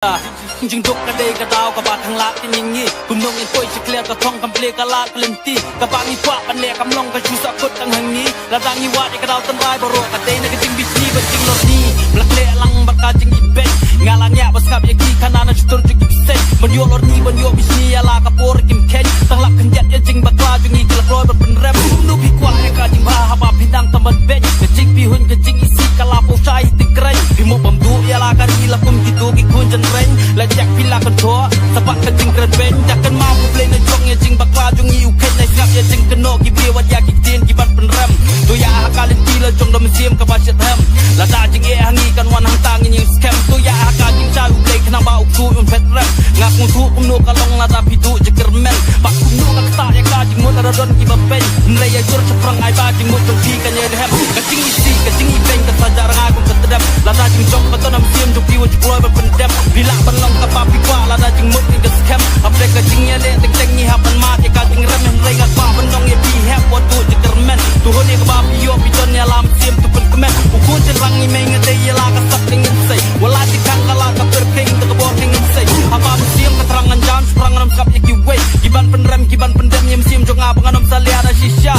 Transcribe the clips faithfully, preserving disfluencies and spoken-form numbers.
Jingduk ka dei ka daw kaba khang lad ka ïing ngi. Kumno ngin poi sha khlieh ka thong kam plie ka lad ka lynti. Kaba ngi kwah ban leh kam long ka shu sah kut tang ha ngi. Lada ngi wad ïa ka daw tynrai baroh ka dei na ka jingbishni bad jinglorni. Ba la khleh lang bad ka jingibeiñ. Nga la ngiah ba sngap ïa ki khana na shutur jong ki bseiñ. Ban ïoh lorni ban ïoh bishni ïa la ka por kim kheiñ. Tang lap khyndiat ïa jingbakla jong ngi ki la kloi ban pynrem. Kumno phi kwah ïa ka jingbha haba phi dang tam ban beiñ. Ka jingpyrhuh ka jingisih ka la poi shai ti kren. Phi mo bam duh ïa la ka ri la kum kito ki khun jynreng. La jak phi la kyntoh sa bad ka jingkren beiñ. Dak kynmaw U Blei na jong ïa jingbakla jong ngi u kheiñ na sngap ïa jingkynnoh ki briew wat ïa ki ktien ki ban pynrem. To ïa ha ka lynti la jong da mynsiem kaba shitrhem. Lada jingeh ha ngi kan wan hangta ngin ïeng skhem. To ïa ha ka jingshai U Blei khnang ba u ksuid un phet rem. Nga sngewthuh kumno ka long lada phi duh jingkyrmen. Bad kumno ka ktah ïa ka jingmut lada don kiba peiñ. Hynrei ïa jur shaphrang ai ba jingmut jong phi kan ïai rhem. Ka jingisih ka jingibeiñ ka sa jah rngai kum ka tdem. Lada jingjop ka don ha mynsiem jong phi wat ju kloi ban pyndem. Phi lah ban long kaba phi kwah lada jingmut ngi ka skhem. Hapdeng ka jingïaleh teng teng ngi hap ban mad ïa ka jingrem. Hynrei nga kwah ban ong ïa phi hep wat duh jingkyrmen. To hun ïa kaba phi ïoh phi don ïa la mynsiem to pynkmen. U khun jynrang ngi mei nga dei ïa la ka sap ka ngin sei. Wat la jingkhang ka la ka pyrkhing da ka bor ka ngin sei. Haba mynsiem ka thrang ngan jam shaphrang ngam sngap ïa kiwei. Ki ban pynrem ki ban pyndem ïa mynsiem jong nga ba ngan ym salia da shisha.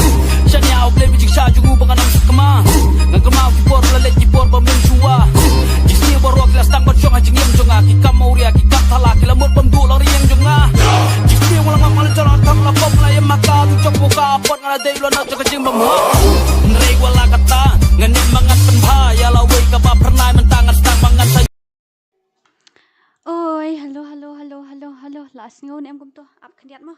Shaniah U Blei ba jingshah jong u ba ngan ym sakma. Ngan kynmaw ki por la leit ki por ba mynshuwa. Ki sniew baroh ki la sdang ban shong ha jingim jong nga. Ki kam mawria ki kam thala ki la mut bym duh la ri ïing jong nga. Ki sniew la ngam la jala thang la pop la ïa ma ka tu jong ka pot nga la dei la na jong ka jingbymhok. Hynrei wat la katta ngan ïa ma ngan pynbha ïa la wei kaba phyrnai mynta ngan sdang ma ngan sa. Oi, hello, hello, hello, hello, hello. La sngew ne em kumto? Ap khyndiat mo.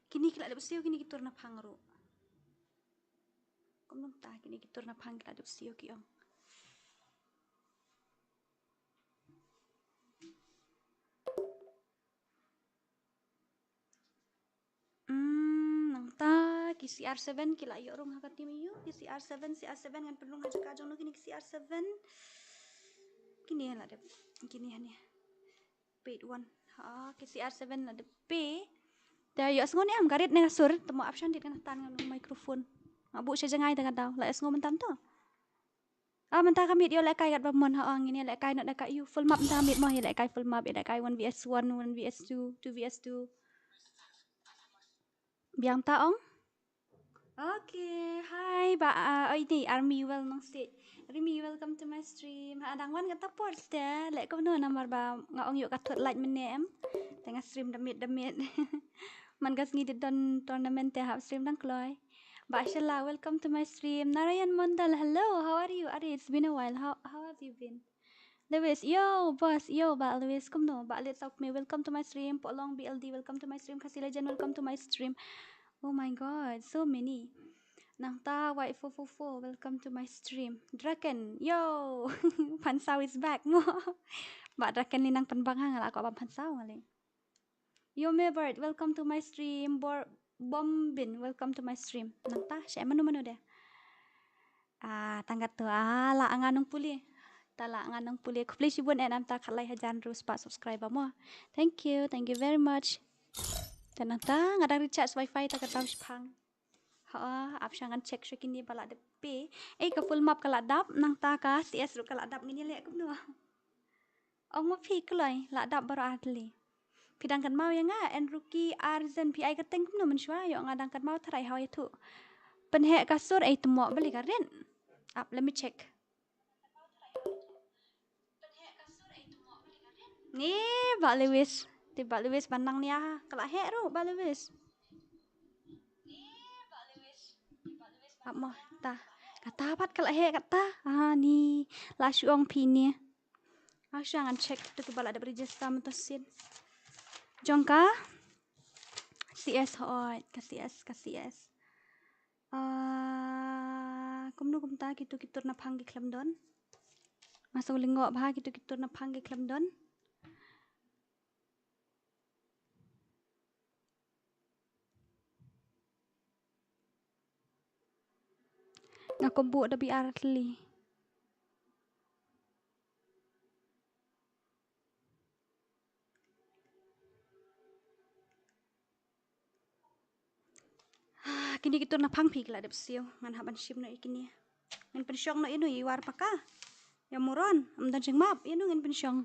Kine ki la dep siew kine ki tur na phang ruh. Kumno mynta kine ki tur na phang ki la dep siew ki ong. Hmm, nangta ki C R seven ki la ïoh rung ha ka team ïa u, ki C R seven, C R seven ngan pynrung ha jaka jong no kine ki C R seven. Kine la dep, kine hangne. Paid one. Ha, ki C R seven la dep pay. Te ïoh sngew ne em ka rit ne ka sur, te mo ap shan dit kan tan ngan microphone. Nga buh sha jngai te ka daw, la ïoh sngew mynta to. Ah, mynta ka miet ïoh lehkai katba mon ha ong ngin ïa lehkai noh da ka ïu full map mynta ka miet mo ïa lehkai full map ïa lehkai one V S one, one V S two, two V S two. Biang ta ong. Okay, hi ba ah, oi ni Army well nong sit. Rimi, welcome to my stream. Ha dang wan kata por ste leh kumno namar ba nga ong ïoh ka thot light mynne em. Te nga stream da miet da miet. Man ka sngi dei don tournament te hap stream dang kloi. Ba Shella, welcome to my stream. Narayan Mondal, hello, how are you? Are, it's been a while. How how have you been? Lewis, yo, boss, yo, ba Lewis, kumno? Ba Lit Saukme, welcome to my stream. Polong B L D, welcome to my stream. Khasi Legend, welcome to my stream. Oh my god, so many. Nangta White four four four, welcome to my stream. Draken, yo, Phansaw is back mo. Ba Draken ni nang pynbang ha nga la ko ba Phansaw ngali. Yomebert, welcome to my stream. Bor Bombin, welcome to my stream. Nangta sha manu manu de. Ah, tang katto, ah, la nga nong pule. Ta la nga nong pule. Khublei shibun eh namta khatlai hajar hynriew spah subscriber mo. Thank you, thank you very much. Te nangta nga dang recharge wifi ta ka daw shipang. Ha, ap sha ngan check sha kine ba la dep pay. Eh, ka full map ka la dap, nangta ka C S ruh ka la dap, ngin ïa leh kumno. Ong ma phi kloi, la dap baroh ar tylli. Phi dang kynmaw ïa nga, en ruki arzen phi ai kyrteng kumno mynshuwa, ïoh nga dang kynmaw tharai haw ïathuh. Pynheh ka sur ei tymmoh balei ka rit. Ap, let me check. Ni Bah Lewis, te Bah Lewis ban nang nia, ka la heh ruh Bah Lewis. Ap mo, ta. Kata pat ka la heh kata. Ah, ni la shu ong phi ni. Ah, shu ngan check tu kiba la dep register mynta sien. Jong ka C S hoi, ka C S, ka C S. Ah, kumno kumta kitu ki tur na phang ki khlem don. Nga sngewlyngngoh bha kitu ki tur na phang ki khlem don. Nga kwah buh da B R tli. Kine ki tur na phang phi ki la dep siew. Ngan hap ban shim noh ïa kine. Ngin pynshong noh ïa no, ïa i War Paka, ïa Muron. Ym don jingmap, ïa no ngin pynshong.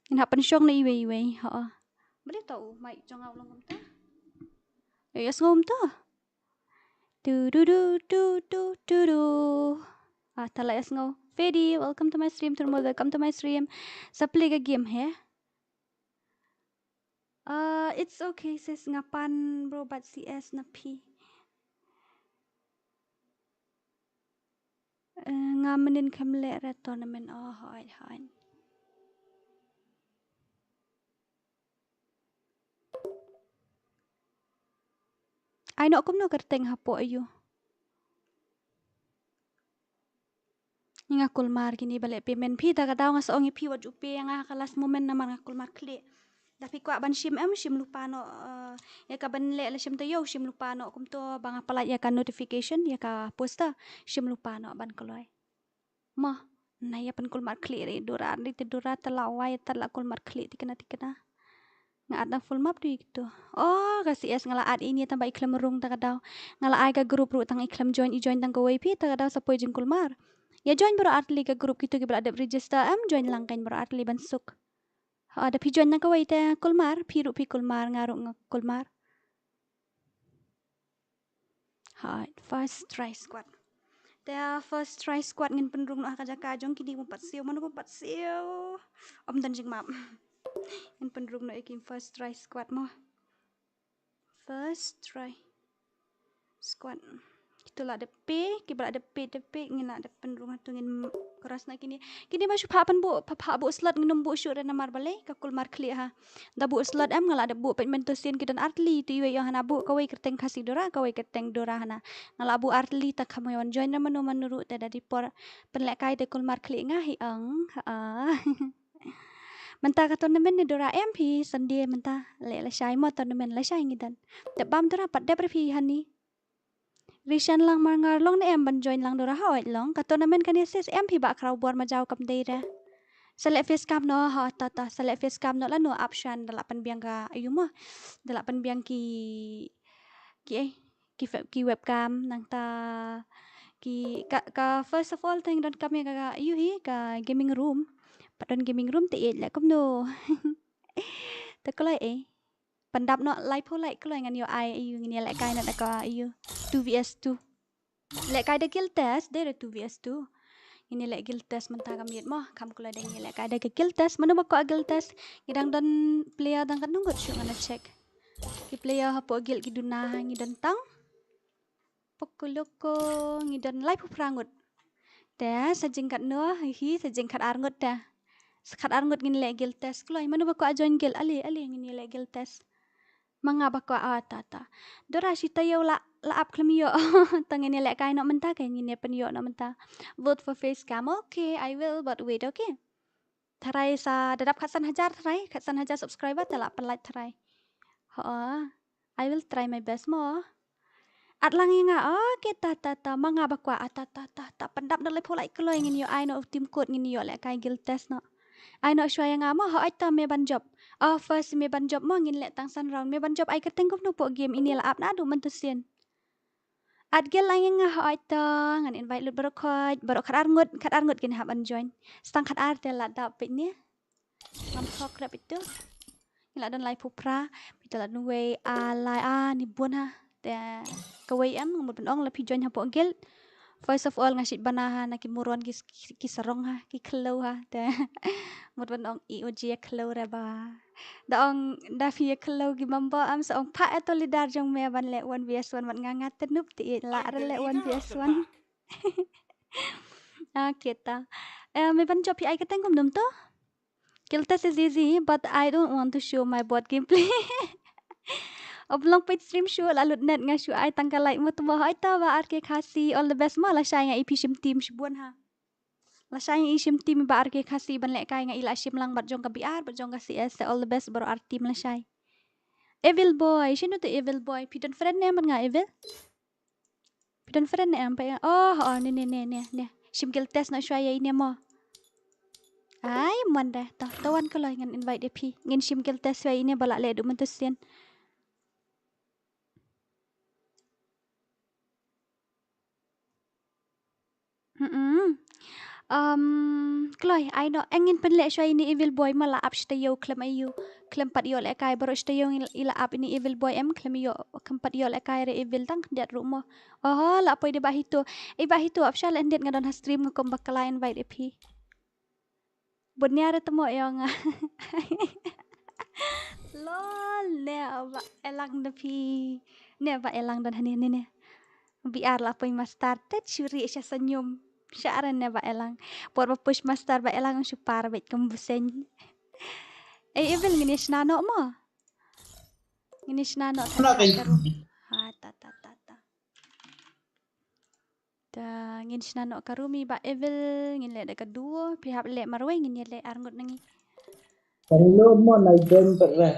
Ngin hap pynshong noh iwei iwei. Ha. Balei to u mic jong nga u long kumta? Ïa, ïa sngew kumta. Tu du du tu tu tu du. Ah, ta la ïa sngew. Fedi, welcome to my stream. Turmod, welcome to my stream. Sa play ka game, he? Uh, it's okay, sis. Nga pan bro, but C S na phi. Eh, nga mynnin khlem leh re tournament. Oh, hoi, hoi. Ai noh kumno kyrteng hapoh aiu? Nga kulmar kine ba leh payment phi, ta ka daw nga sa ong ïa phi wat ju pay ïa nga ha ka last moment namar nga kulmar khlieh. Da phi kwah ban shim em, shim lypa noh, eh, ïa ka ban leh la shim taïew, shim lypa noh kumto ba nga pynlait ïa ka notification, ïa ka poster, shim lypa noh ban kloi. Mo, na ïa pynkulmar khlieh re Dora, ri te Dora te la wai te la kulmar khlieh tikna tikna. Nga at na full map tu ïa kito. Oh, ka C S nga la at ine tang ba i khlem rung ta ka daw. Nga la ai ka group ruh tang i khlem join, i join tang kawei phi ta ka daw sa poi jingkulmar. Ïa join baroh artylli ka group, kito kiba la dep register em join lang kein baroh artylli ban suk. Ha, da phi join tang kawei te kulmar, phi ruh phi kulmar, nga ruh nga kulmar. Hooid, first try squad. Te first try squad ngin pynrung noh ha ka jaka jong kine, bym pat siew, mano bym pat siew. Ym don jingmap. Ngin pynrung noh ïa ki first try squad mo. First try squad. Kito la dep pay, kiba la dep pay, dep pay, ngin la dep pynrung hato ngin cross noh kine. Kine ba shu phah pynbuh, phah, phah buh slot ngin ym buh shuh re namar balei, ka kulmar khlieh ha. Da buh slot em nga la dep buh peit mynta sien ki don artylli, tu iwei ong hana buh kawei kyrteng Khasi Dora, kawei kyrteng Dora hana. Nga la buh artylli ta kham wan join re mano mano ruh te da dei por pynlehkai te kulmar khlieh nga hi ong. Ha. Mynta ka tournament ne Dora em phi Sunday mynta leh lashai mo tournament lashai ngi don. Te bam Dora pat dep re phi hani. Rishan lang mar ngar long ne em ban join lang Dora, hooid long. Ka tournament kane sis em phi ba khraw bor ma jaw kam dei re. Sa leh face cam noh, ha, ta, ta, sa leh face cam noh lano option da la pynbiang ka, aiu mo. Da la pynbiang ki, ki, eh, ki fe-, ki webcam nangta ki, ka, ka first of all thing don kam ïa ka, ka, aiu hi, ka gaming room. Pat don gaming room te ïeit leh kumno. Te kloi eh. Pyndap noh laiphew laiphew kloi ngan ïoh ai, aiu, ngin ïa lehkai noh da ka, aiu, two V S two. Lehkai da guild test, dei re two V S two. Ngin ïa leh guild test mynta ka miet mo, kham kloi da ngin ïa lehkai da ka guild test, mano ba kwah guild test, ngi dang don player dang katno ngut shuh ngan check. Ki player hapoh guild ki duna, ngi don tang. Pokoloko, ngi don laiphew phra ngut. Te, sa jingkatno, hi, sa jingkhatar ngut te. Sa khatar ngut ngin leh guild test kloi. Mano ba kwah join guild, ale, ale, ngin ïa leh guild test. Ma nga ba kwah, ah, ta, ta. Dora shi taïew la, la ap khlem ïoh. Ta ngin ïa lehkai noh mynta, ka ngin ïa pynïoh noh mynta. Vote for face cam. Okay, I will, but wait, okay. Tharai sa da dap khatsan hajar tharai, khatsan hajar subscriber te la pynlait tharai. Ho, I will try my best mo. At lang ïa nga, okay, ta, ta, ta, ma nga ba kwah, ah, ta, ta, ta, ta, pyndap da laiphew laiphew kloi ngin ïoh ai noh u team code ngin ïoh lehkai guild test noh. Ai noh shuwa ïa nga mo, hooid ta me ban jop. Oh, first me ban jop mo ngin leh tang san round. Me ban jop ai kyrteng kumno hapoh game, ine la ap naduh mynta sien. At guild lang ïa nga, hooid ta, ngan invite lut baroh khoit, baroh khatar ngut, khatar ngut kin hap ban join. Sa tang khatar te la dap peit ne. Ngam thok rep itu. Ngi la don laiphew phra, phi te la don wei, ah, lai, ah, ni bun ha. Te kawei em, mut ban ong la phi join hapoh guild. First of all, nga shit bana ha, na ki moron ki, ki, ki sarong ha, ki khlaw ha. Te mut ban ong i oji khlaw re ba. Da ong da phi ïa khlaw ki member, am sa ong phah ïa to leader jong me ban leh one V S one, mat nga nga tynnup te i la re leh one V S one. Ah, kita. Eh, me ban jop phi ai kyrteng kumno to? Guild test is easy, but I don't want to show my bot gameplay. Ym long paid stream shuh, la lut net nga shu ai tang ka like mo. Te mo, hooid ta Bah R K Khasi, all the best mo, lashai nga i phi shim team shibun ha. Lashai nga i shim team Bah R K Khasi ban lehkai, nga i la shim lang bad jong ka B R, bad jong ka C S, te all the best baroh ar team lashai. Evil Boy, shino te Evil Boy, phi don friend ne em bad nga Evil? Phi don friend ne em pat ïa, oh, oh, ne, ne, ne, ne, ne. Shim guild test noh shuwa ïa ine mo. Ai, mon de, to, to wan kloi ngan invite ïa phi. Ngin shim guild test shuwa ïa ine ba la leh duh mynta sien. Mm. Um, kloi, ai no, ngin pynleh shuwa ïa ini Evil Boy ma la ap shi taïew khlem ïoh, khlem pat ïoh lehkai baroh shi taïew i la ap ini Evil Boy em khlem ïoh, khlem pat ïoh lehkai re Evil tang khyndiat ruh mo. Oho, la poi de Bah Hito. Eh Bah Hito, ap sha leh khyndiat nga don ha stream nga kum ba ka la invite ïa phi. Bun nia re temo ïong. Lol, ne ba elang da phi. Ne ba elang don hani ne ne. Biar la poi master tet shuri sha sanyum. Sha ren ne ba elang. Por ba push master ba elang shu par beit kum buseng. Eh, Evil ngin ïa shna noh mo. Ngin ïa shna noh. Shna tha kai. Karu. Ha, ta, ta, ta, ta. Ta ngin shna noh ka room i Bah Evil, ngin leh da ka duo, phi hap leh marwei ngin ïa leh arngut na ngi. Tang no mo nai den pat re.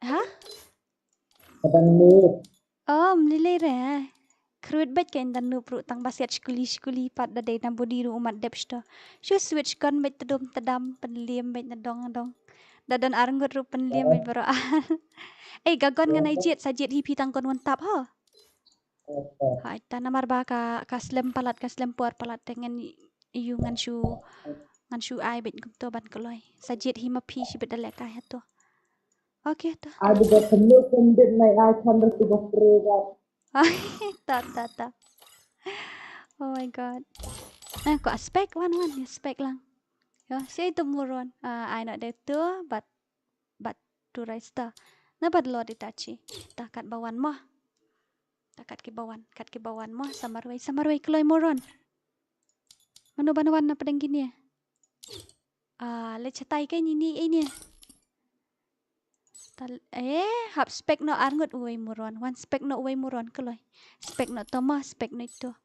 Ha? Tang no. Om lilei re. Kruit bad ka indan no pru tang basiat shkuli shkuli pat da dei na budi ru umat dep shto. Shu switch kon bad tedum tedam pynliem bad na dong dong. Da don arngut ru pynliem bad baro. Ei gagon ngan ai jiet sa jiet hi phi tang kon wan tap ha. Hai ta namar ba ka, ka slem palat, ka slem por palat te ngan yu ngan shu, ngan shu ai beit kumto ban kloi. Sa jiet hi ma phi shi bit da lehkai ha to. Okay to. Ai bit da kemno kembit nai ai chan ratu ba pre ba. Ta, ta, ta. Oh my God. Eh, ko aspek wan wan, aspek lang. Yo, si itu muron. Ah, ai no de tu, but But to raise ta. Na bad lot ita chi. Ta kat ba wan mo. Ta kat ki ba wan, kat ki ba wan mo. Sa marwei, sa marwei kloi moron. Mano ban wan na pdeng kini. Ah, le chatai kai ni ni eh ni. Tal eh hap spek no arngut uwei moron. Wan spek no uwei moron kloi. Spek no to mo, spek no ito.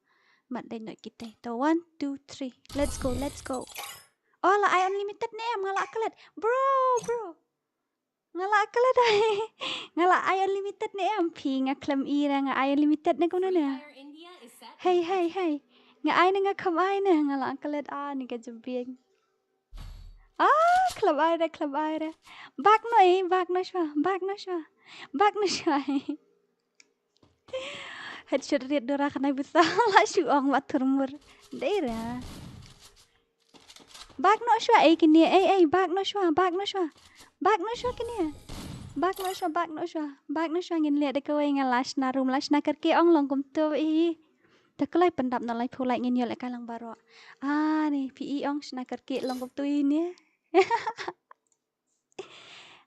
Mat dei no kita. To one, two, three. Let's go, let's go. Oh, la ai unlimited ne em nga la klet. Bro, bro. Nga la klet ai. Nga la ai unlimited ne em phi nga khlem i re nga ai unlimited ne kumno ne. Hey, hey, hey. Nga ai ne nga khlem ai ne nga la klet a ni ka jubing. Ah, khlem ai re, khlem ai re. Bak no i, bak no shwa, bak no shwa. Bak no shwa. Headshot riat dora khnai busa la shu ong ba thurmur. Dei ra. Bak no shwa ei kini ei ei bak no shwa bak no shwa. Bak no shwa kini. Bak no shwa bak no shwa. Bak no shwa ngin leh da kawei nga la shna rum la shna karki ong long kumto i. Ta kloi pyndap na lai phu lai ngin ïoh leh kai lang baroh. Ah ni phi i ong shna karki long kumto i ni.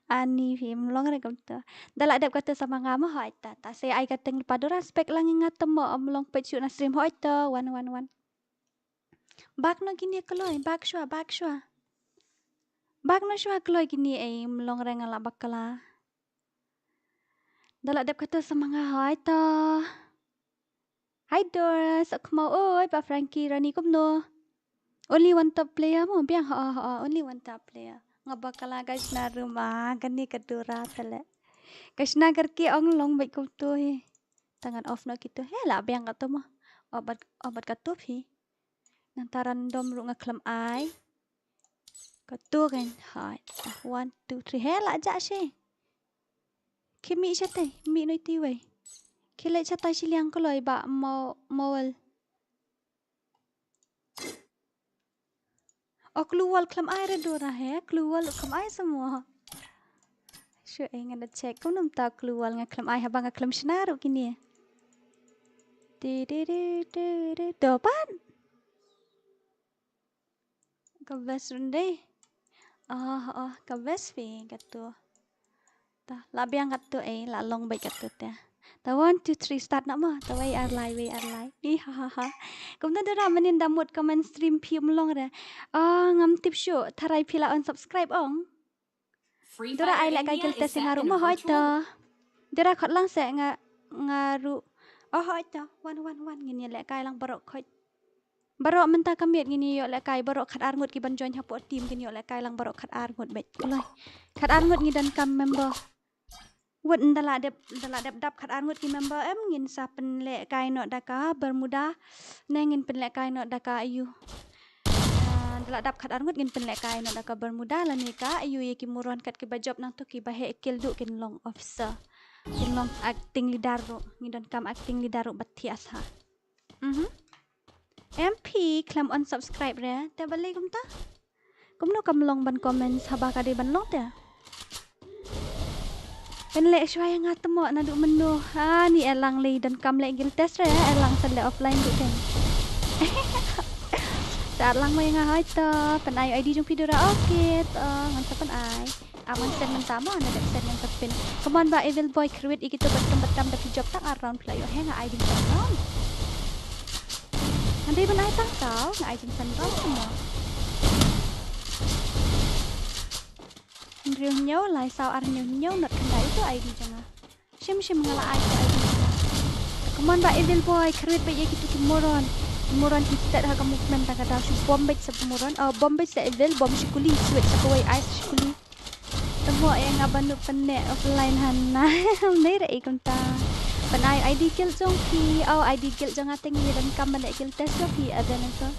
Ani phim long re kumto. Da la dep kata sama nga mo hoi ta. Ta se ai ka teng pa dora spek lang nga temo om long pet shu na stream hoi ta. Wan wan wan. Bak no kini kloi, bak shwa, bak shwa. Bak no shwa kloi kini ei mlong re nga la bakla. Da la dep kata sama nga hoi ta. Hi Doris, khmau oi pa Frankie Rani kumno. Only one top player mo biang ha ha only one top player. Nga ba kala guys na ruma kani ka dura tale. Guys na karki ong long bai kumto hi. Tangan off no kito he la biang kato mo. Obat obat kato hi. Nang ta random ru nga khlem ai. Kato kan hai. One, two, three he la ja she. Ki mi shatei, mi noi ti wei. Ki leh shatai shi liang kloi ba mo mol. O kluwal khlem ai re dora he, kluwal khlem ai samo. Shu ei ngan da check ko num ta kluwal nga khlem ai haba nga khlem shna ru kini. Ti ti ti ti ti to pan. Ka best run dei. Ah, ah, ka best fi katu. Ta, la biang katu eh, la long bai katu te. Ta one, two, three, start na ma. Ta wei ar lai, wei ar lai. Ni ha ha ha. Kumta dara manin da mut comment stream phi um long re. Ah, ngam tip shu, tharai phi la unsubscribe ong. Dara ai leh kai kilte se nga ru ma hoi ta. Dara khot lang se nga, nga ru. Oh hoi ta, wan wan wan ngin ïa leh kai lang barok khot. Baroh mynta ka miet ngin ïoh lehkai baroh khat ar ngut ki ban join hapoh team ngin ïoh lehkai lang baroh khat ar ngut beit. Kulai. Khat ar ngut ngi donkam member. Wut nda la dep nda la dep dap khat ar ngut ki member em ngin sa pynlehkai noh da ka Bermuda. Ne ngin pynlehkai noh da ka ayu. Ah, nda la dap khat ar ngut ngin pynlehkai noh da ka Bermuda lane ka ayu ïa ki muron kat ki ba job nangto ki ba heh kil duh kin long officer. Kin long acting leader ruh. Ngi donkam acting leader ruh ba thiah sa. Mhm. Em phi khlem unsubscribe re, te balei kumta? Kumno kam long ban comment haba ka dei ban long te? Pynleh shuwa ïa nga te mo naduh mynno. Ha, ni Erlang lei donkam leh guild test re, Erlang sa leh offline ruh te. Sa Erlang mo ïa nga hoi to, pyn-ai I D jong phi Dora, okay to, ngan sa pyn-ai. Aman send mynta mo, na dep send ngan sa pyn. Come on Bah Evil Boy, kyrwit ïa kito bad trum bad tam da phi jop tang ar round phi la ïoh he nga ai ding tang round. Nga dei ban ai tang saw, nga ai jingsan bam kumno. Hynriew hynñiew lai saw ar hynñiew hynñiew not khyndai ito I D jong nga. Shim shim nga la ai ito I D jong nga. Come on Bah Evil Boy, kyrwit beit ïa kito ki moron. Ki moron ki tet ha ka movement ta ka daw shu bom beit sa moron. Oh, bom beit sa Evil, bom shi kuli, switch sa kawei ai shi kuli. Tamo ïa nga ban u pyneh offline hana. Nei re i kumta. Pyn-ai I D guild jong phi. Oh, I D guild jong nga te ngi donkam ban leh guild test jong phi, aden to.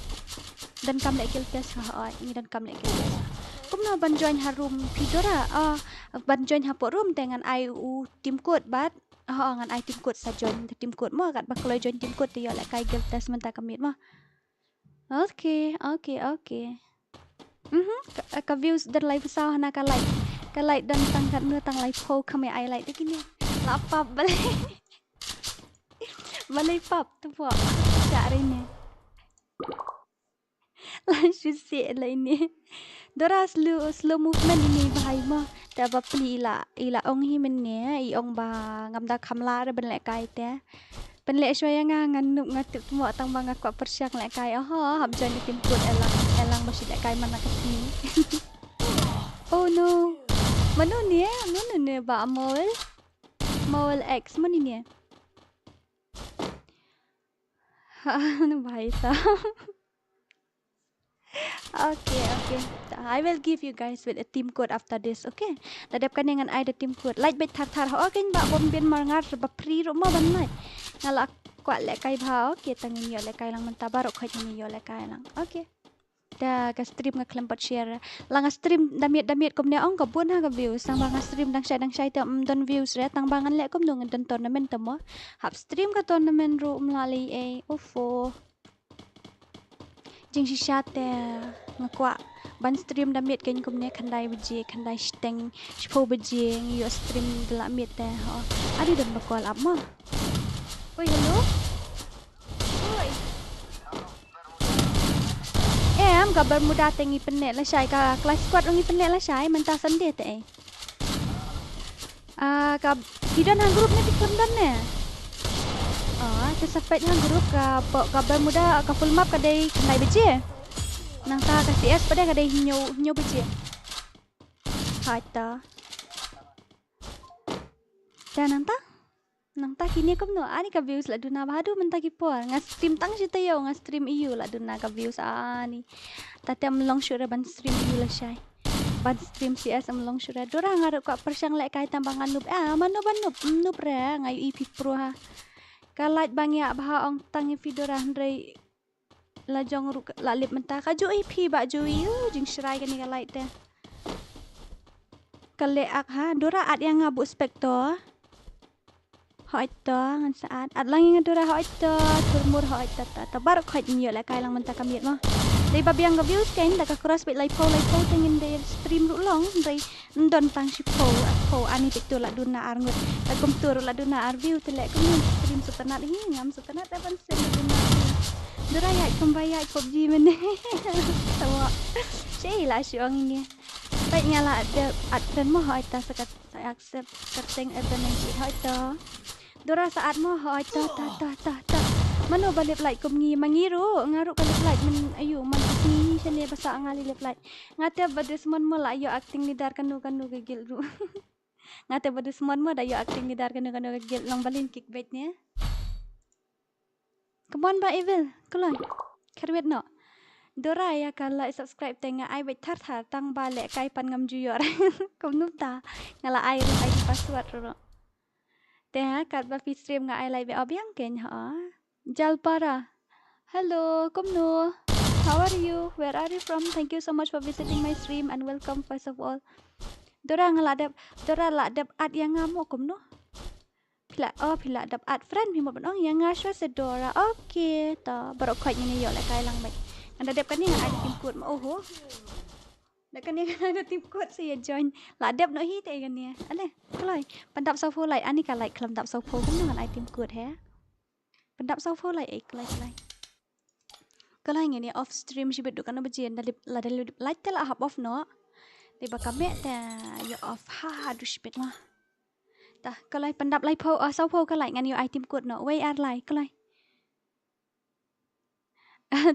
Donkam leh guild test ha, oh, ngi donkam leh guild test. Kumno ban join ha room phi Dora? Oh, ban join hapoh room te ngan ai u team code bad. Oh, ngan ai team code sa join, team code mo, katba kloi join team code te ïoh lehkai guild test mynta ka miet mo. Okay, okay, okay. Mhm, ka, ka views don lai phew saw hana ka like. Ka like don tang katno, tang lai phew, ka me ai like te kine. La pap balei. Balei pap tu pok. Chak ri ne. La shu sieh la ine. Dora slow, slow movement ine bha hi mo. Te ba pli i la, i la ong hi mynne, i ong ba ngam da kham lah re ban lehkai te. Pynleh shuwa ïa nga, nga noob nga tip mo tang ba nga kwah pyrshang lehkai. Oho, hap join ïa team code Erlang, Erlang ba shu lehkai man la ka sngi. Oh no. Mano ne? Mano ne ba Amol? Amol X mano ne? Ha, no bhai sahab. Okay, okay. I will give you guys with a team code after this, okay? La dep kane ngan ai da team code. Like beit thar thar. Ho, ken ba bom bin mar ngar ba free ruh mo ban like. Nga la kwah lehkai bha, okay, tang ngin ïoh lehkai lang mynta baroh khoit ngin ïoh lehkai lang. Okay. Da ka stream nga khlem pat share. La nga stream da miet da miet kumne ong ka bun ha ka views. Tang ba nga stream dang shai dang shai te ym don views re. Tang ba ngan leh kumno ngan don tournament te mo. Hap stream ka tournament ruh ym lah lei ei. Ufo. Jingshisha te nga kwah ban stream da miet kein kumne khyndai baje, khyndai shiteng, shiphew baje ngi ïoh stream da la miet te. Ho. Adi don ba call up mo. Oi, hello. Oi. Em, ka Bermuda te ngi pyneh lashai, ka Clash Squad ruh ngi pyneh lashai mynta Sunday te ei. Ah, ka, phi don ha group ne phi khlem don ne? Ah, te sa peit ha group ka, ka Bermuda, ka full map ka dei khyndai baje. Nangta ka C S pat de ka dei hynñiew, hynñiew baje. Hata. Te nangta? Nangta kine kumno, ani ka views la duna bha haduh mynta ki por. Nga stream tang shi taïew, nga stream ïa u la duna ka views ani. Te te ym long shuh re ban stream ïa u lashai. Ban stream C S ym long shuh re. Dora nga ruh kwah pyrshang lehkai tang ba nga noob. Ah, mano ba noob, noob re, nga ïohi phi pro ha. Ka light ba ngi ïa bha ong tang ïa phi Dora hynrei la jong ruh la lip mynta ka ju i phi ba ju i, u jingshrai kane ka light te. Ka leh ak ha, Dora at ïa nga buh spek to. Hoi to, ngan sa at. At lang ïa nga Dora hoi to, thurmur hoi to, to, to. Baroh khoit ngin ïoh lehkai lang mynta ka miet mo. Dei ba biang ka views kein, da ka cross beit laiphew, laiphew te ngin dei stream ruh long, dei Ndon tang shiphew, arphew, ani beit to la duna ar ngut. La kumto ruh la duna ar view te leh kumno stream sngewtynnat hi, ngam sngewtynnat da ban stream la duna ar view. Dora ïaid kumba ïaid PUBG mynne. Tawa. Shei la shu ong ngi. Peit nga la dep at dang mo hoi ta sa ka accept kyrteng even nang ki hoi to. Dora sa at mo hoi to to to to to. Mano ba lip light kum ngi, ma ngi ruh, nga ruh ka lip light myn ayu man ngi shane ba sa nga lip light. Nga te ba dusmon mo la ïoh acting leader kano kano ka guild ruh. Nga te ba dusmon mo da ïoh acting leader kano kano ka guild long balin kick bait ne. Come on ba Evil, kulon. Kyrwit noh. Dora ïa ka like subscribe te nga ai beit thar thar tang ba lehkai pat ngam ju ïoh. Kumno ta. Nga la ai ruh ai password ruh. Te ha katba phi stream nga ai like beit, oh biang kein ha. Jalpara. Hello, kumno? How are you? Where are you from? Thank you so much for visiting my stream and welcome first of all. Dora nga la dep, Dora la dep at ïa nga mo kumno? Phi la, oh, phi la dep add friend, phi mut ban ong ïa nga shuwa se Dora. Okay, to baroh khoit ngin ïoh lehkai lang beit. Ngan da dep kane ngan ai da team code ma, oho. Da kane ngan ai da team code sa ïa join. La dep noh hi te kane. Ale, kloi. Pyndap sawphew lai, ani ka lai khlem dap sawphew kumno ngan ai team code he. Pyndap sawphew lai, eh, kloi, kloi. Kloi ngin ïa off stream shibit, duk katno baje, da lip, la da lip light te la hap off noh. Dei ba ka meh te ïa off, ha ha, du shibit ma. Ta, kloi pyndap laiphew, ah, sawphew ka lai ngan ïoh ai team code noh. Wei ar lai, kloi.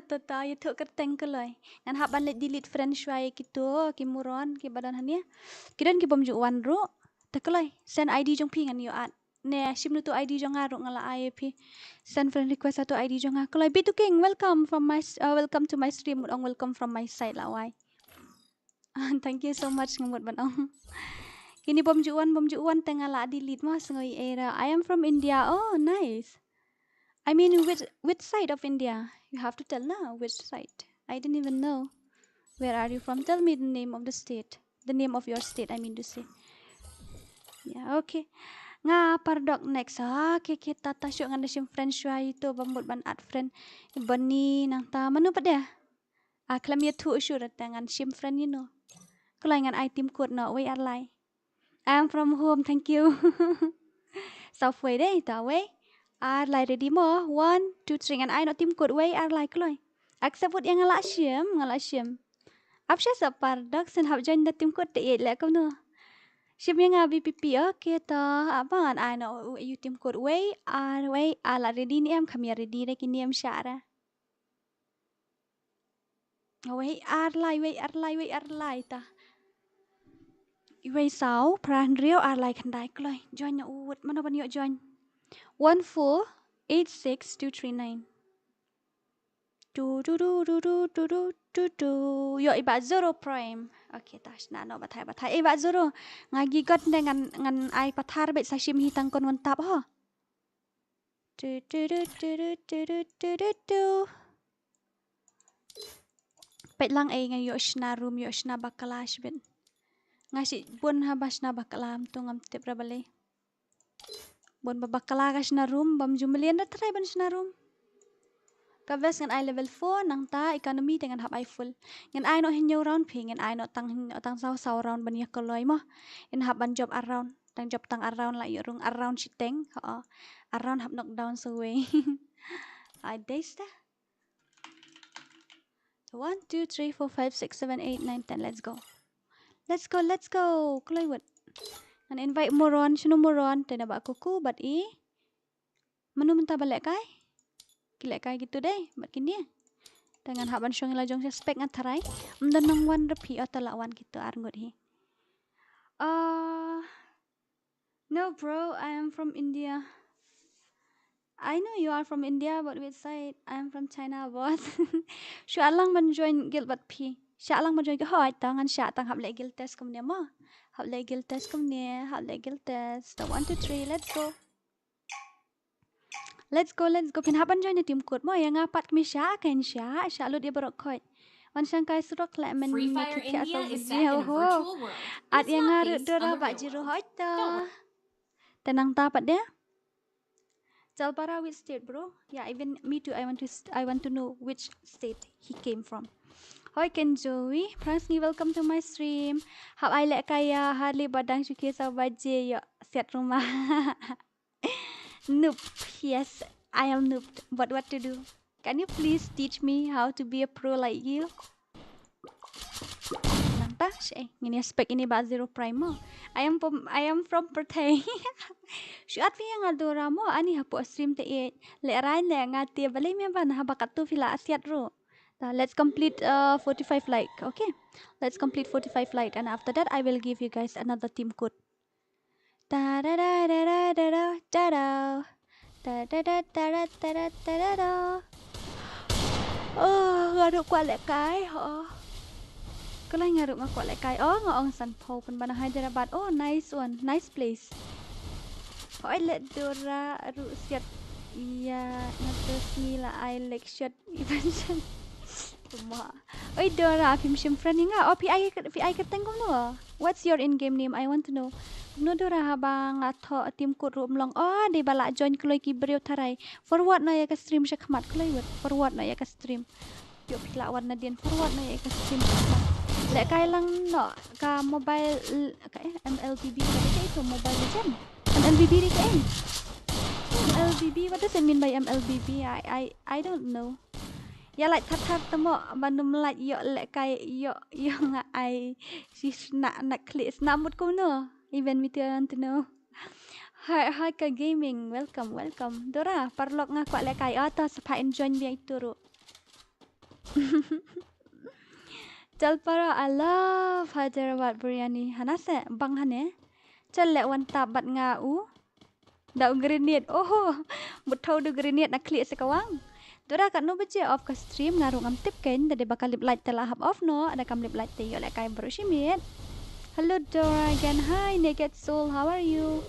To, to, ïathuh kyrteng kloi. Ngan hap ban leit delete friend shuwa ïa kito ki moron kiba don hangne. Ki don ki bym ju wan ruh. Te kloi, send I D jong phi ngan ïoh add. Ne, shim na tu I D jong nga ruh nga la ai ïa phi. Send friend request ha tu I D jong nga. Kloi, Bitu King, welcome from my s-, uh, welcome to my stream. Mut ong welcome from my side la wai. Thank you so much, nga mut ban ong. Kine bym ju wan, bym ju wan te nga la delete ma, sngew ïa era. I am from India. Oh, nice. I mean, which, which side of India? You have to tell na, which side? I didn't even know. Where are you from? Tell me the name of the state. The name of your state, I mean to say. Yeah, okay. Nga Pardok next. Ah, okay, okay, ta, ta, shuh ngan da shim friend shuwa ïa ito ba mut ban add friend. Bani nangta mano pat de? Ah, khlem ïathuh shuh, te ngan shim friend ïa no. Kloi ngan ai team code noh, wei ar lai. I'm from home, thank you. Sawphew dei, ta wei. Ar lai ready mo. One, two, three, ngan ai noh team code, wei ar lai kloi. Accept wut ïa nga la shim, nga la shim. Ap sha sa Pardok, shen hap join da team code te ïeit leh kumno. Shim ïa nga B P P, okay ta. Ap ngan ai noh ïa u team code, wei ar, wei ar la ready ne em, kham ïa ready re kine em sha ra. Wei ar lai, wei ar lai, wei ar lai ta. Wei saw, phra hynriew, ar lai khyndai kloi. Join na u wut, mano ban ïoh join. One four eight six two three nine. Tu, tu, tu. Ïoh i Bah Zoro Prime. Okay, ta shna noh, batai, batai. Eh, Bah Zoro. Nga gi got ne ngan, ngan ai pathar beit sa shim hi tang kon wan tap ho. Tu, tu, tu. Peit lang ei, nga ïoh shna room, ïoh shna bakla shibit. Nga shu bun haba shna bakla, ym tang ngam tip ra balei. Bun ba bakla ka shna room, bym ju mlien da trai ban shna room. Ka best ngan ai level four, nangta economy te ngan hap ai full. Ngan ai noh hynñiew round phi, ngan ai noh tang, tang saw, saw round ban ïa kloi mo. Ngan hap ban jop ar round, tang jop tang ar round la ïoh rung ar round shiteng. Ho. Ar round hap knockdown sa wei. Ai dei sta. One, two, three, four, five, six, seven, eight, nine, ten. Let's go. Let's go, let's go. Kloi wut. Ngan invite moron, shano moron, te na ba kuku, bad i. Mano mynta ba lehkai? Ki lehkai kito dei, bad kine. Te ngan hap ban shong ïa la jong sha spek ngan tharai. Ym don nang wan ra phi, o ta la wan kito ar ngut hi. Ah, No, bro, I am from India. I know you are from India, but which side? I am from China, boss. Shah lang ban join guild bad phi. Shah lang ban join guild. Hoi, tang ngan shah tang hap leh guild test kumne mo. Hap leh guild test kumne, hap leh guild test. One, two, three, let's go. Let's go, let's go. Phin hap ban join na team code mo, ïa nga pat kmie shah, kan shah, shah lut ïa baroh khoit. Wan shang kai surok leh men. Free Fire India is set in a virtual world. At ïa nga rut Dora ba jiro hoi ta. Te nangta pat de. Jalpara, which state, bro? Yeah, even me too. I want to st-, I want to know which state he came from. Hoi Ken Joey, Franz ni, welcome to my stream. Hap ai lehkai ïa Harley ba dang shu khie saw baje, ïoh siat rumah. Noob, yes, I am noob. But what to do? Can you please teach me how to be a pro like you? Nangta, eh, ngin ïa spek ine ba Zero Prime mo. I am from, I am from Pyrthei. Shu add phi ïa nga Dora mo, ani hapoh stream te ïeit. Leh rain leh nga te balei me ban haba katto phi la siat ruh. Ta, let's complete, uh, forty-five like, okay? Let's complete forty-five like and after that I will give you guys another team code. Ta da da da da da da da da. Ta da da da da da da da da da. Oh, nga ruh kwah lehkai, oh. Kloi nga ruh nga kwah lehkai, oh, nga ong sanphew pynban na Hyderabad. Oh, nice one, nice place. Hoi leh Dora ruh siat ïa nga tu sngi la ai leh shot iban shan. Tuma. Oi Dora, phim shim friend ïa nga. Oh, phi ai, phi ai kyrteng kumno? What's your in-game name? I want to know. No Dora, haba nga thoh team code ruh ym long. Oh, dei ba lah join kloi ki briew tharai. Forward noh ïa ka stream sha khmat kloi wut. Forward noh ïa ka stream. Ïoh phi lah wan nadien, forward noh ïa ka stream sha khmat. Lehkai lang noh ka mobile, ka, eh, M L B B, ka dei kaei to, Mobile Legend? M L B B dei kaei? M L B B, what does it mean by M L B B? I, I, I don't know. Ïa lait thar thar te mo, ban ym lait ïoh lehkai ïoh, ïoh nga ai shi sna na khlieh sna mut kumno. Even me too, I want to know. Hi, hi ka gaming, welcome, welcome. Dora, paralok nga kwah lehkai, oh to sa pha enjoy biang ito ruh. Jalpara, I love Hyderabad biryani. Hana se, bang hane. Chal leh wan tap bad nga u. Da u grenade. Oho. Mut thaw da u grenade na khlieh sa ka wang. Dora katno baje off ka stream nga ruh ngam tip kein, da dei ba ka lip light te la hap off noh, da kam lip light te ïoh lehkai baroh shi miet. Hello Dora again. Hi Naked Soul, how are you?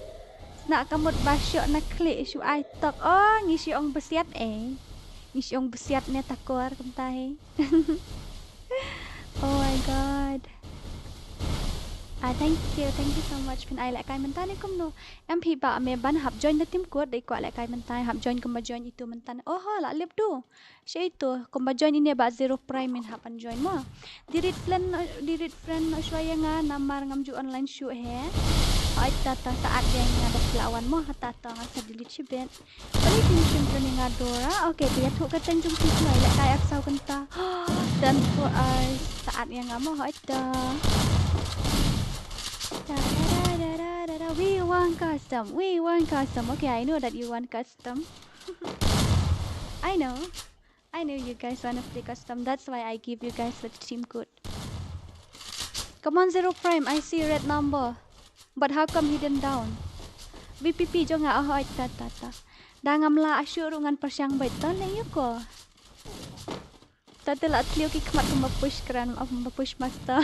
Sna ka mut ba shoh na khlieh shu ai tok. Oh, ngi shu ong besiat eh. Ngi shu ong besiat ne takor kumta hi. Oh my god. Ah, thank you, thank you so much. Phin ai lehkai mynta ne kumno? Em phi ba me ban hap join da team code, dei kwah lehkai mynta hap join kumba join ito mynta. Oh ho, la lip tu. Sha ito kumba join ine ba Zero Prime, min hap ban join mo. Delete friend, delete friend shuwa ïa nga namar ngam ju online shuh he. Hoi tata, saat ïa nga da phi la wan mo, ha tata nga sa delete shibit. Balei phin shim jong nga Dora? Okay, te ïathuh ka teng jong phi, phi lehkai ar saw kynta. Done for us. Saat ïa nga mo, hoi ta. Da, da, da, da, da, da, da. We want custom. We want custom. Okay, I know that you want custom. I know. I know you guys wanna play custom. That's why I give you guys the team code. Come on, Zero Prime. I see red number. But how come he didn't down? V P P jong nga, oh, hoi, ta, ta, ta. Da ngam lah shuh ruh ngan pyrshang beit, to leh ïa ko. Ta te la thliew ki khmat kumba push grand, kumba push master.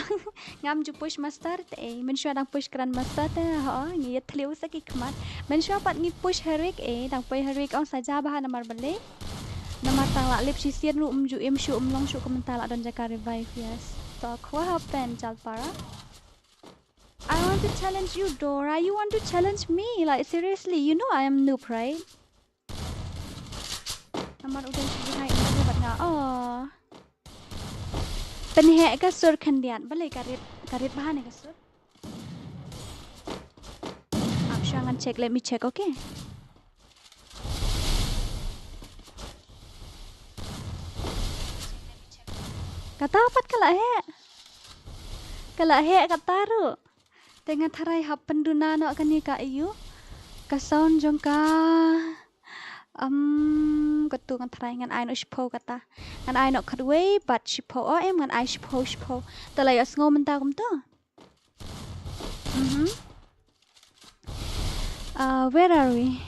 Ngam ju push master te, eh. Mynshuwa dang push grand master te, ho, ngi ïa thliew sa ki khmat. Mynshuwa pat ngi push heroic, eh. Dang poi heroic ong sa ja bha namar balei. Namar tang la lip shisien ruh ym ju im shuh, ym long shuh, kumta la don jaka revive, yes. To, what happened, Jalpara? I want to challenge you, Dora. You want to challenge me? Like, seriously, you know I am noob, right? Namar u don shi jingïaid ynda bad nga. Oh. Pynheh ka sur khyndiat. Balei ka rit, ka rit bha ne ka sur? Ap sha ngan check, let me check, okay? Kata pat ka la heh. Ka la heh kata ruh. Te nga tharai hap pynduna noh kane ka aiu. Ka sound jong ka. Um, katu nga tharai ngan ai noh shiphew kata. Ngan ai noh khatwei bad shiphew, oh em, ngan ai shiphew, shiphew. Te la ïohsngew mynta kumta. Mhm. Uh, where are we?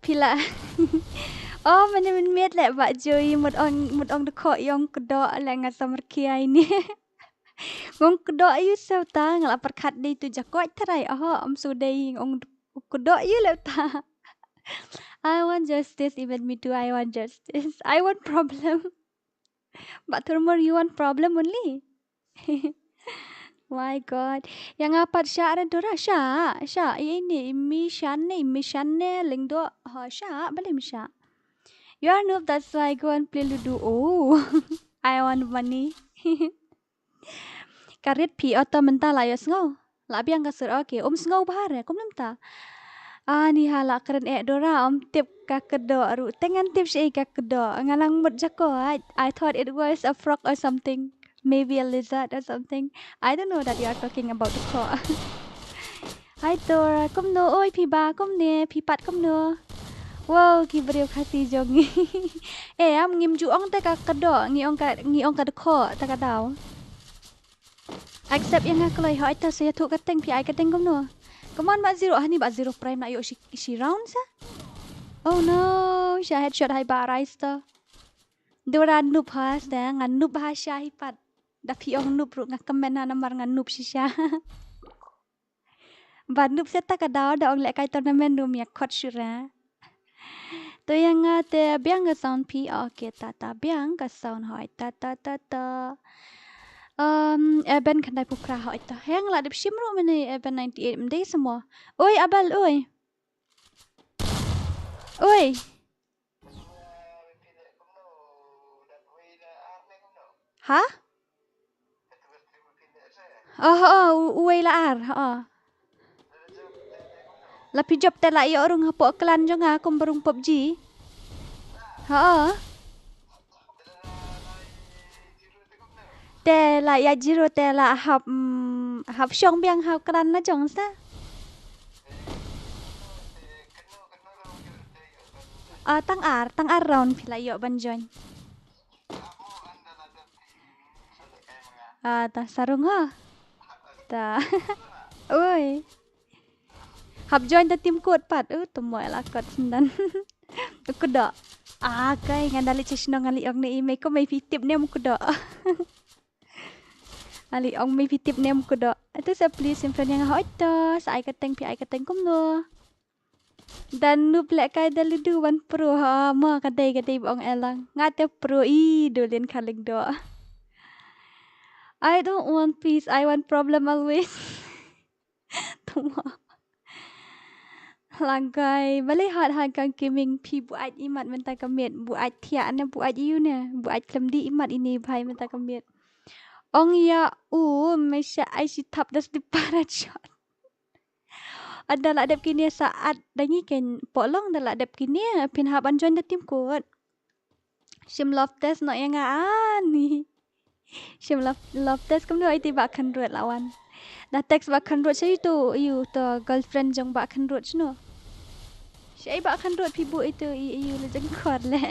Phi la. Oh, mynne mynmiet leh Bah Joey, mut ong, mut ong da khoh ïa ong kdoh leh nga samrkhie ïa ine. Ngong kdoh ïa u sewta, nga la pyrkhat dei tu jakoit tharai. Oho, ym shu dei, ngong kdoh ïa u leh ta. I want justice, even me too, I want justice. I want problem. But Thurmur, you want problem only. My God. Ïa nga pat shah re Dora, shah, shah. Ïa ine, imi shan ne, imi shan ne, Lyngdoh, ha, shah, balei ym shah. You are noob, that's why go and play Ludo. Oh, I want money. Ka rit phi, oh to mynta la ïohsngew. La biang ka sur, okay. Um sngew bha re, kumno mynta. Ani ha la kren eh Dora, um tip ka kdoh ruh. Te ngan tip shi ka kdoh. Nga nang mut jakoit. I thought it was a frog or something. Maybe a lizard or something. I don't know that you are talking about the khoh. Hi Dora, kumno, oi phi ba, kumne, phi pat kumno. Wow, ki briew Khasi jong ngi. Eh, am ngim ju ong te ka kdoh, ngi ong ka, ngi ong ka dkhoh, te ka daw. Accept ïa nga kloi, hoi ta sa ïathuh ka teng, phi ai ka teng kumno. Come on, Bah Zero, hani Bah Zero Prime na ïoh shi, shi round sa. Oh no, sha headshot hai Bah Rais to. Dora noob ha sa, nga noob ha sha hi pat. Da phi ong noob ruh nga kmen ha namar nga noob shisha. Ba noob se ta ka daw da ong lehkai tournament ruh ym ïa khot shuh ra. To ïa nga te biang ka sound phi. Okay, ta ta biang ka sound hoi. Ta ta ta ta. Um, Eben khyndai phew phra ha ita. Heng la dep shim ruh mynne Eben ninety eight mynde semua. Oi, Abel, oi. Oi. Ha? Oh, oh, u-, uwei la ar, oh. La phi jop te la ïoh rung hapoh klan jong nga kum ba rung PUBG. Oh. Te la ïa zero te la hap, mm, hap shong biang ha klan la jong sa. Ah, tang ar, tang ar round phi la ïoh ban join. Ah, ta sarung ha. Ta. Oi. Hap join ta team kot pat. Uh, tu mo la kot sendan. Kudok. Ah, kai ngan dali cha shnong ngan li ong ne i mei ko mei phi tip ne mo kudok. Ali ong mei phi tip ne mo kudok. Atu sa please simpan yang hoi to. Sa ai kateng phi ai kateng kumno. Dan nup leh kai da ludu wan pro ha ma ka dei ka dei bong elang. Nga te pro i dulin khaling do. I don't want peace, I want problem always. Tuma. Langkai, balei hot hot kang kiming phi buat imat mynta ka miet, buat thiah ne buat iu ne, buat khlem di imat ini bhai mynta ka miet. Ong ya u, me sha ai shi thap das di parat shot. Ada la dep kine saat da ngi ken polong da la dep kine phin hap an join da team kot. Shim love test no ya nga ani. Shim love, love test kumno iti ba khan ruat lawan. Da text ba khan ruat sha itu iu to girlfriend jong ba khan ruat shno. Sha i ba khan ruat phi bu itu i iu le jeng khor le.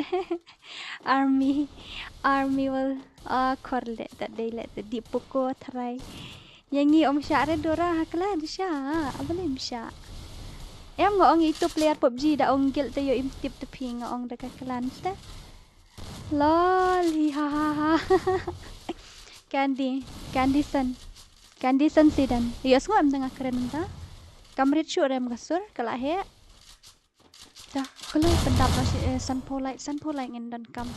Army, army wal a khor le ta dei le ta di poko tharai. Yang ngi ong sha re dora ha klan sha. Abale im sha. Em nga ong itu player PUBG da ong guild te yo im tip te phi nga ong da ka klan sta. Lol hi ha ha ha. Candy, Candy Sun. Candy Sun sidan. Yo sngo em da nga kren da. Kamrit shu rem ga sur kala he. Da, kalo pendap na si, eh, sanpho light, sanpho light ngin don kam.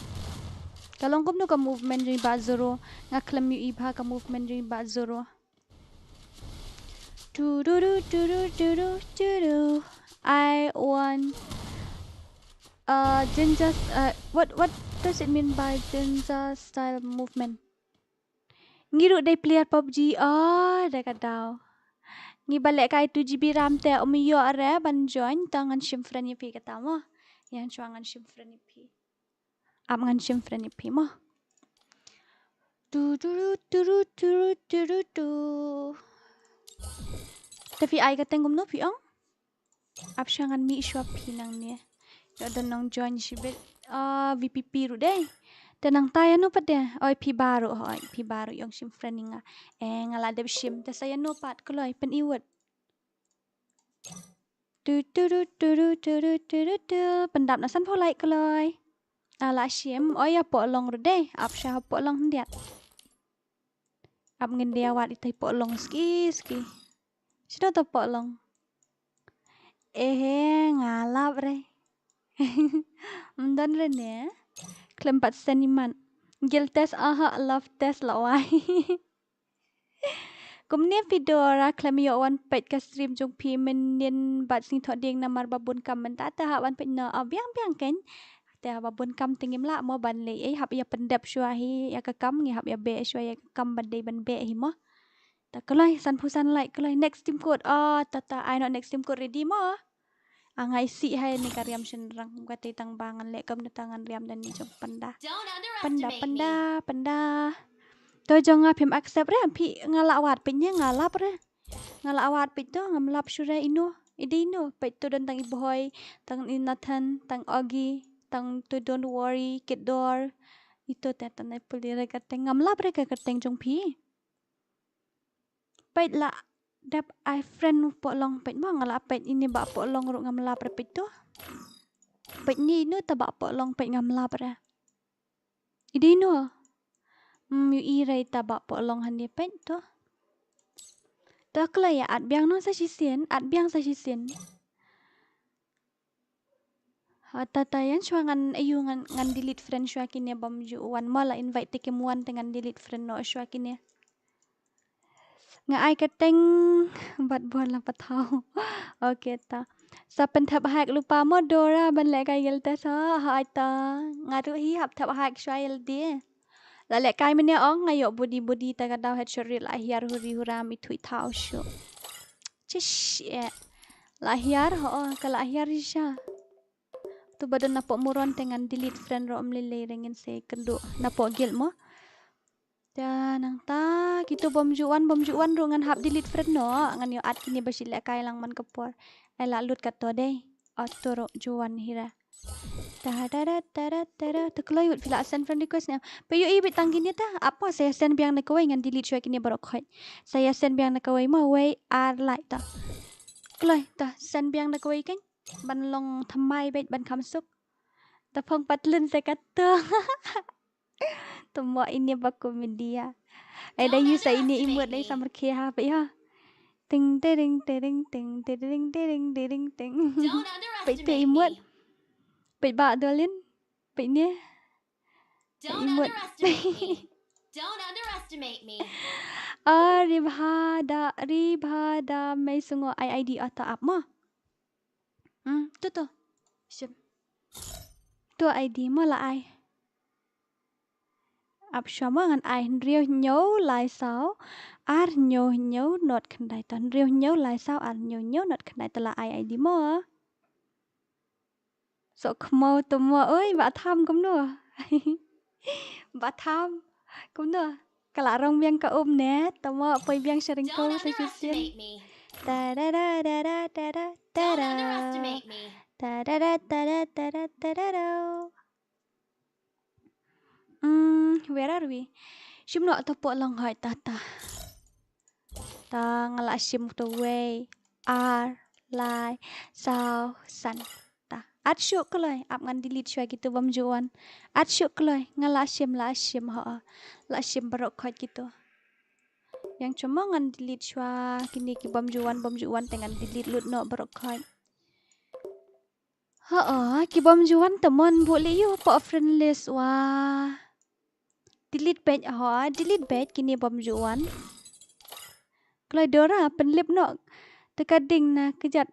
Kalong kumno ka movement jong i ba zero, nga khlem yu i ba ka movement jong i ba zero. Tu du du tu du tu du tu du. I want, uh, Jinja, uh, what, what does it mean by Jinja style movement? Ngi ruh dei player PUBG, oh, dei ka daw. Ngi ba leh kai two G B RAM te um ïoh re ban join, ta ngan shim friend ïa phi kata mo. Yang chwa ngan shim friend ïa phi. Ap ngan shim friend ïa phi mo. Tu tu tu tu tu tu tu tu. Te phi ai ka teng kumno phi ong? Ap sha ngan mih shuwa phi nangne. Ïoh don nong join shibit. Ah, V P P ruh dei. Te nangta ïano pat de. Oi, phi baru, hoi, phi baru ïong shim friend ïa nga. Eh, nga la dep shim. Te sa ïano pat kloi, pyn-i wut. Tu, tu, tu. Pyndap na sanphew lai kloi. Ah, la shim. Oi, ïa pohlong ruh dei. Ap sha pohlong hyndiat. Ap ngin dei wad ita i pohlong ski, ski. Sida ta pohlong. Eh, nga lap re. Mdon re ne. Khlem pat seni man. Guild test, aha, love test la wai. Kumne phi Dora khlem ïoh wan peit ka stream jong phi mynnin bad sngi thoh dieng namar ba bun kam mynta te hap wan peit noh, ah, biang biang kein. Te haba bun kam te ngim lah mo ban leh ei, hap ïa pyndep shuwa hi ïa ka kam, ngi hap ïa beh shuwa ïa ka kam ba dei ban beh hi mo. Ta kloi, sanphew san lai kloi, next team code. Oh, ta ta, ai noh next team code ready mo. Ah, nga isih hai ne ka riam shynrang, ka te tang ba ngan leh kam ne ta ngan riam da ni jong panda. Panda, panda, panda. To jong nga phim accept re, phi nga lah wad peit ne nga lap re. Nga lah wad peit to, ngam lap shuh re ino. Ide ino, peit to don tang i Bohoi, tang i Nathan, tang Ogi, tang to don't worry, Kidor. Ito te tang i puli re kyrteng, ngam lap re ka kyrteng jong phi. Peit la dep ai friend pohlong peit mo nga la peit ini ba pohlong ruh ngam lap re peit to. Peit ni ino ta ba pohlong peit ngam lap re. Ide ino. Hmm, yu i re ta ba pohlong hynne peit to. To kloi ïa at biang no sa shisien, at biang sa shisien. Ha, ta ta ïan shuwa ngan ayu ngan, ngan delete friend shuwa kine bam ju wan mo la invite te kim wan te ngan delete friend no shuwa kine. Nga ai ka teng bad bor la pathaw. Okay ta. Sa pynthep hack lypa mo Dora ban leh kai gel te sa ha ai ta. Nga ruh hi hap thep hack shwa ïa lade. La leh kai mynne ong nga ïoh body body ta ka daw headshot reel la hiar huri huram i thui thaw shu. Chish eh. La hiar ho ka la hiar sha. Tu ba don napoh muron te ngan delete friend ruh ym lei lei re ngin sa kynduh napoh guild mo. Te nangta kitu bym ju wan bym ju wan ruh ngan hap delete friend noh ngan ïoh add kine ba shu lehkai lang man ka por. Ai la lut katto dei. Ato ruh ju wan hi ra. Ta da da da da da da. Te kloi wut phi la send friend request ne. Phi ïohi beit tang kine ta. Ap mo sa ïa send biang na kawei ngan delete shuwa kine baroh khoit. Sa ïa send biang na kawei mo wei ar lai ta. Kloi ta send biang na kawei kan. Ban long thymmai beit ban kham suk. Ta phong pat lun sa katto. Te mo ine ba komedi ïa. Ai da use ine i mut dei samrkhie ha peit ha. Ting tering tering ting tering tering tering ting. Peit te i mut. Peit ba dolin. Peit ne. Peit i mut. Don't underestimate me. Ah, ribha da ribha da mei sungo ai ID ata ap mo. Hmm, tu tu. Shim. Tu ID mo la ai. Ap shwa mo ngan ai hynriew hynñiew lai saw ar hynñiew hynñiew not khyndai ta hynriew hynñiew lai saw ar hynñiew hynñiew not khyndai ta la ai ID mo. So khmaw to mo oi ba tham kumno. Ba tham kumno. Ka la rong biang ka um ne to mo poi biang sharing ko sa shisien. Ta da da da da da da da da. Ta da da da da da da da da. Mm, where are we? Shim noh to pok long hoi ta ta. Ta nga la shim to wei ar lai saw san. Ta at shuh kloi ap ngan delete shuwa kitu bym ju wan. At shuh kloi nga la shim la shim ho. La shim baroh khoit kitu. Yang cuma ngan delete shuwa kini ki bym ju wan bym ju wan te ngan delete lut noh baroh khoit. Ho, ki bym ju wan te mon bu li yu po friend list wa. Delete beit ho, delete beit kini bym ju wan. Kloi Dora pynlip noh. Te ka ding na kjat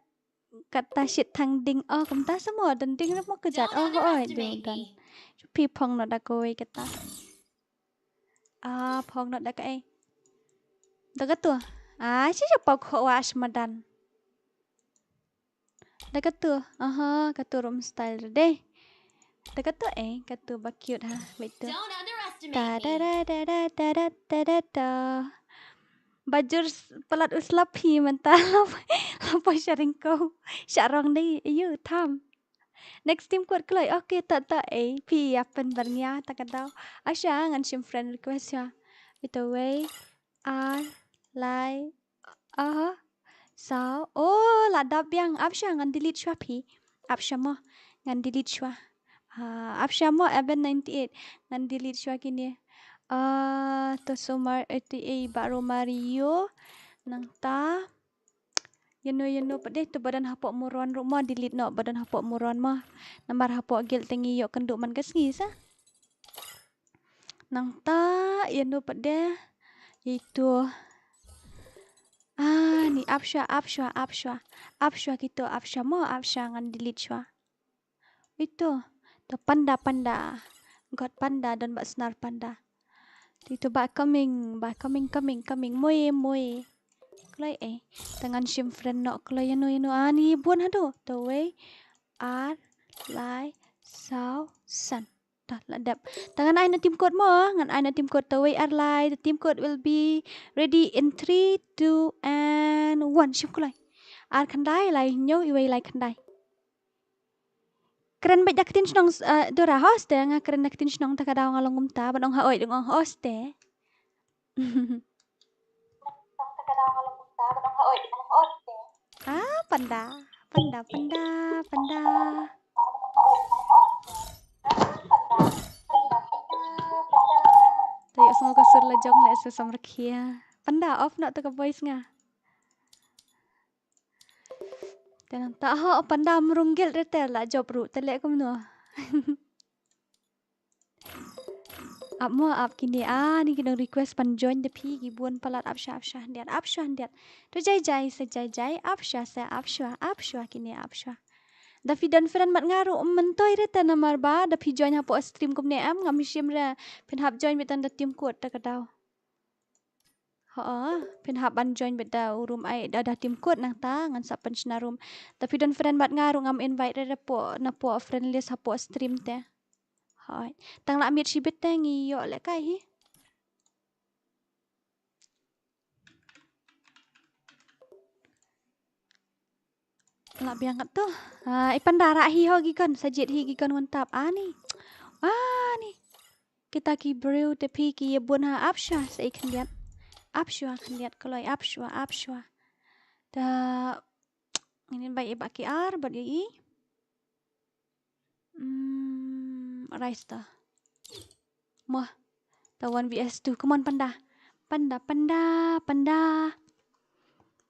kata shit thang ding oh kumta samo don ding mo kjat oh ho oi ding don. Phi phong noh da kawei kata. Ah phong noh da kaei. Da katu. Ah shi shi pok ho wa shmadan. Da katu, aha, katu room style re deh. Da katu eh, katu ba cute ha, wait tu. Don't underestimate me. Ta da da da da da da da da da. Bajur s- palat u slap hi mynta lap lap sharing ko. Sharong dei, ayu tham. Next team kot kloi, okay ta ta eh, phi ya pen barngia ta ka daw. Asha ngan shim friend request ya. Ito wei, ar, lai, Aha. Saw. Oh, la dap biang. Ap sha ngan delete shuwa phi. Ap sha mo. Ngan delete shuwa. Ah, ap sha mo Eben ninety eight. Ngan delete shuwa kine. Ah, to Sumar eighty eight ba Romario. Nangta. Yeno yeno pade to badan hapoh muron ruh mo delete noh badan hapoh muron mo. Namar hapoh guild te ngi ïoh kynduh man ka sngi sa. Nangta ïa nu pat de. Ïa itu. Ah, ni ap shuwa, ap shuwa, ap shuwa. Ap shuwa kitu, ap shuwa mo, ap shuwa ngan delete shuwa. Itu. To panda, panda. God panda, don ba snar panda. Itu ba coming, ba coming, coming, coming. Moi, moi. Kloi eh. Te ngan shim friend noh kloi ïa nu, ïa nu. Ah, ni bun haduh. To wei. Ar, lai, saw, san. Dah la dep. Te ngan ai na team code mo, ngan ai na team code te wei ar lai, the team code will be ready in three, two and one. Shim kloi. Ar khyndai lai hynñiew, iwei lai khyndai. Kren bad da ka ktien shnong, eh, Dora hoste, nga kren da ka ktien shnong te ka daw nga long kumta, ban ong ha oi, dang ong hoste. Ah, panda. Panda, panda, panda. Tayo sngo ka sur la jong le su samrkhia. Panda, off na to ka voice nga. Te nangta ho panda mrung gil re te la job ru te le kumno. Ap mo ap kine, ani ki nong request ban join da phi ki bun palat, ap shwa ap shwa khyndiat, ap shwa khyndiat. To jai jai sa jai jai, ap shwa sa ap shwa, ap shwa kine ap shwa. Da phi don friend bad nga ruh, um, myntoi re te namar ba da phi join hapoh stream kumne em, ngam shim re. Phin hap join beit tang da team code te ka daw. Ho, phin hap ban join beit da u room ai, da, da team code nangta ngan sa pynshna room. Da phi don friend bad nga ruh ngam invite re hapoh, napoh friend list hapoh stream te. Hooid. Tang la miet shibit te ngi ïoh lehkai hi. La biang katto. Ah, i panda rah hi ho ki kon, sa jied hi ki kon wan tap. Ani. Ani. Kita ki briew te phi ki ïa bun ha, ap shwa sa i khyndiat. Ap shwa khyndiat kloi, ap shwa, ap shwa. Ta ngin bai i ba ki ar bad i. Hmm, rice ta. Moh. Ta one V S two. Come on, panda. Panda, panda, panda.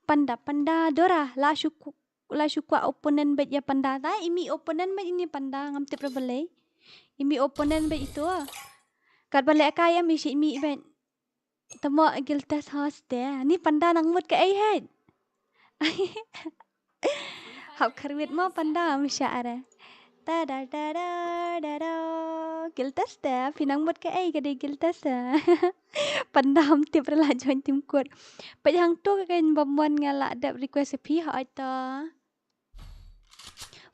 Panda, panda. Dora, la shu ku-, la shu kwah opponent beit ïa panda. Ta i mih opponent beit ine panda, ngam tip re balei. I mih opponent beit ito. Katba lehkai em i shi mih beit. Te mo guild test host te. Ni panda nang mut kaei hei. Hap kyrwit mo panda, ym shah re. Ta da da da da da. Guild test te, phi nang mut kaei ka dei guild test te. Panda ym tip re la join team code. Peit hangto ka kane ba mon nga la dep request ïa phi, hooid ta.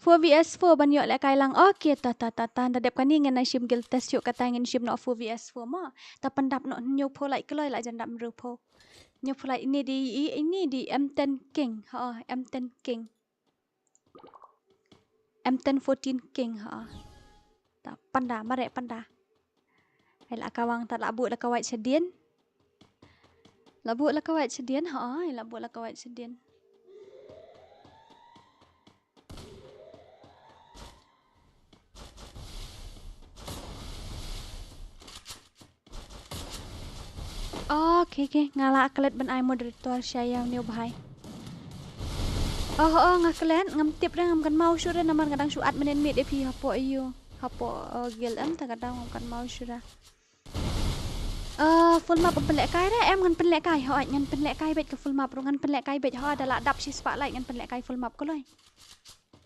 Four V S four ban ïoh lehkai lang. Okay, ta, ta, ta, ta. Da dep kane ngan nang shim guild test shuh, kata ngin shim noh four V S four mo. Ta pyndap noh hynñiewphew lait kloi, la jan dap hynriewphew. Hynñiewphew lait, ine dei, i, ine dei M ten King. Ha, M ten King. M ten fourteen King, ha. Ta panda, mareh panda. Ai la ka wang, ta la buh la ka wait shadien. La buh la ka wait shadien, ha, ai la buh la ka wait shadien. Okay, okay, nga la klet ban ai moderator sha ïa une u bhai. Oh, oh, nga klet, ngam tip re, ngam kynmaw shuh re, namar nga dang shu add mynnin miet ïa phi hapoh ïa u. Hapoh, oh, guild em, ta ka daw ngam kynmaw shuh re. Eh, full map pynlehkai re, em ngan pynlehkai, hooid, ngan pynlehkai beit ka full map ruh, ngan pynlehkai beit, hooid, da la dap shi spah lait ngan pynlehkai full map kloi.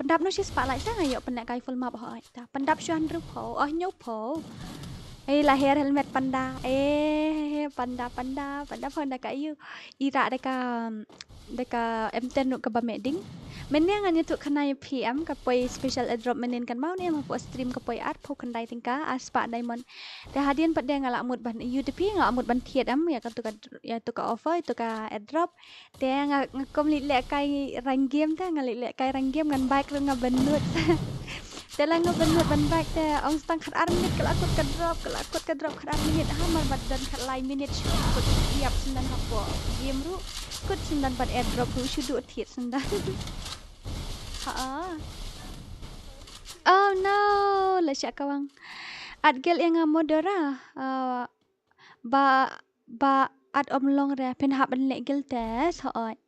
Pyndap noh shi spah lait sa nga ïoh pynlehkai full map, hooid, ta. Pyndap shuwa hynriewphew, oh, hynñiewphew. Eh, la her helmet panda, eh, panda, panda, panda phew da ka ïu. I rah da ka, da ka M ten ruh kaba meh ding. Mynne ngan ïathuh khana ïa phi em, ka poi special airdrop mynnin kan maw ne em, hapoh stream ka poi arphew khyndai tyngka, ar spah diamond. Te hadien pat de nga la mut ban, ïu te phi nga la mut ban thied em, ïa katu ka, ïa tu ka offer, ïa tu ka airdrop. Te nga, nga kum leit lehkai rank game te, nga leit lehkai rank game ngan bike ruh nga bynnud. Te la nga bynnud ban bike te, ong sa tang khatar minit ka la kut ka drop, ka la kut ka drop khatar minit, ha mar ba don khatlai minit shu kut ïap syndan hapoh game ruh, kut syndan bad airdrop ruh shu duh thied syndan. Ha. Oh no, la shah kawang. Add guild ïa nga mo Dora. Ah, ba, ba add ym long re, phin hap ban leh guild test, hooid.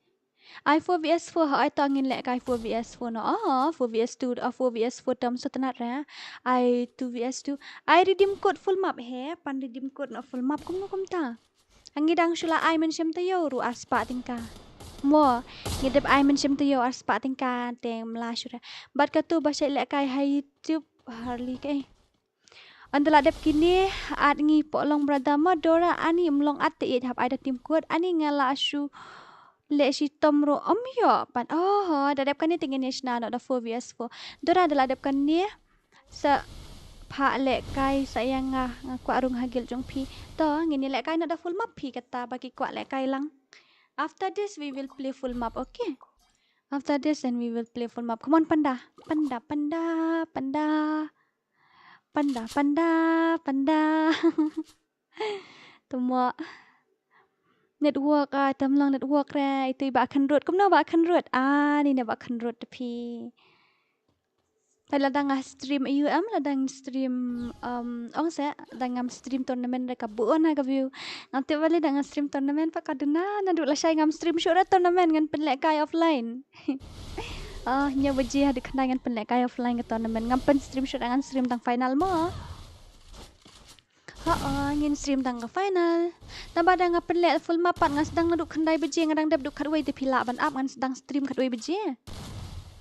Ai four V S four, hooid, to ngin lehkai four V S four noh. Oh, four V S two, oh, four V S four tam sutnat re. Ai two V S two. Ai redeem code full map he, pan redeem code noh full map kumno kumta. Ngi dang shu la ai mynshem taïew ruh ar spah tyngka. Mo, ngi dep ai mynshem taïew ar spah tyngka te mla shu re. Bad katu ba shait lehkai ha YouTube, Harley kaei. Ynda la dep kine, add ngi poh long brother mo Dora, ani ym long add te ïeit hap ai da team code, ani nga la shu leh shitom ruh ym ïoh pat. Oh, da dep kane te ngin ïa shna noh da four V S four. Dora da la dep kane sa phah lehkai sa ïa nga, nga kwah rung ha guild jong phi. To ngin ïa lehkai noh da full map phi kata ba ki kwah lehkai lang. After this we will play full map, okay? After this then we will play full map. Come on panda, panda, panda, panda. Panda, panda, panda. Tuma. Network, ah, tam long network re. Itu i Bah Khanrut. Kumno Bah Khanrut? Ah, ni ne Bah Khanrut te phi. Phi lada nga stream U M, lada nga stream, um, ong se, lada ngam stream tournament re ka bun ha ka view. Ngam tip balei lada nga stream tournament pat ka duna, naduh lashai ngam stream shuh re tournament ngan pynlehkai offline. Ah, hynñiew baje haduh khyndai ngan pynlehkai offline ka tournament. Ngam pyn stream shuh re ngan stream tang final mo. To, oh, ngin stream tang ka final. Tang ba da nga pynleh full map pat nga sdang naduh khyndai baje, nga dang dep duh khatwei, te phi lah ban ap ngan sdang stream khatwei baje?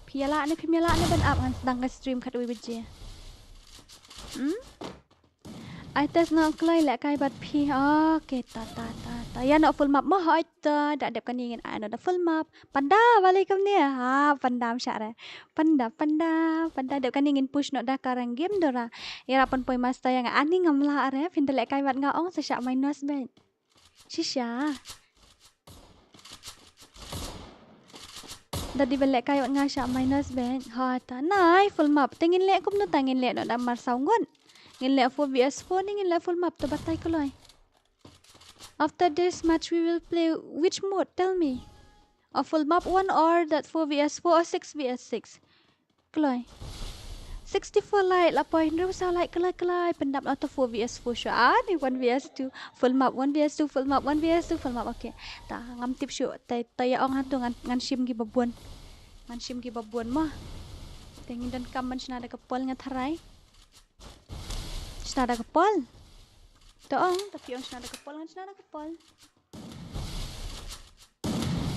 Phi ïa lah ne phim ïa lah ne ban ap ngan sdang ka stream khatwei baje? Hmm? Ai test noh kloi lehkai bad phi. Okay, ta, ta, ta, ta. Ïa noh full map mo, hooid ta. Da dep kane ngin ai noh da full map. Panda, balei kumne? Ha, Panda, ym shah re. Panda, Panda, Panda. Dep kane ngin push noh da ka rank game, Dora. Ïarap pynpoi master ïa nga, ani ngam lah re. Phin da lehkai bad nga ong sa shah minus beit. Shisha. Da dei ban lehkai bad nga shah minus beit. Ha ta. Nai, full map. Te ngin leh kumno ta, ngin leh noh da mar saw ngut? Ngin leh four V S four ne ngin leh full map, to batai kloi. After this match we will play which mode? Tell me. A full map one or that four V S four or six V S six? Kloi. Sixty-four like, la poi hynriew saw like, kloi, kloi. Pyndap na to four V S four shuh. Ah, ni one V S two. Full map, one V S two, full map, one V S two, full map. Okay. Ta, ngam tip shuh. Ta, ta ïa ong ha to ngan, ngan shim ki babun. Ngan shim ki babun mo. Te ngin donkam ban shna da ka pol, nga tharai. Shna da ka pol. To ong, ta phi ong shna da ka pol, ngan shna da ka pol.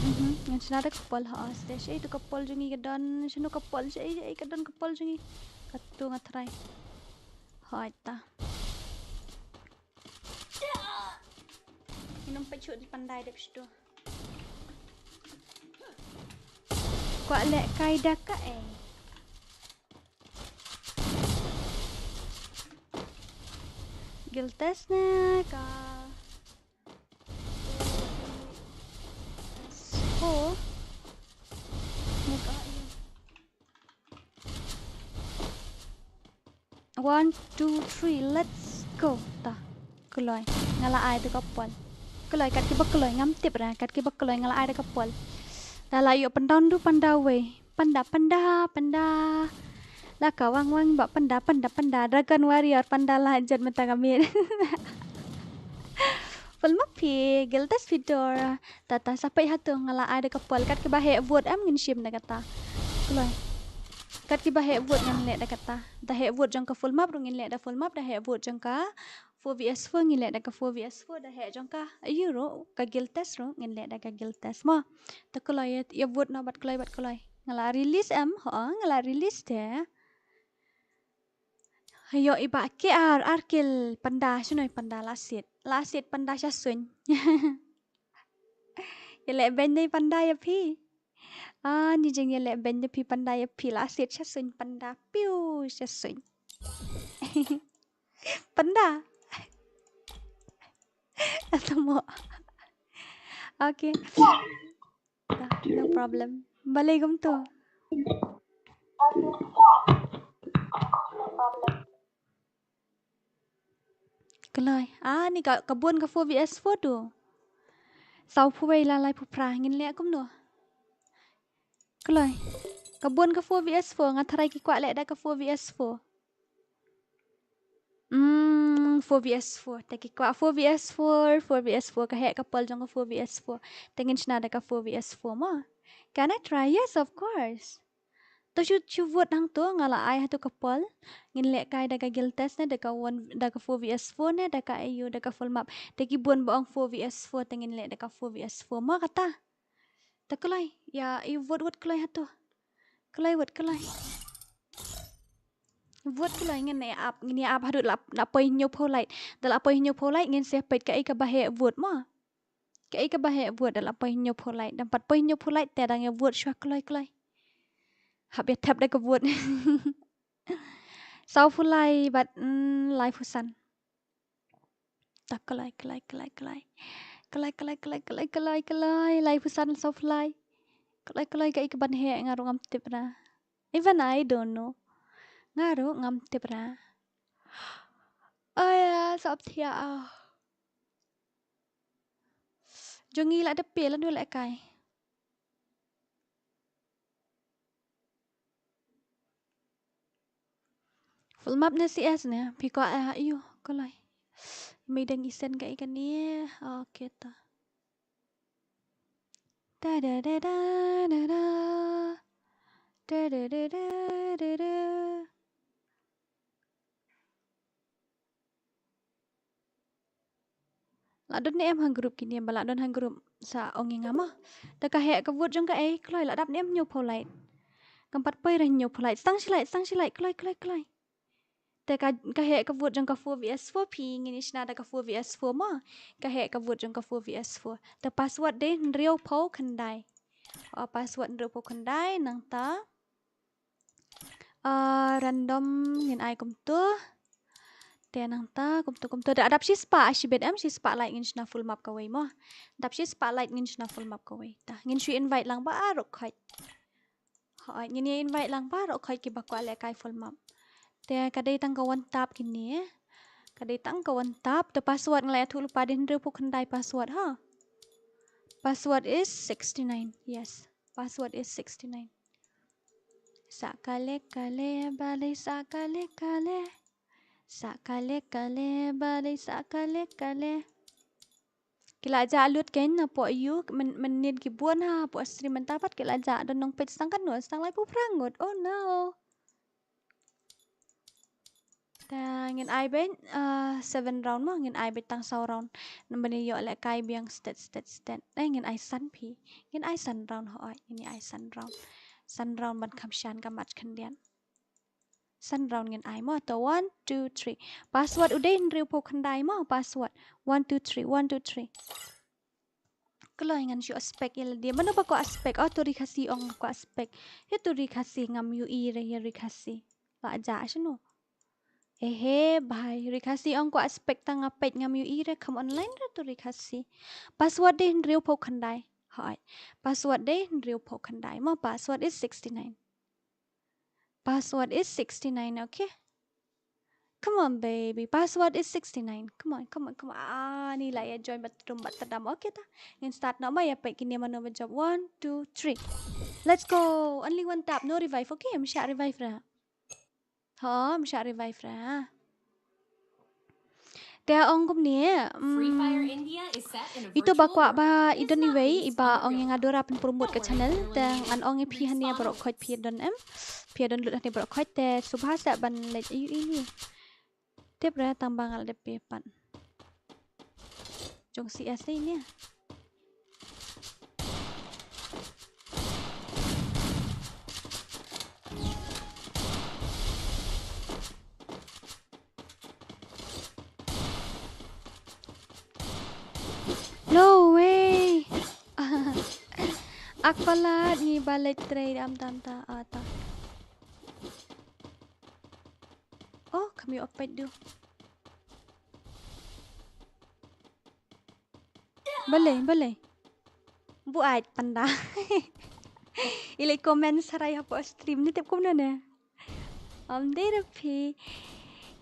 Mhm, ngan shna da ka pol, ha, stage eight ka pol jong ngi ka don, shano ka pol, shaei, shaei ka don ka pol jong ngi. Katu nga tharai. Hooid ta. Ngin ym peit shuh, Panda i dep shuh. Kwah lehkai da kaei? Guild test ne ka Four. One, two, three, let's go. Ta. Kloi. Nga la ai da ka pol. Kloi, kat kiba kloi, ngam tip ra. Kat kiba kloi, nga la ai da ka pol. Ta la ïoh pyndown du Panda wei. Panda, Panda, Panda. La ka wang wang ba Panda, Panda, Panda. Dragon Warrior, Panda la jet mynta ka miet. Full map phi, guild test phi Dora. Ta, ta, sa peit hato, nga la ai da ka pol. Kat kiba heh vote em ngin shim da kata. Kloi. Kat kiba heh vote ngin leh da kata. Da heh vote jong ka full map ruh ngin leh da full map, da heh vote jong ka four V S four ngin leh da ka four V S four, da heh jong ka, aiu ruh, ka guild test ruh ngin leh da ka guild test mo. Ta kloi, ïa vote noh bad kloi, bad kloi. Nga la release em, ho, nga la release te. Ïoh i Bah K R, ar kill Panda, shano i Panda, la siat. La siat Panda sha suiñ. Ïaleh beiñ dei Panda ïa phi. Ah, ni jingïaleh beiñ da phi Panda ïa phi, la siat sha suiñ Panda. Piu sha suiñ. Panda. Atamo. Okay. No problem. Balei kumto? Kloi. Ah, ni ka, ka bun ka four V S four tu. Sawphew wei la laiphew phra, ngin leh kumno? Kloi. Ka bun ka four V S four, nga tharai ki kwah leh da ka four V S four. Hmm, four V S four. Te ki kwah four V S four, four V S four, ka heh ka pol jong ka four V S four. Te ngin shna da ka four V S four mo. Can I try? Yes, of course. To shu, shu vote hangto, nga la ai hato ka pol. Ngin lehkai da ka guild test ne, da ka one, da ka four V S four ne, da ka A U, da ka full map. Te ki bun ba ong four V S four, te ngin leh da ka four V S four mo kata. Ta kloi, ïa, i vote, vote kloi hato. Kloi, vote kloi. Vote kloi, ngin ïa ap, ngin ïa ap haduh la, la poi hynñiewphew like. Da la poi hynñiewphew like, ngin sa peit kaei kaba heh vote mo. Kaei kaba heh vote da la poi hynñiewphew like. Dang pat poi hynñiewphew like te dang ïa vote shuwa kloi kloi. Hap ïa thep da ka vote. Sawphew lai bad, mm, laiphew san. Ta kloi, kloi, kloi, kloi. Kloi, kloi, kloi, kloi, kloi, kloi. Laiphew san, sawphew lai. Kloi, kloi, kaei kaban heh, nga ruh ngam tip ra. Even I don't know. Nga ruh ngam tip ra. Aya, sap thiah ah. Jong ngi la da phi, la dei lehkai. Full map ne C S ne, phi kwah, eh, aiu, kloi. Mei dang isen kaei kane, okay ta. Da da da da da da. Da da da da da da. La don ne em ha group kine, ba la don ha group sa ong ïa nga mo. Te ka heh ka vote jong ka ei, kloi, la dap ne em hynñiewphew light. Kam pat poi re hynñiewphew light. Stang shi light, stang shi light, kloi, kloi, kloi. Te ka, ka heh ka vote jong ka four V S four, phi ngin ïa shna da ka four V S four mo. Ka heh ka vote jong ka four V S four. Te password dei hynriewphew khyndai. Oh, password hynriewphew khyndai, nangta. Ah, random ngin ai kumto. Te nangta kumto, kumto. Da dap shispah, ah, shibit em, shispah light ngin shna full map kawei mo. Dap shispah light ngin shna full map kawei. Ta, ngin shu invite lang baroh khoit. Hooid, ngin ïa invite lang baroh khoit kiba kwah lehkai full map. Te ka dei tang ka one tap kine. Ka dei tang ka one tap. Te password nga la ïathuh lypa, dei hynriewphew khyndai password ha. Password is sixty-nine. Yes. Password is sixty-nine. Sa kale kale, balei sa kale kale. Sa kale kale, balei sa kale kale. Ki la jah lut kein napoh ïu, myn-, mynnin ki bun ha, hapoh stream mynta pat ki la jah don nongpeit stang katno, stang laiphew phra ngut. Oh no. Ta ngin ai beit, ah, seven round mo, ngin ai beit tang saw round. Namar ïoh lehkai biang stet, stet, stet. Eh, ngin ai san phi. Ngin ai san round hooid, ngin ai san round. San round ban kham shan ka match khyndiat. San round ngin ai mo, to one, two, three. Password u dei hynriewphew khyndai mo, password. One, two, three, one, two, three. Kloi ngan shu aspek ïa lade. Mano ba kwah aspek? Oh, to ri Khasi ong kwah aspek. He to ri Khasi ngam ïohi re ïa ri Khasi. La jah shano? Ehe, bhai. Ri Khasi ong kwah aspek tang nga peit ngam ïohi re kham online re to ri Khasi. Password dei hynriewphew khyndai. Hooid. Password dei hynriewphew khyndai. Mo password is sixty-nine. Password is sixty-nine, okay? Come on, baby. Password is sixty-nine. Come on, come on, come on. Ah, ni la ïa join bad rum bad tadam. Okay ta. Ngin start noh ma ïa peit kine mano ba jop. One, two, three. Let's go. Only one tap. No revive. Okay, ym shah revive ra. Ho, ym shah revive ra. Te ong kumne, mm, ito ba kwah ba i don iwei iba ong ïa nga Dora pynpromote ka channel, te ngan ong ïa phi hangne baroh khoit phi don em. Phi don lut hangne baroh khoit te sngewbha sa ban leit ïa i ni. Tip re tang ba nga la dep phi pat. Jong C S dei ne. No way. Ak palat ngi ba leit trei dam tam ta ata. Oh, kham ïoh peit du. Balei, balei. Buaid panda. I leit comment sharai hapoh stream ne tip kumno ne. Ym dei re phi.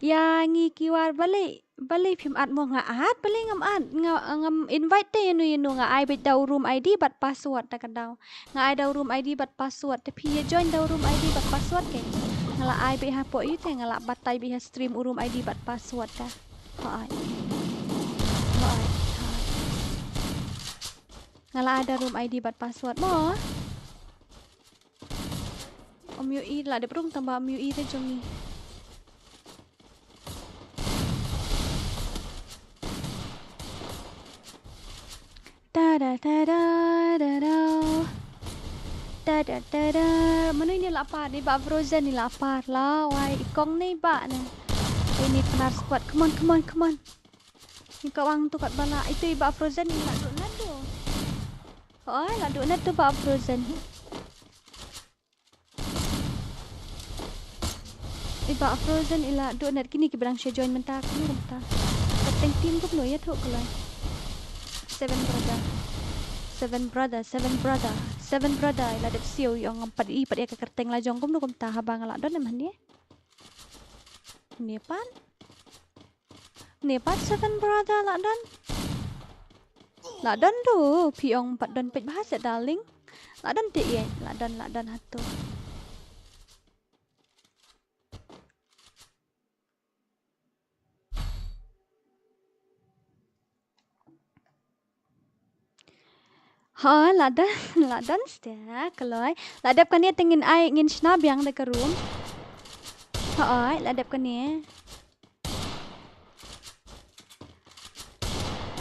Ïa ngi ki war balei, balei phim add mo nga add, balei ngam add, nga, ngam invite te ïano ïano nga ai beit da u room I D bad password ta ka daw. Nga ai da u room I D bad password te phi ïa join da u room I D bad password ke. Nga la ai beit hapoh ïu te nga la batai beit ha stream u room I D bad password ta. Hooid. Hooid. Nga la ai da room I D bad password mo. Ym ïohi la dep rung tang ba ym ïohi te jong ngi. Ta da ta da da da. Ta da ta da. Mano ini la par ni ba Frozen ni la par la. Wai i kong ni ba ne. Ini Pnar squad. Come on, come on, come on. Ni ka wang tu kat bala. Itu i ba Frozen ni la duk nat tu. Oi, la duk nat tu ba Frozen. I ba Frozen i la duk nat kine ki ba dang shu join mynta kumno mynta. Kyrteng team kumno ïathuh ko lai. Seven brother. Seven brother, seven brother. Seven brother i la dep siew i ong ngam pat i pat ïa ka kyrteng la jong kumno kumta haba nga la don em hangne. Hangne pat. Ne pat seven brother la don. La don du, phi ong pat don peit bha se darling. La don te ïa, la don, la don hato. Ha, la don, la don stia, kloi. La dep kane te ngin ai, ngin shna biang da ka room. Ha, la dep kane.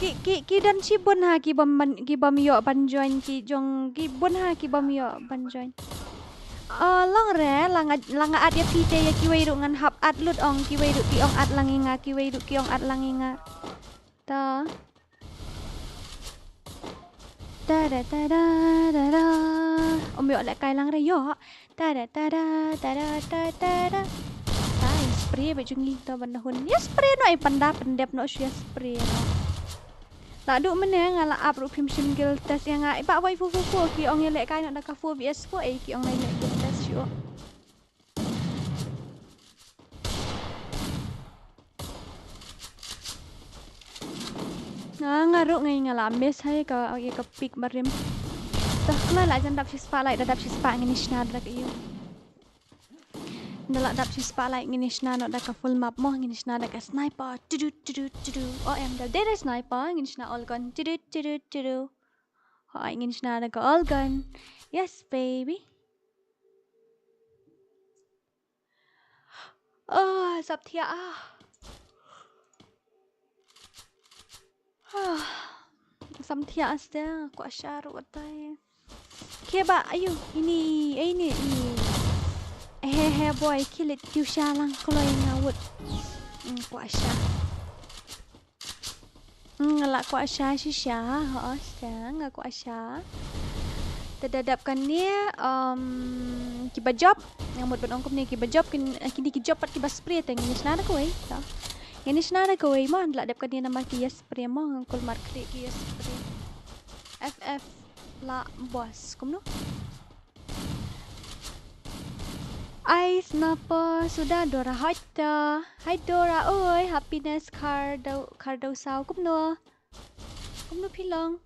Ki, ki, ki don shibun ha, ki bym ban, ki bym ïoh ban join, ki jong, ki bun ha, ki bym ïoh ban join. Ah, long re, la nga, la nga add ïa phi te ïa kiwei ruh ngan hap add lut ong, kiwei ruh ki ong add lang ïa nga, kiwei ruh ki ong add lang ïa nga. Ta. Ta da ta da da da. Ym ïoh lehkai lang re ïoh. Ta da ta da ta da ta ta da. Ta ïa spray ba jong ngi to ban da hun. Ïa spray noh, ïa pynda pyndep noh shu ïa spray noh. La duh mynne nga la ap ruh phim shim guild test ïa nga. Ïa ba wai fu fu fu ki ong ïa lehkai noh da ka fu B S fu ei ki ong na ïa guild test shu. Nga, nga ruh ngi nga la miss hai ka, ïa ka pick barim. Toh, khlem la jan dap shi spah like, da dap shi spah ngin ïa shna da ka ïa. Da la dap shi spah like ngin ïa shna noh da ka full map mo, ngin ïa shna da ka sniper. Tudu, tudu, tudu. O em da dei da sniper, ngin ïa shna all gun. Tudu, tudu, tudu. Hoi, ngin ïa shna da ka all gun. Yes, baby. Oh, sap thiah ah. Ah, sam thiah aste, kwah sha ruh wat tai. Ke ba, ayu, ini, eh, ini, ini. Eh, he, he, boy, kilit tiu sha lang kloi nga wut. Mm, kwah sha. Mm, nga la kwah sha shisha, ho, sha, nga kwah sha. Te da dap kane, um, kiba job, nga mut ban ong kumne kiba job, kin, kine ki job pat kiba spray te ngin ïa shna da kawei, to. Ngin ïa shna da kawei mo, da la dap kane namar ki ïa spray mo, nga kulmar khlieh ki ïa spray. F F la boss, kumno? Ai, snapa suda Dora hoita. Hai Dora, oi, happiness khar dau, khar dau saw, kumno? Kumno phi long?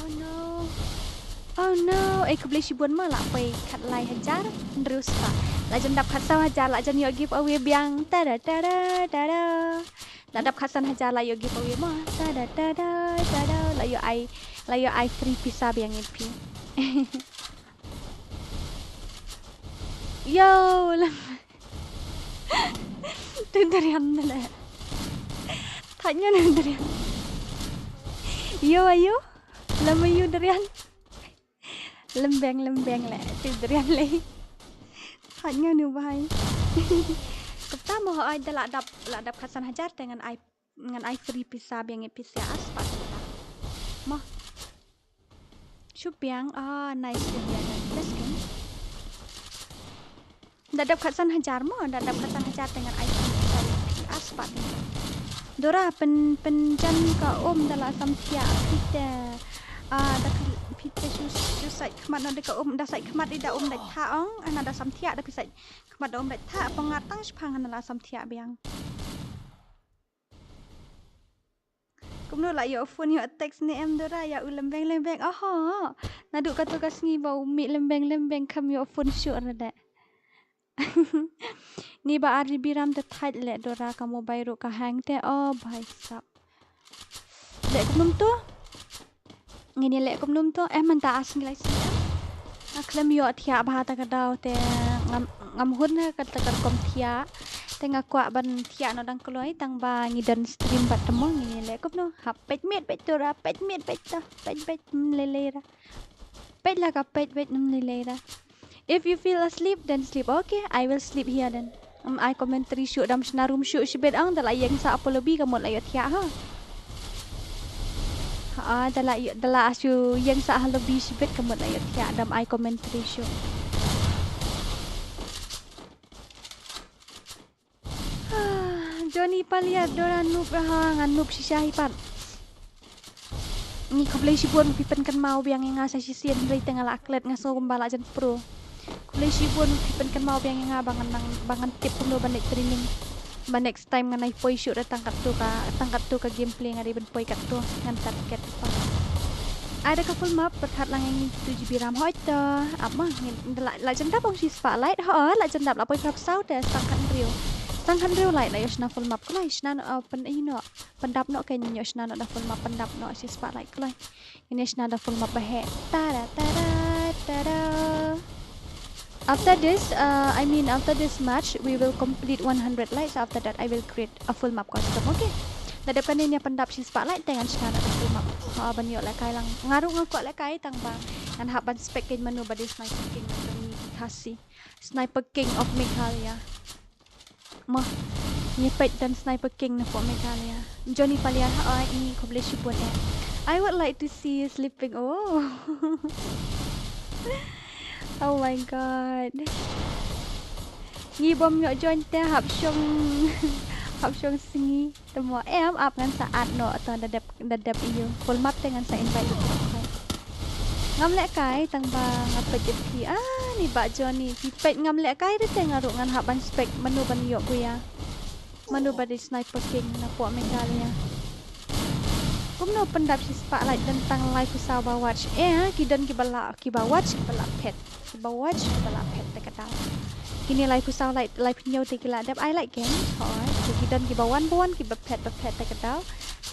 Oh no. Oh no. Eh, khublei shibun ma la poi khatlai hajar. Hynriew spah. La jan dap khatsaw hajar, la jan ïoh giveaway biang. Tada, tada, tada. La dap khatsan hajar la ïoh giveaway mo. Tada, tada, tada. La ïoh ai, la ïoh ai free pisa biang ïa phi. Yo, la. Tu darian na le. Thait nyo na darian. Yo, ayo. Lama yu darian. Lembeng, lembeng le. Tu darian le. Thait nyo nu bai. Kata mo ai da la dap, la dap khatsan hajar te ngan ai, ngan ai free pisa biang ïa pisa as pat. Mo. Shu biang, ah, nice to hear that. Best game. Da dap khatsan hajar mo, da dap khatsan hajar te ngan ai free pisa ïa pisa as pat. Dora pyn, pynjan ka um da la sam thiah phi te. Ah, da phi, phi te shu, shu sait khmat noh da ka um, da sait khmat i da um da tha ong, ana da sam thiah da phi sait khmat da um da tha, pyngat tang shipang ana la sam thiah biang. Kumno la ïoh phone ïoh text ne em Dora ïa u lembeng lembeng. Oho. Naduh kato ka sngi ba u mih lembeng lembeng kham ïoh phone shuh re de. Ngi ba ar GB RAM te thait le Dora ka mobile ruh ka hang te o bhai sab. Le kumno to? Ngin ïa leh kumno to, eh, mynta as ngi lai sien. Nga khlem ïoh thiah bha ta ka daw te ngam, ngam hun ha ka ta ka rukom thiah. Te nga kwah ban thiah noh dang kloi tang ba ngi don stream bad te mo ngin ïa leh kumno. Hap peit miet peit Dora, peit miet peit ta, peit peit, mm, lei lei ra. Peit la ka peit peit, mm, lei lei ra. If you feel asleep, then sleep. Okay, I will sleep here then. Ym ai commentary shuh, dam shna room shuh shibit ong, da la ïeng sah hapoh lobby ka mut la ïoh thiah ha. Ha, da la ïoh, da la shu ïeng sah ha lobby shibit ka mut la ïoh thiah, dam ai commentary shuh. Johnny Paliat, Dora noob ra ha, nga noob shisha hi pat. Ngi khublei shibun phi pynkynmaw biang ïa nga sa shisien, hynrei te nga la klet nga sngew kumba la jan pro. Khublei shibun phi pynkynmaw biang ïa nga ba ngan nang, ba ngan tip kumno ban leit training. Ba next time ngan ai poi shuh da tang katto ka, tang katto ka gameplay nga dei ban poi katto ngan target pa. Ai da ka full map pyrkhat lang ïa ngi two GB RAM hoi ta. Ap ma ngin da la, la jan dap ong shi spotlight ho, la jan dap la poi pyrkhat saw te sang khat hynriew. Sang khat hynriew lai la ïoh shna full map kloi shna no, uh, pyn ïa no. Pyndap noh, kan ïoh shna noh da full map, pyndap noh shi spotlight kloi. Ïoh shna da full map ba heh. Tada, tada, tada. After this, uh, I mean, after this match, we will complete one hundred likes. After that, I will create a full map custom. Okay. Da dep kane ïa pyndap shi spah like te ngan shna da full map. Ha, ban ïoh lehkai lang. Nga ruh nga kwah lehkai tang ba ngan hap ban spec kein mano ba dei Sniper King na ka mi ki Khasi. Sniper King of Meghalaya. Mo, ngi peit don Sniper King na pok Meghalaya. Johnny Paliar, ha, oi, ngi khublei shibun eh. I would like to see you sleeping. Oh. Oh my God. Ngi bym ïoh join te hap shong, hap shong sngi. Te mo em ap ngan sa add noh to da dep, da dep ïoh. Full map te ngan sa invite lut. Ngam lehkai tang ba nga peit ïa phi. Ah, ni Bah Johnny. Phi peit ngam lehkai te nga ruh ngan hap ban spec mano ban ïoh buya. Mano ba dei Sniper King na pok Meghalaya. Kumno pyndap shi spah like don tang laiphew saw ba watch. Eh, ki don kiba la, kiba watch, kiba la phet. Kiba watch, kiba la phet te ka daw. Kine laiphew saw like, laiphew hynñiew te ki la dep ai like kein. Hooid, te ki don kiba wan ba wan, kiba phet ba phet te ka daw.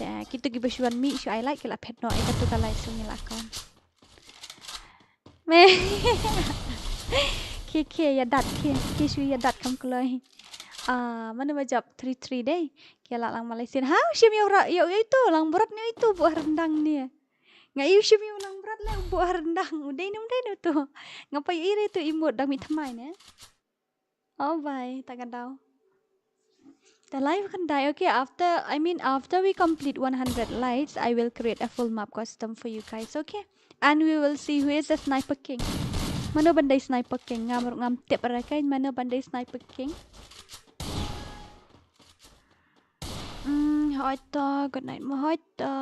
Te kito kiba shu wan mih shu ai like ki la phet noh ïa kato ka like song ïa la account. Me. Khie khie ïa dat khie, khie shu ïa dat kham kloi. Ah, mano ba jop three three dei. Ki la lang Malaysian. Ha, shim ïa u ra, ïa u ito, Langbrot ne ito, buh ryndang ne. Nga ïohi shim ïa u Langbrot leh buh ryndang. U dei ne ym dei ne uto. Nga peit ïa ito emote dang mih thymmai ne. Oh bye, ta ka daw. Te live khyndai, okay, after, I mean, after we complete one hundred likes, I will create a full map custom for you guys, okay? And we will see who is the Sniper King. Mano ban dei Sniper King, ngam, ngam tip re kein, mano ban dei Sniper King. Hmm, hooid to, good night mo hooid to.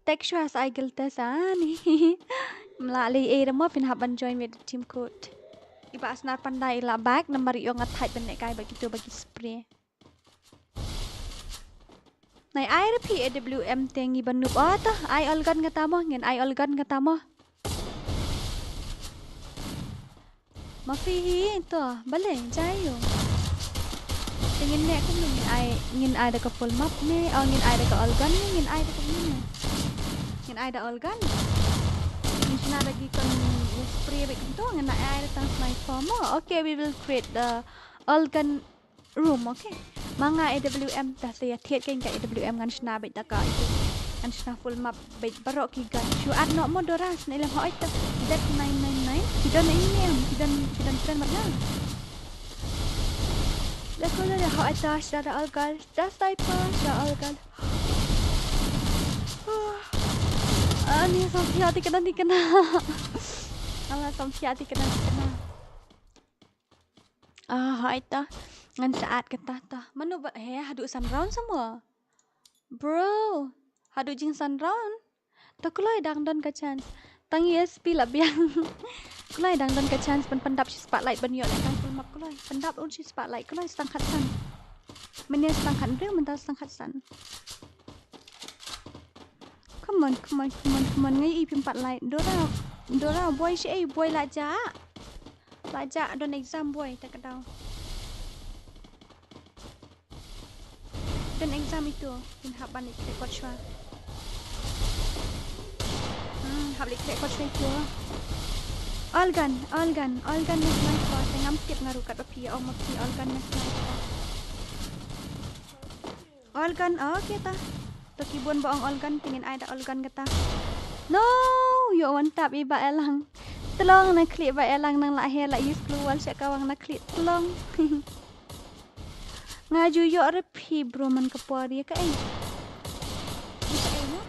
Tek shuwa sa ai guild test ani. Mla lei ei re mo phin hap ban join with the team code. Iba snar pandai i la back namar ïoh nga thait ban lehkai ba kito ba ki spray. Nai ai re phi A W M te ngi ban noob o ta ai all gun kata mo ngin ai all gun kata mo. Ma phi hi to, balei, jai ïoh. Te ngin leh kumno ngin ai, ngin ai da ka full map ne, o ngin ai da ka all gun ne, ngin ai da ka mino. Ngin ai da all gun. Ngin shna da ki kon ïa spray beit kumto, ngin ai da tang sniper mo. Okay, we will create the all gun room, okay. Ma nga A W M ta sa ïa thied kein ka A W M ngan shna beit da ka ito. Ngan shna full map beit baroh ki gun. Shu add noh mo Dora sna ilem hooid ta. Z nine nine nine. Ki don ne em, ki don, ki don friend mat nga. Da ko da hooid ta shna da all gun. Da sniper shna all gun. Ani samphia ti kana ti kana. Ala samphia ti kana ti kana. Ah, hai ta. Ngan sa add kata ta. Mano ba, he, haduh san round sa mo. Bro, haduh jingsan round. Ta kloi dang don ka chance. Tang U S P la biang. Kloi dang don ka chance ban pyndap shi spah like ban ïoh lehkai full map kloi. Pyndap un shi spah like kloi stang khatsan. Mynne stang khathynriew mynta stang khatsan. Come on, come on, come on, come on. Ngai i phim pat like. Dora, Dora, buai shi ei, buai la jah. La jah don exam buai, ta ka daw. Don exam ito, phin hap ban leit khreh kot shuwa. Hmm, hap leit khreh kot shuwa ito. All gun, all gun, all gun ne sniper. Te ngam tip nga ruh katba phi ong ma phi all gun ne sniper. All gun, okay ta. To ki bun ba ong all gun, te ngin ai da all gun kata. No, ïoh wan tap i Bah Elang. Tlong na khlieh Bah Elang nang la her la use gloo wall sha ka wang na khlieh tlong. Nga ju ïoh re phi bro man ka por ïa kaei. Ïa kaei mo?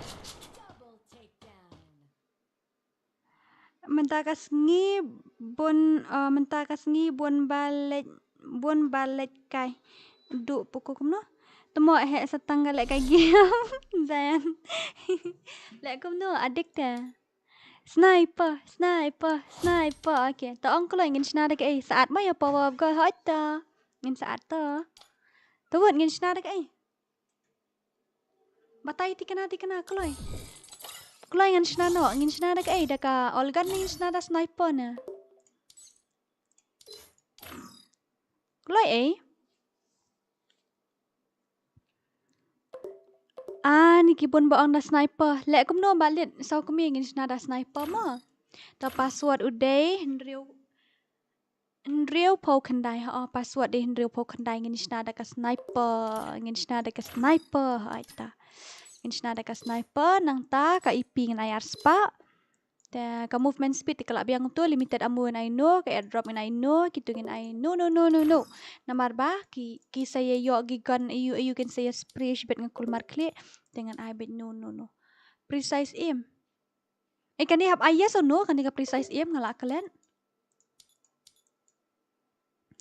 Mynta ka sngi bun, ah, mynta ka sngi bun ba leit, bun ba leit kai. Duh puku kumno? Te mo heh sa tang ka lehkai game. Zayan. Leh kumno addicted. Sniper, sniper, sniper. Okay, to ong kloi ngin shna da kaei. Sa add mo ïa power of God hooid to. Ngin sa add to. To wut ngin shna da kaei. Batai tikna tikna kloi. Kloi ngan shna noh, ngin shna da kaei, da ka all gun ne ngin shna da sniper ne. Kloi ei. Ani ki bun ba ong da sniper. Leh kumno ba leit saw kmie ngin shna da sniper mo. Ta password u dei hynriew, hynriew phew khyndai. Ha, password dei hynriew phew khyndai. Ngin shna da ka sniper, ngin shna da ka sniper. Ha, ta. Ngin shna da ka sniper, nangta ka E P ngin ai ar spah. Te ka movement speed te ka lah biang tu, limited ammo ngin ai no, ka airdrop ngin ai no, kitu ngin ai no, no, no, no, no. Namar ba ki, ki sa ïa ïoh ki gun, ïa u, ïa u kin sa ïa spray shibit nga kulmar khlieh. Te ngan ai beit no, no, no. Precise aim. Eh, kane hap ai yes or no, kane ka precise aim nga lah klet.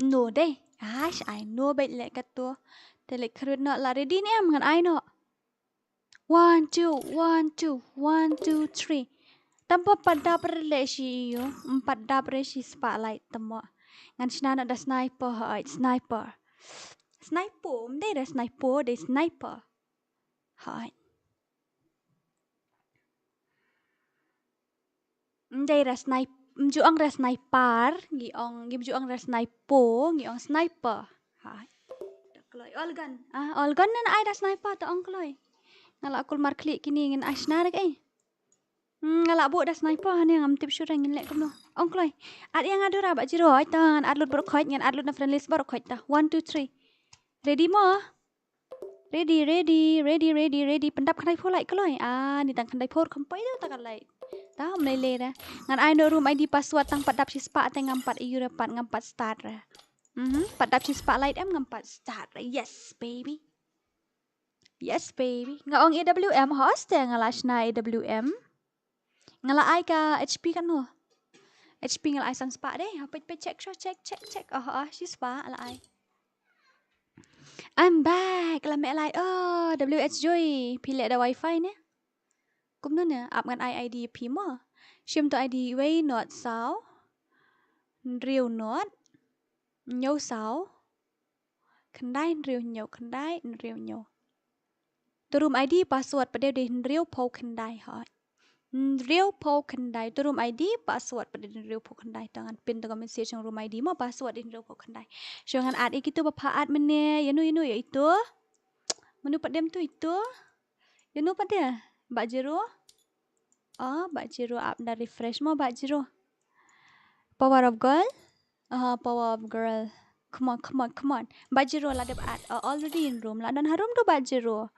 No dei. Ash, ai no beit leh kato. Te leh khrut noh, la ready ne em, ngan ai noh. One, two, one, two, one, two, three. Tam pat dap re leh shi ïa u, em pat dap re shi spotlight tamo. Ngan shna noh da sniper, hooid, sniper. Sniper, em dei da sniper, dei sniper. Hooid. Em dei da sniper, em ju ong da sniper, ngi ong, ngi ju ong da sniper, ngi ong sniper. Hooid. Da kloi all gun. Ah, all gun nan ai da sniper, ta ong kloi. Nga lah kulmar khlieh kine, ngin ai shna da kaei. Hmm, nga lah buh da sniper, hane ngam tip shuh re ngin leh kumno. Ong kloi. Add ïa nga Dora, Bah Jiro, ai ta ngan add lut baroh khoit, ngan add lut na friend list baroh khoit ta. One, two, three. Ready mo? Ready, ready, ready, ready, ready. Pyndap khyndai phew light kloi. Ah, ni tang khyndai phew kham poi ta ka light. Ta ym lei lei re. Ngan ai noh room I D password tang pat dap shi spah te ngam pat ïoh re pat ngam pat start re. Mhm, pat dap shi spah light em ngam pat start re. Yes, baby. Yes, baby. Nga ong A W M, hooid te nga lah shna A W M. Nga lah ai ka H P katno? H P nga lah ai san spah dei. Ha, peit, peit, check, check, check, check, check. Oh, oh, shi spah lah ai. I'm back. La meh lai. Oh, W H Joy. Phi leh da wifi ne? Kumno ne? Ap ngan ai I D phi mo. Shim to I D wei not saw. Hynriew not. Hynñiew saw. Khyndai hynriew hynñiew, khyndai hynriew hynñiew. To room I D password pat dei hynriew phew khyndai, hooid. Hynriew phew khyndai. To room I D password pat dei hynriew phew khyndai. To ngan pin to ka message jong room I D mo, password dei hynriew phew khyndai. Shu ngan add ïa kito ba pha add mynne, ïa no, ïa no, ïa ito. Mano pat dem to ito? Ïa no pat de? Bah Jiro? Oh, Bah Jiro ap da refresh mo, Bah Jiro. Power of girl? Oh, power of girl. Come on, come on, come on. Bah Jiro la dep add. Oh, already in room. La don ha room to Bah Jiro.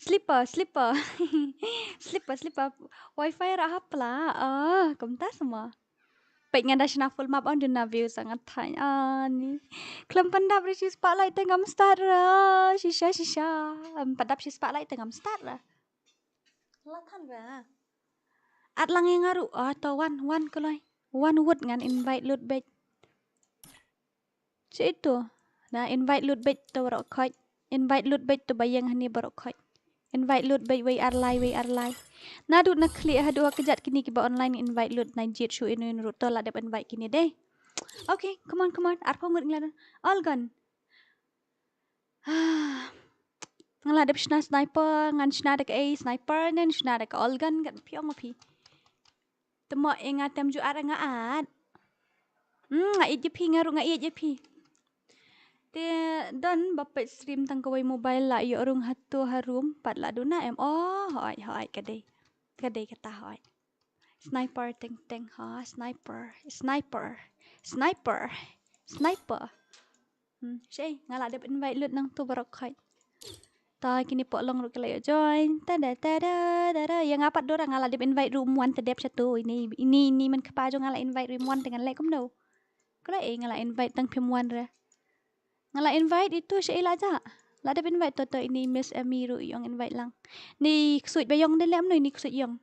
Slipper, slipper. Slipper, slipper. Wifi rah hapla. Oh, kumta semua. Peit nga da shna full map, ong duna view sa nga thaiñ ani. Khlem pyndap re shi spotlight te ngam start ra. Shisha, shisha. Em, pyndap shi spotlight te ngam start ra. La than ra. At lang ïa nga ruh. Ah, to wan, wan kloi. Wan wut ngan invite lut beit. Shi ito. Na invite lut beit to baroh khoit. Invite lut beit to ba ïeng hani baroh khoit. Invite lut beit wei ar lai, wei ar lai. Naduh na khlieh haduh ha kjat kine kiba online invite lut na jied shu ino ino ruh to la dep invite kine dei. Okay, come on, come on. Arphew ngut ngi la don. All gone. Nga la dep shna sniper, ngan shna da kaei sniper, ngan shna da ka all gun, kat phi ong ma phi. Te mo e nga tem ju at nga at. Hmm, nga ïeit ïa phi, nga ruh nga ïeit ïa phi. Te don ba peit stream tang kawei mobile la ïoh rung hato harum pat la duna em. Oh, hooid, hooid, ka dei. Ka dei kata hooid. Sniper teng teng ha, sniper, sniper, sniper, sniper. Hmm, shei, nga la dep invite lut nangto baroh khoit. Ta kine pohlong ruh ki la ïoh join. Tada, tada, tada. Ïa nga pat Dora nga la dep invite ruh ym wan te dep shato. Ini, ini, ini man kpa jong nga la invite ruh ym wan te ngan leh kumno. Kala eh nga la invite tang phim wan re. Nga la invite itu shei la ja. La dep invite to to ini Miss Emmy ruh ïong invite lang. Ni ksuid ba ïong de lem no ini ksuid ïong.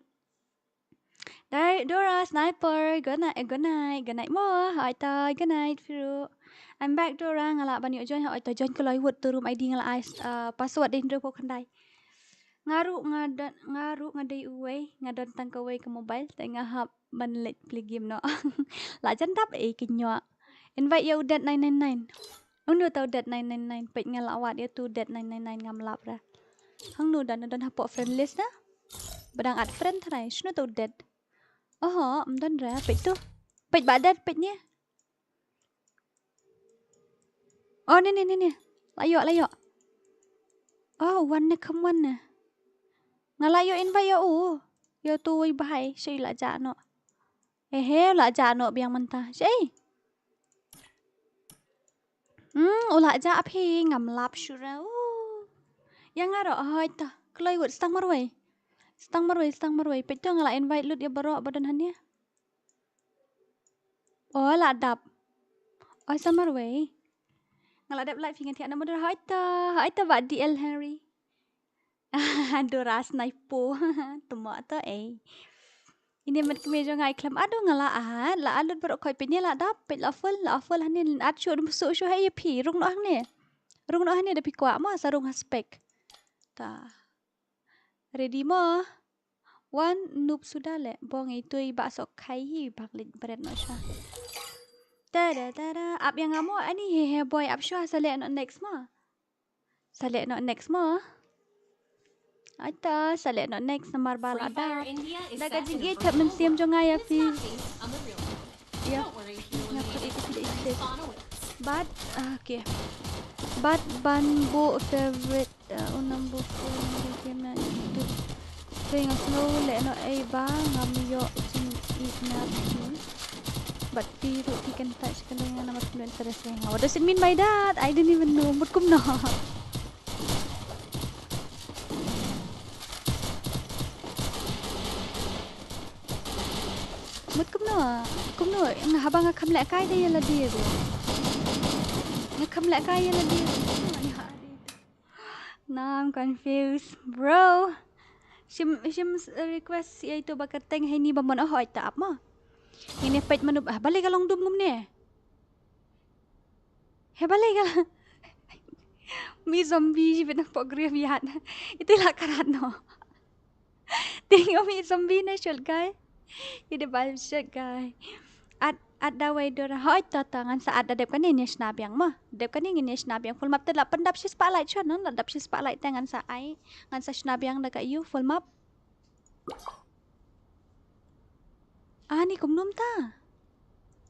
Dai, Dora, sniper, good night, eh, good night, good night mo, hooid ta, good night, phi ruh. I'm back, Dora, nga lah ban ïoh join, hooid ta, join kloi wut to room I D nga la ai, uh, password dei hynriew phew khyndai. Nga ruh, nga don, nga ruh, nga dei uwei, nga don tang kawei ka mobile, te nga hap ban leit play game noh. La jan dap eh ka ñiuh. Invite ïa u Dead nine nine nine. Uno tau Dead nine nine nine. Peit nga la wad ïa tu Dead nine nine nine ngam lap ra. Hangno don, don hapoh friend list na? Ba dang add friend trai. Shino tau Dead? Oho, ym don ra. Peit tu. Peit ba Dead, peit ni. Oh, ni, ni, ni, ni. La ïoh, la ïoh. Oh, wan ne, come wan ne. Nga la ïoh invite ïa u. Ïa tu wei bhai, sha i la jah noh. Eh, he, la jah noh biang mynta. Sha i. Hmm, u la jah phi ngam lap shuh re. Uh. Ïa nga ruh, hoi ta. Kloi wut, stang marwei. Stang marwei, stang marwei. Peit to nga la invite lut ïa baroh ba don hangne. Oh, la dap. Oh, sa marwei. Nga la dep live phi ngan thiah na moderator. Hoi ta, hoi ta ba D L Harry. Dora sniper. Tuma to, eh. Ine mat kmie jong nga i khlem ado nga la at, la at lut baroh khoit peit ne la dap, peit la full, la full hangne, at shu dum su shu hai phi, rung noh hangne. Rung noh hangne da phi kwah mo, sa rung ha spec. Ta. Ready mo? Wan noob suda le, bong i tui ba sok khai hi bang leit bret noh sha. Ta da ta da, ap ïa nga mo, ani he he boy, ap shu sa leh noh next mo. Sa leh noh next mo. Ai ta, sa leh noh next namar ba la da. Da ka jingïeit thep mynsiem jong nga ïa phi. Ïa phi nga khot ïa phi da ïeit. Bad, ah, okay. Bad ban buh favorite, ah, u number four number game na YouTube. Te nga slow leh noh ei ba ngam ïoh jingïeit na phi. Bad phi ruh phi kyntait sha ka liang nga namar phi interest ïa nga. What does it mean by that? I don't even know. Mut kumno. Mut kumno. Kumno. Nga haba nga kham lehkai da ïa lade ruh. Nga kham lehkai ïa lade ruh. Now I'm confused, bro. Shim, shim s-, request ïa ito ba kyrteng heini ba mon, oh, hoi ta ap mo. Ngin ïa peit mano, ah, balei ka long dum kumne. He balei ka long. Mi zombie shibit na pok graveyard. Ito la karat no. Te nga mih zombie ne shot guy. Ïa dei ba shot guy. At, at da wei Dora. Hoi ta ta ngan sa at da dep kane ngin ïa shna biang mo. Dep kane ngin ïa shna biang. Full map te la pyndap shi spotlight shwa no. La dap shi spotlight te ngan sa ai. Ngan sa shna biang da ka ïu full map. Ani kumno mynta.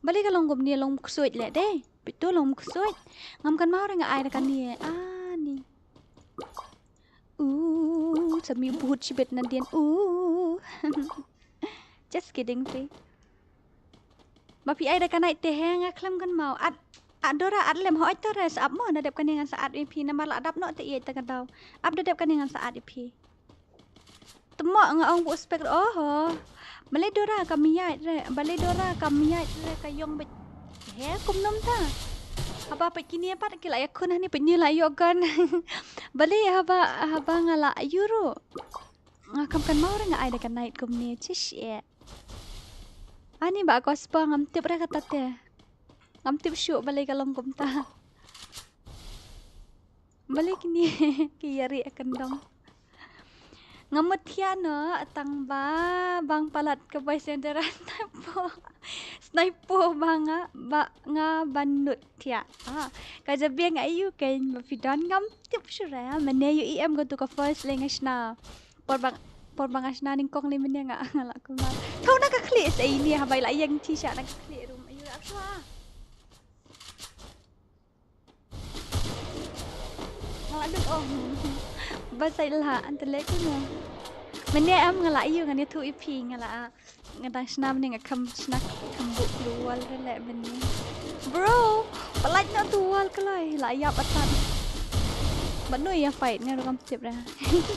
Balei ka long kumne long ksuid leh dei. Peit to long ksuid. Ngam kynmaw re nga ai da kane. Ani. Uh, sa mih bhut shibit nadien. Uh. Just kidding, phi. Ba phi ai da ka night te he nga khlem kynmaw. At, at Dora at lem hoi to re sa ap mo na dep kane ngan sa at ïa phi namar la dap noh te ïa ta ka daw. Ap da dep kane ngan sa at ïa phi. Temo nga ong bu spek, oho. Balei Dora ka miat re, balei Dora ka miat re ka ïong bit. He kumno mynta. Haba peit kine pat ki la ïakhun hani peit ni la ïoh gun. Balei haba, haba nga la ïoh ruh. Nga kam kynmaw re nga ai da ka night kumne, chish eh. Ani ba ko spa ngam tip re kata te. Ngam tip shuh balei ka long kumta. Balei kine ki ïari akan dong. Nga mut thiah noh tang ba bang palat ka boy sender sniper. Sniper ba nga ba nga ban nut thiah. Ah, ka jabieng ayu kein ba phi don ngam tip shuh re. Mane yu em ka tu ka first lei nga shna. Por bang, por bang nga shna nyngkong lei mane nga nga la kumar. Kau na ka khlieh sa ini ha bai la ïeng thi sha na ka khlieh rum ayu ap shuwa. Nga la duk ong. Ba sai la an te lek no. Mane am nga la ïu ngan ïathuh ïa phi nga la nga dang shna mane nga kham shna kham buk lu wal re leh mane. Bro, palait na tu wal kloi la ïap atan. Ba no ïa fight nga ruh kam tip re.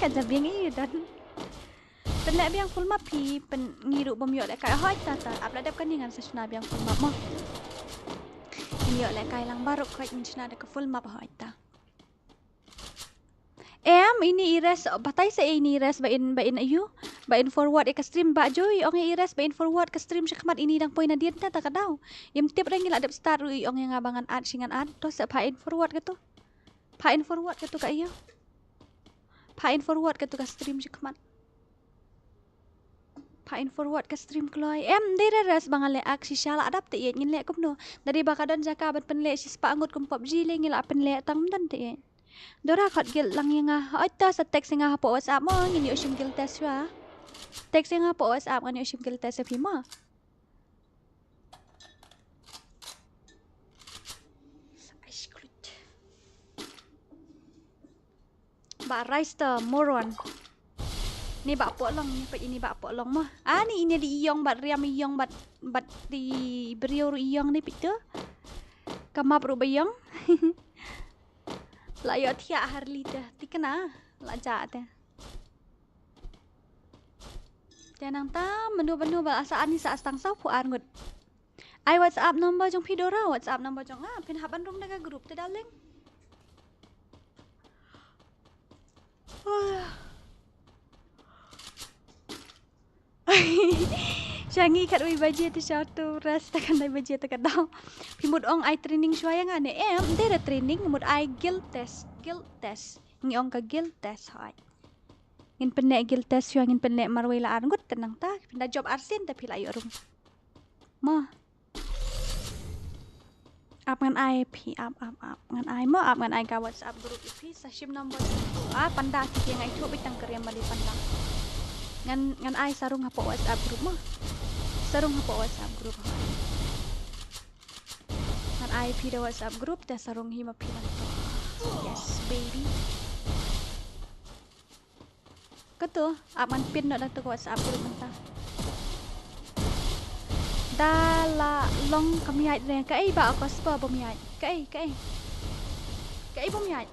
Ka jabieng ïa dan. Pynleh biang full map phi pyn ngi ruh bym ïoh lehkai hoi ta ta. Ap la dep kane ngan sa shna biang full map mo. Ngin ïoh lehkai lang baroh khoit ngin shna da ka full map hoi ta. Em ini i res batai sa ini i res ba in ba in ayu. Ba in forward ïa ka stream ba joi ong i res ba in forward ka stream shakhmat ini dang poi nadien ta ta ka daw. Im tip re ngi la dep start ruh i ong ïa nga ba ngan at shi ngan at to sa pha in forward ka tu. Pha in forward ka tu ka ayu. Pha in forward ka tu ka stream shakhmat. Pha in forward ka stream kloi. Em dei re res ba nga leh ak shisha la dap te ïeit ngin leh kumno. Dei ba ka don jaka ban pynleh shi spah ngut kum PUBG leh ngi la pynleh tang don te ïeit. Dora khot guild lang ïa nga. Oi ta sa text ïa nga hapoh WhatsApp mo ngin ïoh shim guild test shuwa. Text ïa nga hapoh WhatsApp ngan ïoh shim guild test ïa phi mo. Ba Rice ta moron. Ni ba pohlong, ni peit ini ba pohlong mo. Ah, ni ini dei i ïong bad riam i ïong bad, bad dei briew ruh i ïong ni peit to. Ka map ruh ba ïong. La ïoh thiah Harley te. Te kane la jah te. Te nangta mynno mynno ba la sah, ani sah tang saw phew ar ngut. Ai WhatsApp number jong phi Dora, WhatsApp number jong nga, phin hap ban rung da ka group te darling. Sha ngi khatwei baje te sha to rest, te khyndai baje te ka daw. Phi mut ong ai training shuwa ïa nga ne em, ym dei da training, mut ai guild test, guild test. Ngi ong ka guild test hoi. Ngin pynleh guild test shuwa, ngin pynleh marwei la ar ngut te nangta, phin da jop arsien te phi la ïoh rung. Mo. Ap ngan ai phi, ap, ap, ap. Ngan ai mo, ap ngan ai ka WhatsApp group ïa phi, sa shim number. Ah, panda ki, ngai thuh beit tang ka riam ba dei panda. Ngan, ngan ai sa rung hapoh WhatsApp group mo. Sa rung hapoh WhatsApp group ha. Ngan ai phi da WhatsApp group te sa rung hi ma phi nangta. Yes, baby. Kato, ap ngan pin noh da to ka WhatsApp group mynta. Da la long kam ïaid re, kaei ba ka spah bym ïaid. Kaei, kaei. Kaei bym ïaid.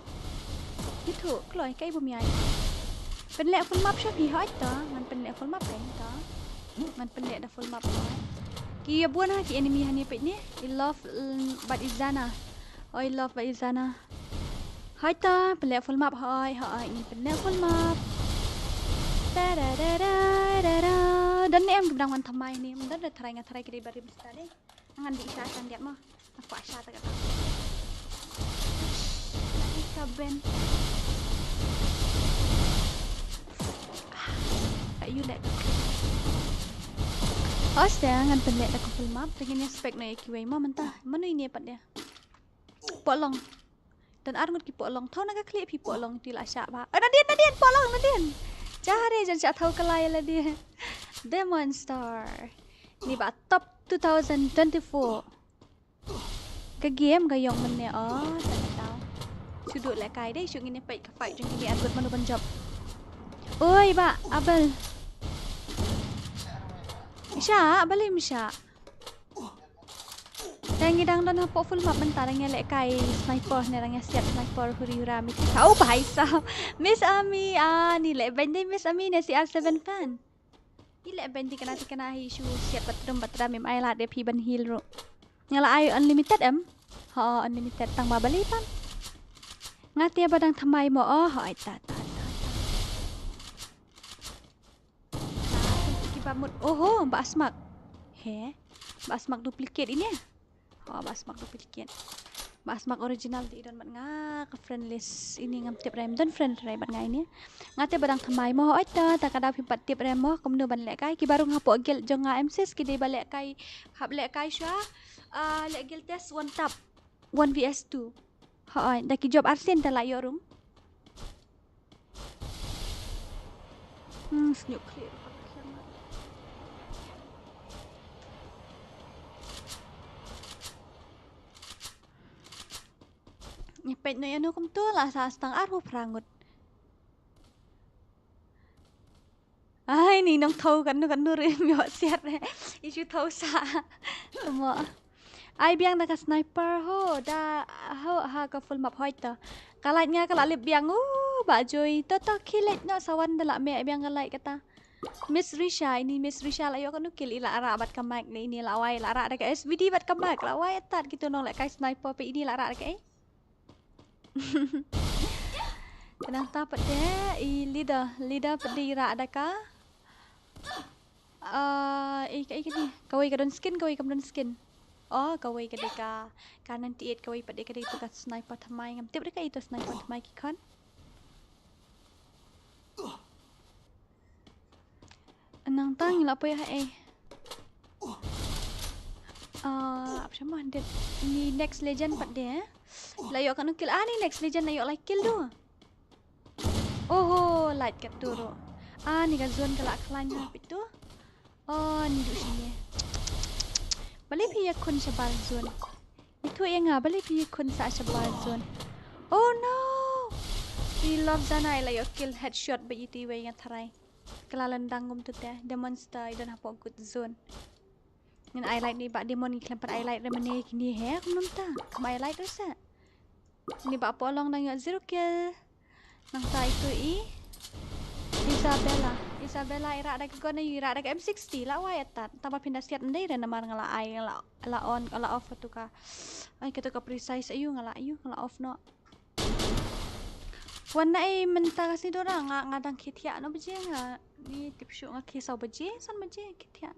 Ïathuh kloi, kaei bym ïaid. Pynleh full map sha phi hoi to, ngan pynleh full map kaei to. Ngan pynleh da full map hoi. Ki ïa bun ha ki enemy hani peit ne. I Love, mm, bad i Zana. Oi Love bad i Zana. Hoi to, pynleh full map hoi, hoi, ngin pynleh full map. Ta da da da da da. Don ne em ki ba dang wan thymmai ne, don da tharai nga tharai ki dei ba rim stad dei. Ngan dih sha shang diat mo. Nga kwah sha ta kata. Ka ben. Ka yu leh ka. Hos te ngan pynleh da ka full map, te ngin ïa spec noh ïa kiwei mo mynta. Mano ine pat dia. Pohlong. Don ar ngut ki pohlong. Thaw na ka khlieh phi pohlong ti la shah ba. Eh, nadien, nadien, pohlong, nadien. Jahare jan shah thaw ka lai la die. Demon Star. Ni ba top two thousand twenty-four. Ka game ka ïong mynne o, ta ka taw. Shu duh lehkai dei, shu ngin ïa peit ka fight jong kine ar ngut mano ban jop. Oi, ba, Abel. Shah, balei ym shah. Dang ngi dang don hapoh full map mynta, dang ïa lehkai sniper ne dang ïa siat sniper huri hura mi. Au bhai sahab. Miss Ami, ah, ni leh beiñ dei Miss Ami ne C R seven fan. Ni leh beiñ tikna tikna hi shu siat batrum batrum, im ai lad ïa phi ban heal ruh. Nga la ai unlimited em? Ho, unlimited tang ba balei pam. Nga te ba dang thymmai mo, oh, ho, ai ta ta ta ta. Ki ba mut, oho, ba smak. He, ba smak duplicate ine. Oh, ba smak duplicate. Ba smak original te i don bad nga ka friend list ine, ngam tip re, ym don friend re bad nga ine. Nga te ba dang thymmai mo, oi ta, ta ka daw phim pat tip re mo kumno ban lehkai. Ki ba rung hapoh guild jong nga em sis, ki dei ba lehkai, hap lehkai shuwa. Ah, leh guild test one tap. One V S two. Hooid, da ki jop arsien te la ïoh rung. Hmm, sniewkhlieh ruh ka khian. Ngi peit noh ïano kumto, la sah tang arphew phra ngut. Ai, ni nongthaw katno katno ruh im ïoh siat re. I shu thaw sah. Mo. Ai biang da ka sniper ho, da ho ha ka full map hoi to. Ka light nga ka la lip biang, uh, ba joi. To to khie leit noh sa wan da la meh biang ka light kata. Miss Risha, ini Miss Risha la ïoh katno kill, i la rah bad ka mic ne ini la wai, la rah da ka S V D bad ka mic, la wai atat kito nonglehkai sniper, peit ini la rah da kaei. Ka nangta pat de i leader, leader pat de i rah da ka. Ah, i ka, i kane. Kawei ka don skin, kawei kam don skin. Oh, kawei ka dei ka, ka ninety-eight, kawei pat de ka dei tu ka sniper thymmai, ngam tip de kaei tu sniper thymmai ki khon. Nangta ngi la poi ha ei. Ah, ap shama dep ni next legend pat de, eh? La ïoh katno kill? Ah, ni next legend la ïoh lai kill tu. Oho, light katto ruh. Ah, ni ka zone ka la khlaiñ ha peit tu. Oh, ni duh shane. Balei phi ïakhun shabar zone? Ithuh ïa nga, balei phi ïakhun sah shabar zone? Oh no! I Love Zana i la ïoh kill headshot ba iti wei nga tharai. Ka la lyndang kumtu te. Demon Star i don hapoh good zone. Ngan eye light ni ba demon ngi khlem pat eye light re mynne kine he kumno mynta. Kam eye light re sa. Ni ba pohlong dang ïoh zero kill. Nangta itu i Isabella. Isabella i rah da ka gun, i rah da ka M sixty, la wai atat. Taba phin da siat ndai re namar nga la ai, nga la, la on, nga la off katu ka. Ai katu ka precise ayu nga la, ayu nga la off noh. Wan na i mynta ka sngi Dora nga, nga dang khie thiah noh baje nga. Ni tip shuh nga khie saw baje, san baje khie thiah.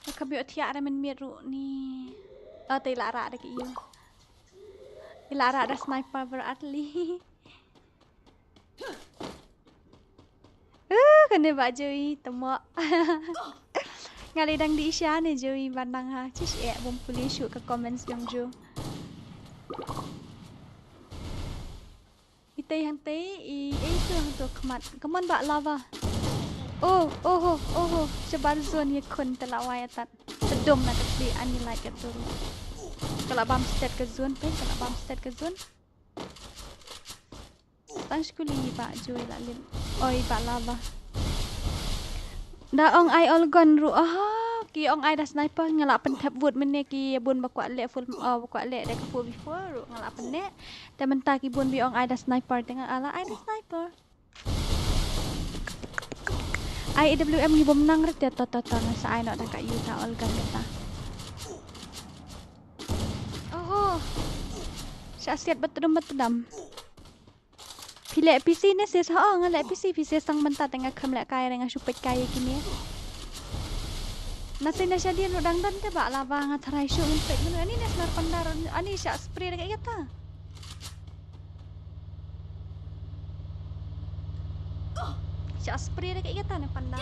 Nga kham ïoh thiah re mynmiet ruh ni. Oh, te i la rah da ki ïu. I la rah da sniper ber atli. Uh, kane ba Joey, temo. Nga le dang di isha ne Joey ban nang ha. Chish eh, bym pule shuh ka comments jong Joe. Itei hangtei, i, eh, itu hangtu khmat. Come on, ba lava. Oh, oh, oh, oh, oh. Shabar zone ïa khun te la wai atat. Tedum na ka sli ani light ka turu. Ka la bam stet ka zone, pei, ka la bam stet ka zone. Tang skuli ba Joey la lim. Oi, ba lava. Da ong ai all gun ruh. Aha, ki ong ai da sniper nga la pynthep vote mynne ki bun ba kwah leh full, oh, ba kwah leh da ka four v four ruh nga la pynneh. Te mynta ki bun ba ong ai da sniper te nga la ai da sniper. Ai A W M ngi bym nang re te to to to nga sa ai noh da ka ïu ta all gun kata. Oho. Sha siat ba tdum ba tdam. Phi leh P C ne sis, ha, nga leh P C, phi sis tang mynta te nga kham leh kai re nga shu peit kai ïa kine. Nasi na shadien ruh dang don te ba lava nga tharai shuh ngan peit mano ani ne snar pandar ani sha spray da ka ïa ta. Sha spray da ka ïa ta ne pandar.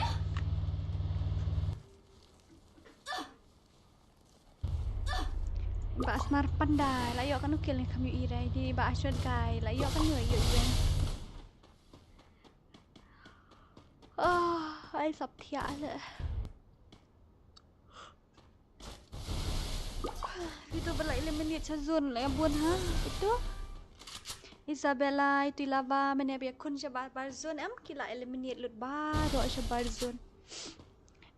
Ba snar panda la ïoh kano kill ne kham ïoh i rai di ba shot kai la ïoh kano ïoh ïoh. Oh, ai sap thiah le. Itu ba la eliminate cha zone la bun ha. Itu Isabella itu lava mene bia kun cha bar bar zone em ki la eliminate lut ba do cha bar zone.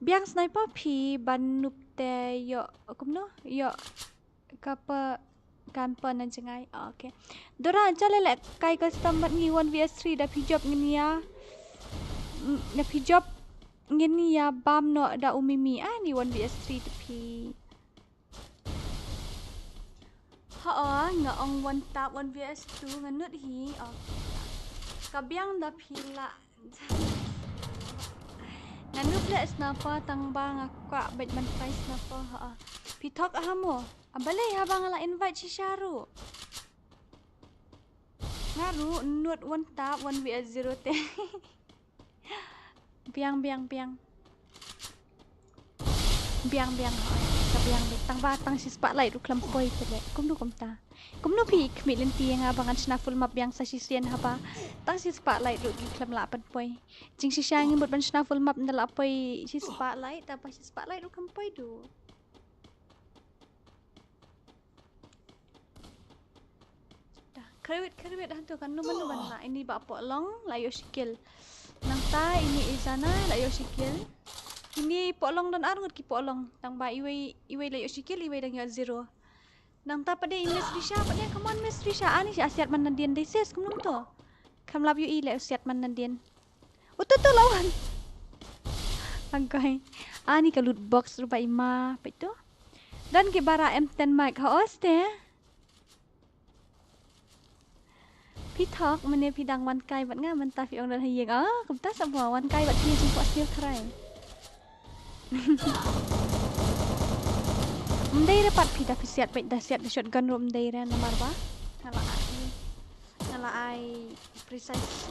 Biang sniper phi ban nup te ïoh kumno ïoh kapa kan pa na jngai. Ah, okay. Dora cha le le kai custom mat ngi one v three da phi jop ngin ïa. Mm, da phi jop ngin ïa bam noh da u Mimi. Ah, ni one v three da phi. Ha, oh, nga ong one tap one v two nga nut hi. Okay. Ka biang da phi la. Nga nut le sniper tang ba nga kwah bad ban try sniper ha. Phi thok ha mo. Abalei haba nga la invite shisha ruh. Nga ruh nut one tap one v zero te. Biang biang biang. Biang biang hoi. Ka biang biang tang ba tang shi spotlight ruh khlem poi te le. Kumno kumta. Kumno phi khmih lynti ïa nga ba ngan shna full map biang sa shisien haba tang shi spotlight ruh ki khlem lah ban poi. Jingshisha ngi mut ban shna full map nda lah poi shi spotlight, tang ba shi spotlight ruh khlem poi du. Da, kyrwit kyrwit hantu kan nu manu ban lah ini ba pohlong la ïoh shi kill. Nangta ini Izana la ïoh shi kill. Ini pohlong don ar ngut ki pohlong. Tang ba iwei iwei la ïoh shi kill, iwei dang ïoh zero. Nangta pat de i Miss Risha, pat de, come on Miss Risha. Ani sha siat man nadien dei sis, kumno to. Kam lap ïohi le siat man nadien. Utu tu lawan. Angkai. Ani ka loot box ruh ba ima, pat tu. Dan ki bara M ten mic ha os te. Phi thok mane phi dang wan kai bad nga mynta phi ong don ha ïing. Ah, kumta sa ba wan kai bad phi jingpok skill trai. Mdei re pat phi da phi siat bad da siat da shotgun ruh mdei re namar ba. Nga la ai. Nga la ai precise.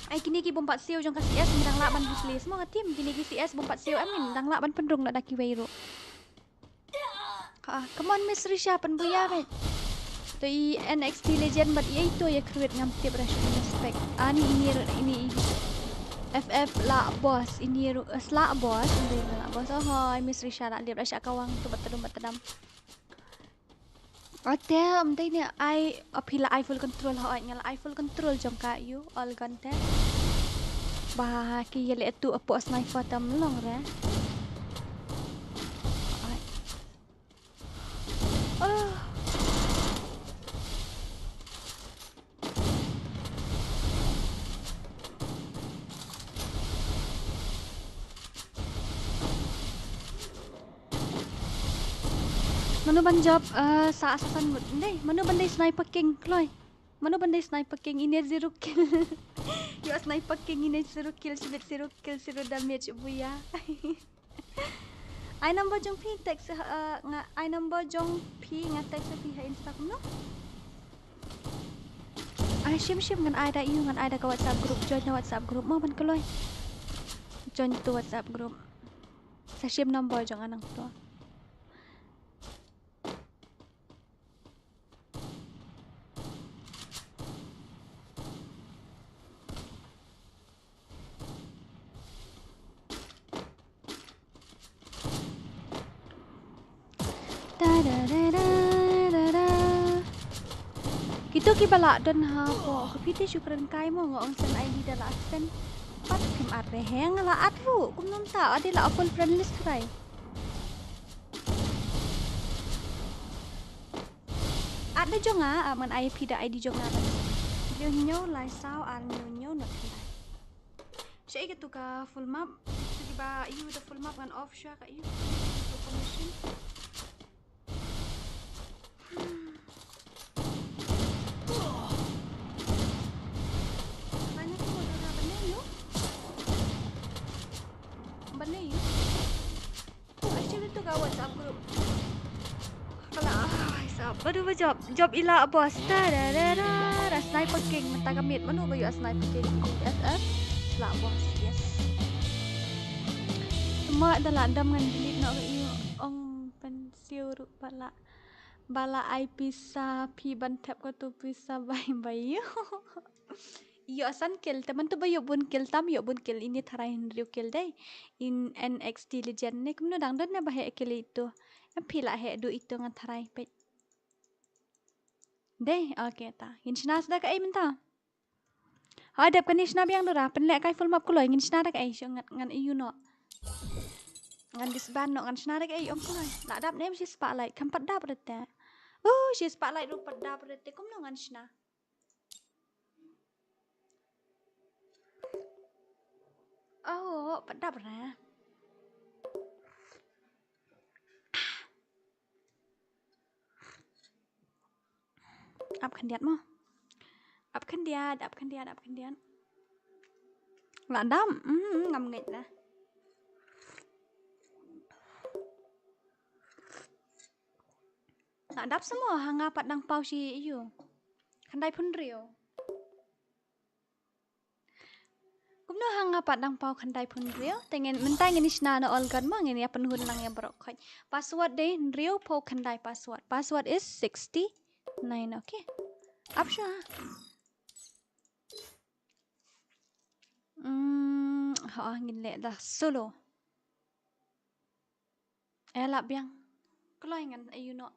Ai kine ki bym pat siew jong ka C S ngi dang lah ban replace mo ka team. Kine ki C S bym pat siew em ngi dang lah ban pynrung na da kiwei ruh. Ha, come on Miss Risha pynbuya bad. To i N X T Legend bad i ei to ïa create ngam tip ruh, shu respect. Ani ini ru-, ini i F F la boss, ini ru-, eh, sla boss, ini la boss. Oh hoi, Miss Risha la lip la sha kawang to bat tadum bat tadam. Ate, um, dei ne ai, aphi la ai full control ha, nga la ai full control jong ka ïu, all gun te. Ba ki ïa le tu apo sniper tam long re. Ai. Oh. Mano ban jop, eh, sa assassin mut. Ndei, mano ban dei sniper king, Kloi. Mano ban dei sniper king, ine zero kill. Ïoh sniper king, ine zero kill, sibit zero kill, zero damage, buya. Ai number jong phi text, eh, nga, ai number jong phi nga text phi ha Instagram no? Ai shim shim ngan ai da ïu, ngan ai da ka WhatsApp group, join na WhatsApp group mo ban Kloi. Join to WhatsApp group. Sa shim number jong nga nangto. Da, da, da, da, da, da. Kito kiba lah don hapoh, ka phi te shu kren kai mo, nga ong send I D da lah send. Pat kim at re heng la at ruh, kumno mynta, ade la full friend list trai. At da jong nga, ah, man ai phi da I D jong nga. Hynñiew hynñiew lai saw ar hynñiew hynñiew not khyndai. Sha ïa katu ka full map. Katu kiba ïu da full map ngan off shuwa ka ïu. Permission. Mana tu modera bane ïu? Bane ïu? Actually tu ka WhatsApp group. Kala, ah, sap. Baru ba jop. Jop ila boss. Da, da, da, da. Da sniper king. Mynta ka miet mano ba ïoh sniper king. F F. Sla boss. Yes. Mo da la dam ngan delete noh ka ïu. Ong pen siu ruh ba la. Ba la ai pisa phi ban thep katu pisa bye bye ïu. Ïoh san kill, te mynta ba ïoh bun kill tam, ïoh bun kill ini tharai hynriew kill dei. In N X T Legend ne kumno dang don ne ba heh kill itu. Em phi la heh duh itu ngan tharai peit. Dei, okay ta. Ngin shna sda kaei mynta. Ha dep kane shna biang Dora, pynleh kai full map Kloi, ngin shna da kaei shu ngan, ngan ïu noh. Ngan disband noh, ngan shna da kaei ong Kloi. La dap ne em shi spotlight, kam pat dap re te. Uh, shi spotlight ruh pat dap re te, kumno ngan shna. Oh, pat dap re. Ap khyndiat mo. Ap khyndiat, ap khyndiat, ap khyndiat. La dam, mm, ngam ngeit na. La dap sa mo, ha nga pat dang paw shi ïu. Khyndai phew hynriew. Kumno ha nga pat dang paw khyndai phew hynriew, te ngin mynta ngin ïa shna na all gun mo, ngin ïa pynhun lang ïa baroh khoit. Password dei hynriew phew khyndai password. Password is sixty nine, okay. Ap shuwa. Hmm, ha ngin leh da solo. Eh, lah biang. Kloi ngan ïu noh.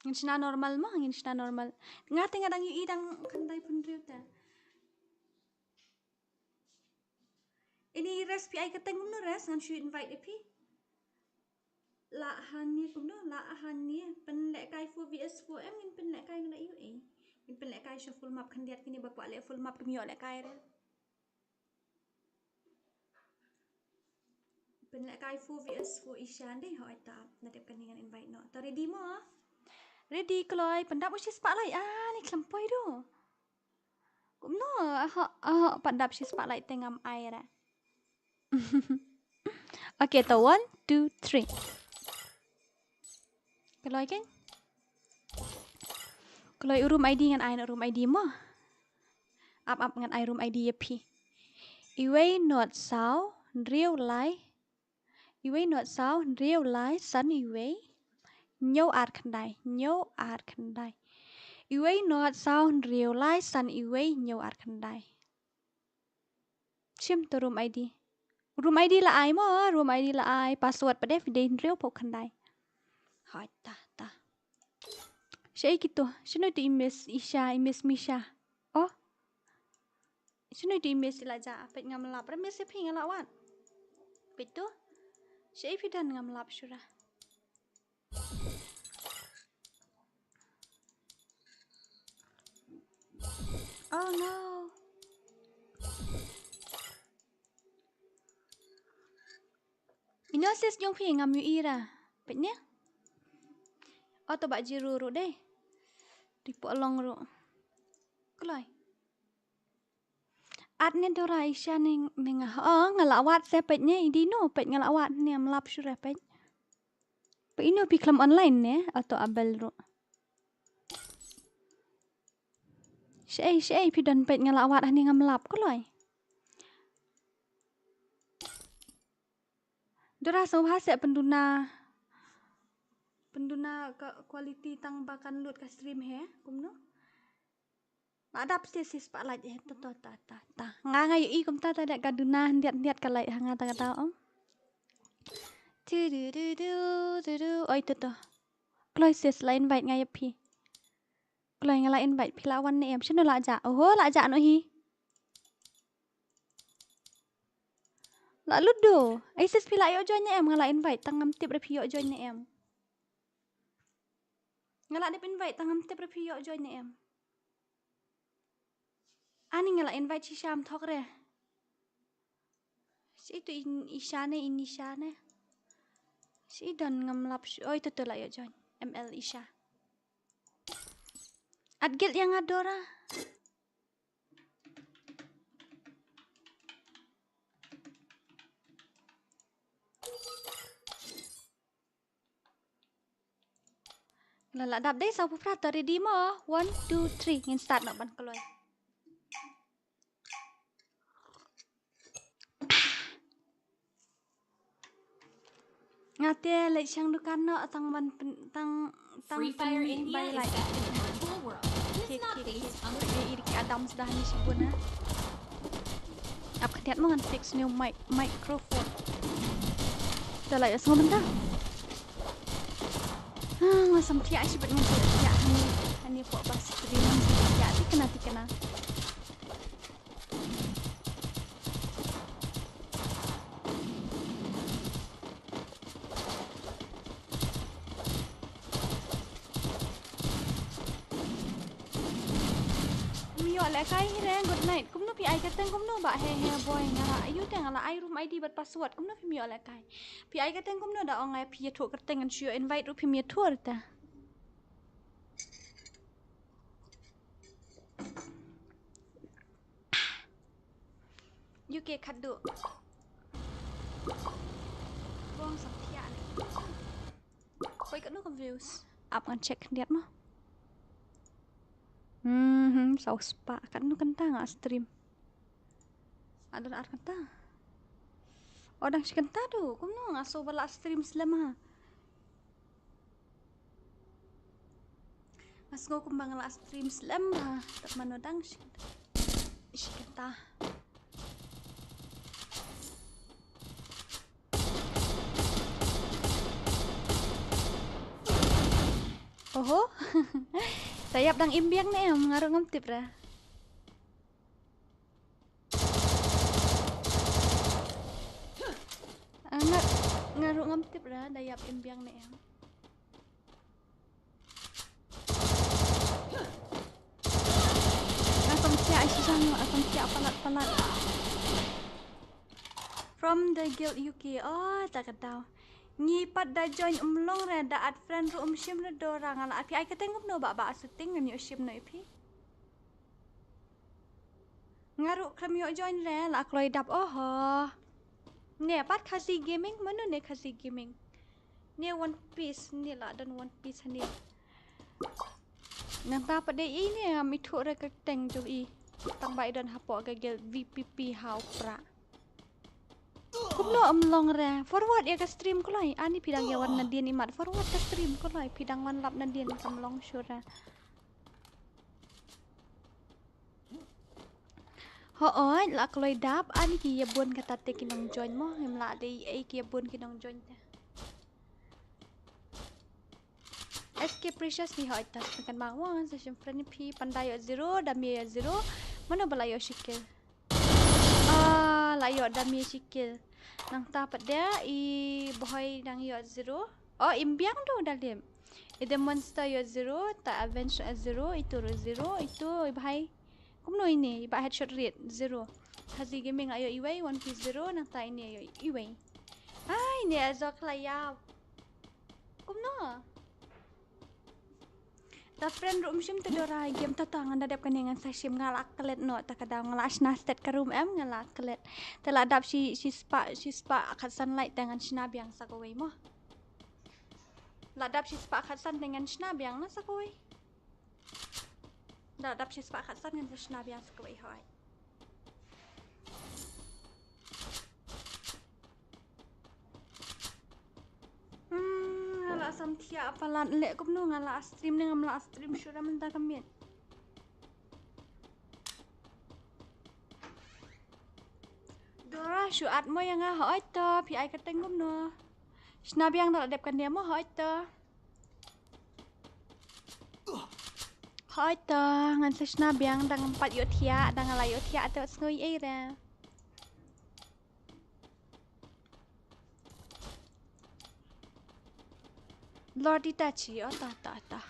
Ngin shna normal mo, ngin shna normal. Nga te nga dang ïohi dang khyndai phew hynriew te. Ini res phi ai kyrteng kumno res ngan shu invite ïa phi. Lah hane kumno, lah hane pynlehkai four V S four em, ngin pynlehkai ngan ïohi. Ngin pynlehkai sha full map khyndiat, kine ba kwah leh full map kim ïoh lehkai re. Pynlehkai four V S four ishan dei, hooid ta ap, na dep kane ngan invite noh. Ta ready mo? Ready Kloi, pyndap u shi spotlight. Ah, ni khlem poi ruh. Kumno, ah, ah, pyndap shi spotlight te ngam ai re. Okay, ta one, two, three. Kloi kein. Kloi u room I D ngan ai noh room I D mo. Ap ap ngan ai room I D ïa phi. Iwei not saw, hynriew lai. Iwei not saw, hynriew lai, san iwei. Hynñiew ar khyndai, hynñiew ar khyndai. Iwei nod saw hynriew lai san iwei hynñiew ar khyndai. Shim to room I D. Room I D la ai mo, room I D la ai. Password pat de phi dei hynriew phew khyndai. Hoi ta ta. Shaei kito, shano to i Miss Isha, i Miss Misha. Oh. Shano to i Miss i la ja, peit ngam lap. Ra Miss phi nga la wad. Peit to. Shaei phi don ngam lap shuh ra. Oh no. Ino sis jong phi ngam ïohi ra. Peit ne. Oh to ba jiru ruh dei. Ripoh long ruh. Kloi. At ne Dora Isha ne, ne nga. Oh, nga la wad se peit ne, i dei no, peit nga la wad ne, am lap shuh re peit. Peit ino phi khlem online ne, ato Abel ruh. Shaei, shaei phi don peit nga la wad hangne ngam lap kloi. Dora sngewbha se pynduna, pynduna ka quality tang ba kan lut ka stream he, kumno? La dap sis sis pa lait eh, to to ta ta ta. Nga nga ïohi kumta ta da ka duna hyndiat hyndiat ka lait ha nga ta ka ta ong. Tu du du du du du. Oi to to. Kloi sis la invite nga ïa phi. Kloi nga la invite phi la wan ne em. Shano la ja? Oho la ja no hi. La lut do. Ai sis phi la ïoh join ne em, nga la invite tang ngam tip re phi ïoh join ne em. Nga la dep invite tang ngam tip re phi ïoh join ne em. Ani nga la invite shisha ym thok re. Shi tu in Isha ne, in Isha ne. Shi don ngam lap shi. Oi tu tu la ïoh join. M L Isha. At guild ïa nga Dora. La la dap dei sawphew phra, to ready mo. One, two, three. Ngin start noh ban kloi. Nga te leit shang dukan noh tang ban pyn-, tang, tang pynmih bai lait. Kek, kek, kek. Ïa i Ricky Adams dah ni shibun ha. Ap khyndiat mo ngan fix new mic, microphone. Dah lait sngew mynta. Ah, nga samthiah shibun ngan samthiah hani, hani pok bas stream samthiah tikna tikna. Ym ïoh lehkai hi re, good night. Kumno phi ai kyrteng kumno bah he he boy, nga la ayu te nga la ai room I D bad password, kumno phim ïoh lehkai. Phi ai kyrteng kumno da ong ai phi ïathuh kyrteng ngan shu ïoh invite ruh phim ïathuh te. U K khadduh. Bong samthiah ne. Poi katno ka views. Ap ngan check khyndiat mo. Hmm, saw spah katno kynta nga stream. Adon ar kynta. O dang shi kynta tu, kumno nga sngew ba la stream slem ha. Nga sngew kumba nga la stream slem ha. Tat mano dang shi kynta. Shi kynta. Oho. Da ïap dang im biang ne em, nga ruh ngam tip ra. Ah, nga, nga ruh ngam tip ra, da ïap im biang ne em. Nga samthiah shisha, nga samthiah palat palat. From the guild U K. Oh, ta ka daw. Ngi pat da join um long re, da add friend ruh um shim re Dora, nga la phi ai kyrteng kumno bah, bah setting ngan ïoh shim noh ïa phi. Nga ruh khlem ïoh join re, la kloi dap, oho. Ne pat Khasi Gaming, mano ne Khasi Gaming? Ne One Piece, ne la don One Piece ne. Nangta pat dei i ne ngam ithuh re kyrteng jong i. Tang ba i don hapoh ka guild V P P ha u Prah. Kumno ym long re. Forward ïa ka stream kloi. Ani phi dang ïa wan nadien imat. Forward ka stream kloi. Phi dang wan lap nadien kam long sure. Hooid, la kloi dap, ani ki ïa bun kata te ki nong join mo, ngim lah dei ei ki ïa bun ki nong join te. S K Precious ni hooid tas kan ma wan sa shim friend phi panda ïoh zero, da mi ïoh zero, mano ba la ïoh shi kill. Ah, la ïoh da mi shi kill. Nangta pat de i Bohoi dang ïoh zero. Oh, im biang do da lip. I The Monster ïoh zero, ta Avenge ïoh zero, itu ruh zero, itu i Bahai. Kumno ini, i Bah Headshot Red, zero. Hazi Gaming ïoh iwei, One Piece zero, nangta ini ïoh iwei. Ai, ini azok la ïap. Kumno? Ta friend ruh um shim te Dora game ta ta ngan da dep kane ngan sa shim nga la klet no ta ka daw nga la shna stet ka room em nga la klet. Te la dap shi shi spah shi spah khatsan light te ngan shna biang sa kawei mo. La dap shi spah khatsan te ngan shna biang na sa kawei. Da dap shi spah khatsan ngan sa shna biang sa kawei hoi. Hmm, nga la sam thiah palat leh kumno nga la stream ne ngam la stream shuh da mynta ka miet. Dora shu at mo ïa nga hoi to phi ai ka teng kumno. Shna biang da la dep kane mo hoi to. Hoi to ngan sa shna biang da ngam pat ïoh thiah da nga la ïoh thiah te sngew ei re. Lord Itachi, oh ta ta ta.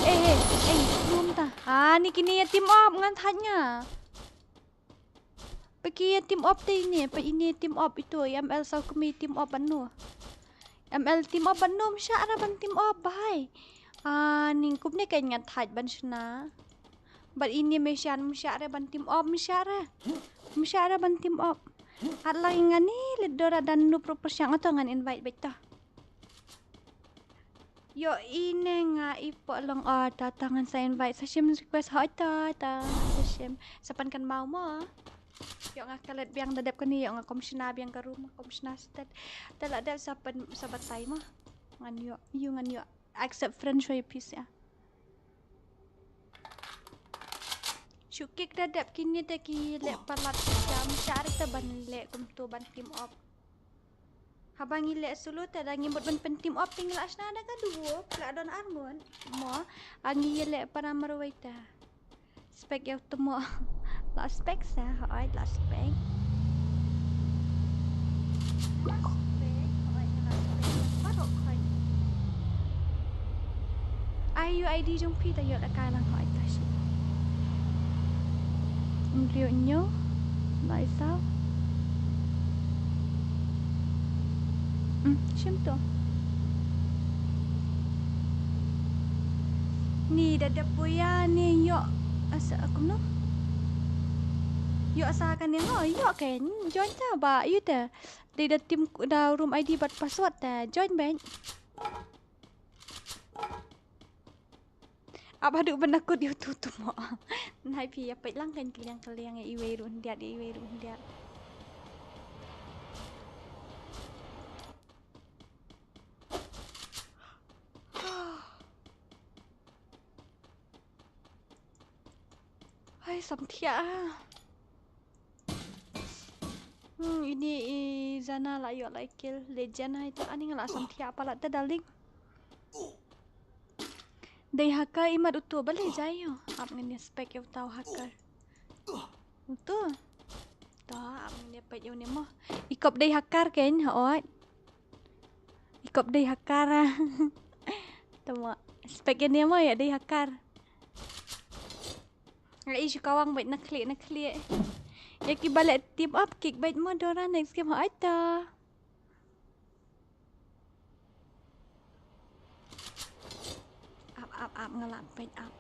Eh eh eh, num ta. Ah, ni kini ïa team up ngan thait nga. Paki ïa team up te ini, pa ini team up itu, M L saw kumi team up anu. M L team up anu, msha ra ban team up, bahai. Ah, ning kup ne kan ngan thait ban shna. Bad ini meshan msha ra ban team up, msha ra. Msha ra ban team up. At lang ngani le Dora dan nu pro pro shang ato ngan invite baita. Yo ine nga ipo long o ta ta ngan sa invite sa shim request hoi ta ta sa shim sa pan kan mau mo. Yo nga kalet biang da dep kani yo nga kom shna biang ka room kom shna stet. Te la dep sa pan sa batai mo. Ngan yo yu ngan yo accept friend shoi peace ya. Shu kick da dep kini te ki le palat jam shar te ban le kum tu ban team up. Haba ngi leh solo te da ngi mut ban pyntim op te ngi la shna da ka duo la don armut. Mo a ngi ïa leh para marwei te. Spek ïa u tmo. La spek sa hooid la spek. La spek hooid la spek. Baroh hooid. Ai ïoh I D jong phi ta ïoh la kai lang hoi ta shi. Ym briew ñiew. Lai saw. Ym shim to. Ni da dep buya ni ïoh asa kumno. Ïoh sa ka ni ngo ïoh ke join ta ba ïoh ta. Dei da tim da room I D bad password ta join ben. Ap haduh ba nakut ïa utu tu mo. Nai phi ïa peit lang kan kylliang kylliang ïa iwei ruh hyndiat ïa iwei ruh hyndiat. Hai samthiah ah. Hmm, ini i Zana la ïoh la kill legend hai ta ani nga la samthiah palat ta darling. Dei hacker imat utu ba le jai yo. Ap ngin ïa spek ïa utu hacker. Utu. Ta ap ngin ïa peit ïa une mo. I kop dei hacker ken ha ot. I kop dei hacker. Tama spek ïa ne mo ïa dei hacker. Nga i shu kawang bait na khlieh na khlieh. Ïa ki ba leh team up kick bait mo Dora next game hooid ta. Ap ap ap nga lah peit ap.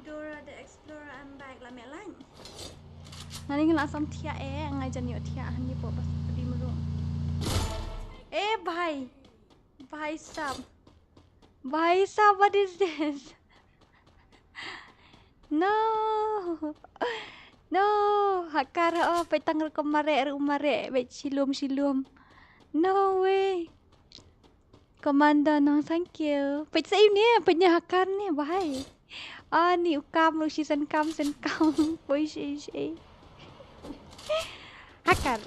Dora the Explorer, I'm back. La meh lain. Nga ni nga la sam thiah eh, nga jan ïoh thiah hangne hapoh bas pdi mero. Eh, bhai. Bhai sab. Bhai sab, what is this? No. No. Hacker, oh, peit tang rukom mareh, rukom mareh, peit shilum, shilum. No way. Commander, no, thank you. Peit sa ïa une, peit une hacker une, bhai. Ah, une u kam ruh shi san kam, san kam. Poi shi, shi. Hacker.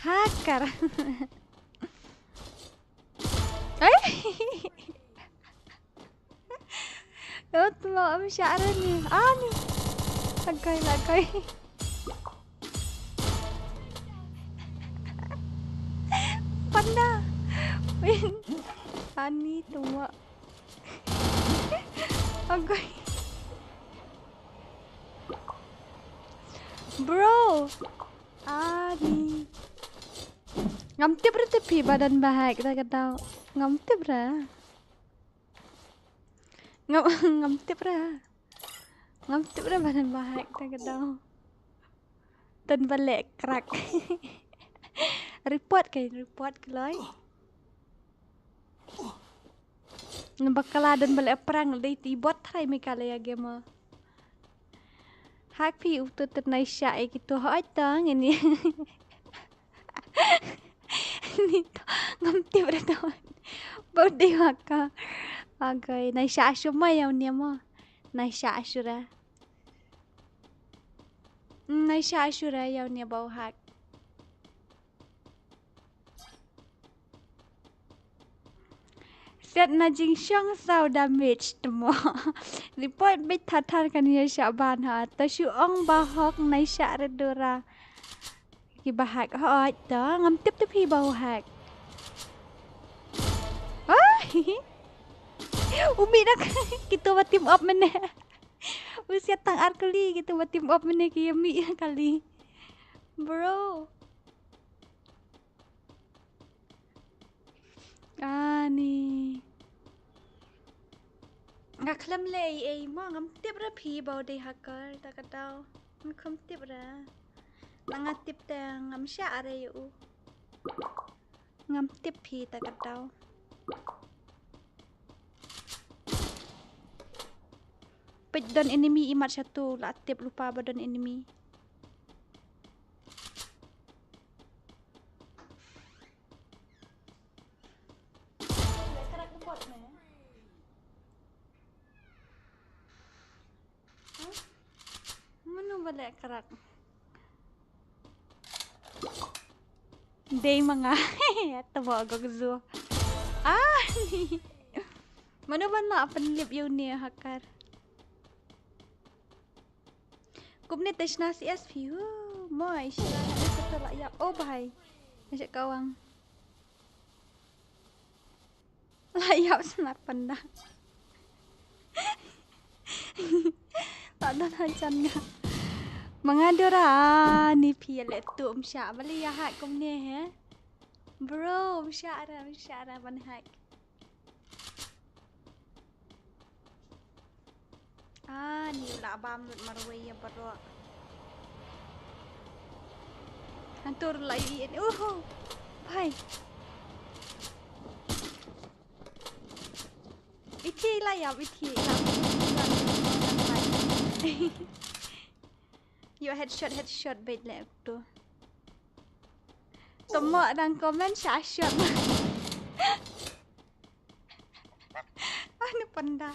Hacker. Ai. Ot mo am share ni. Ah, ni. Lagai, lagai. Panda. Win. Ani tuma. Agoi. Bro. Ani. Ngam tip ruh te phi ba don ba hack, ta ka dau. Ngam tip ruh. Ngam, ngam tip ruh. Ngam tip ruh ba don ba hack, ta ka dau. Don ba leh crack. Report ka, report kloi. Naba kala don ba leh prank, dei te bot trai Meghalaya Gamer. Hack phi uto te nai sha e kito hoi tang ini. Ni to ngam tip ruh to. Bau dei waka. Agoi, nai sha shu ma ïa une mo. Nai sha shu ra. Nai sha shu ra ïa une bau hack. Set na jingshong saw damage te mo. Report beit thar thar kan ïa shah ban ha. Ta shu ong ba hok nai shah re Dora. Ki ba hack hot ta ngam tip te phi ba u hack. Ah, hi, hi. U mih na kito ba team up mynne. U siat tang ar kali kito ba team up mynne ki ïa mih kali. Bro. Ani. Nga khlem leh ei ei mo ngam tip re phi ba u dei hacker ta ka dau. Ngam khlem tip re. Na nga tip te ngam shah re ïa u. Ngam tip phi ta ka dau. Peit don enemy i mat shatu la tip lypa ba don enemy. Mano ba leh krak? Dei ma nga. Tabo gok zu. Ah. Mano ban ma pynlip ïa une hacker. Kumne te shna C S P. Moi shna ne sa la ïap. Oh bhai. Nasha kawang. La ïap snar panda. La don ha jan nga. Ma nga Dora ni phi le tu um shah bali ïa hack kumne he. Bro um shah ra um shah ra ban hack. Ah, ni u la bam lut marwei ïa baroh. Hantur la ïa ïa. Uhu. Bhai. Ithi la ïa ithi la. Yo headshot headshot beit le tu. Tomo dang comment sha shot. Anu panda.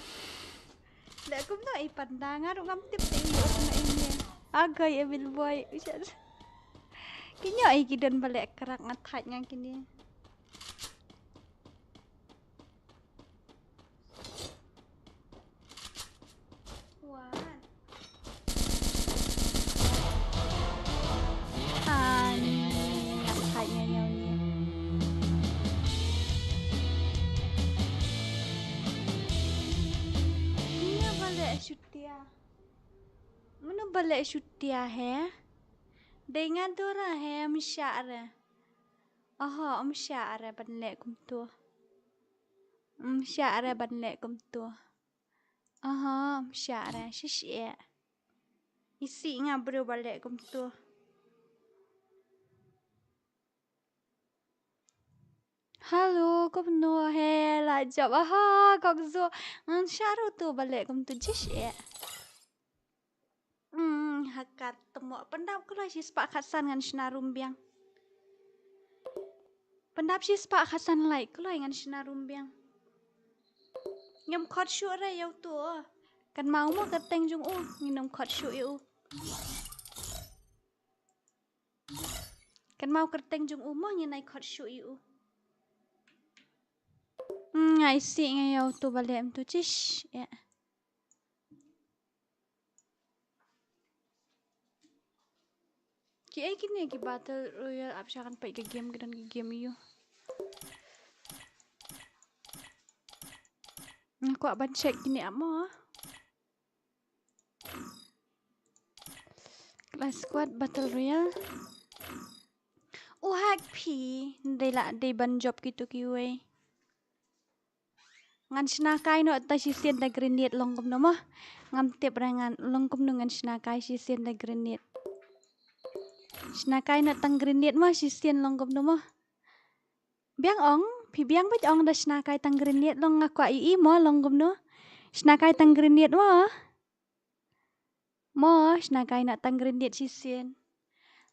Le kumno i panda nga ruh ngam tip te i ot na i ne. Agoi evil boy. Kinyo i ki don ba leh krak nga thait nga kine. Wan. Ani, nga thait nga ñiew ñiew. Mano ba leh shutia? Mano ba leh shutia he? Dei nga Dora he, ym shah re. Oho, ym shah re ban leh kumto. Ym shah re ban leh kumto. Aha, share, shi shi. Isi nga briew ba leh kumtu. Hello, kumno he la jop? Aha, kok zo. Ngan sharu tu ba leh kumtu jish eh. Hmm, hakat temo. Pyndap kloi shi spah khatsan ngan shna rum biang. Pyndap shi spah khatsan lai kloi ngan shna rum biang. Ngam khot shuh re yow tu. Kan mau mo kyrteng jong u, ngin ym khot shuh ïa u. Kan mau kyrteng jong u mo ngin ai khot shuh ïa u. Hmm, ngai si ngai yow tu ba leh em tu chish. Ya. Ki ai kine ki battle royale ap sha kan peit ka game ki don ki game ïa u. Nga kwah ban check kine ap mo. Clash Squad Battle Royale. U hack phi, dei la dei ban jop kitu kiwei. Ngan shna kai noh ta shisien da grenade long kumno mo. Ngam tip re ngan long kumno ngan shna kai shisien da grenade. Shna kai noh tang grenade mo shisien long kumno mo. Biang ong, phi biang bad ong da shna kai tang grenade long nga kwah ïohi mo long kumno. Shna kai tang grenade mo. Mo, shna kai na tang grenade shisien.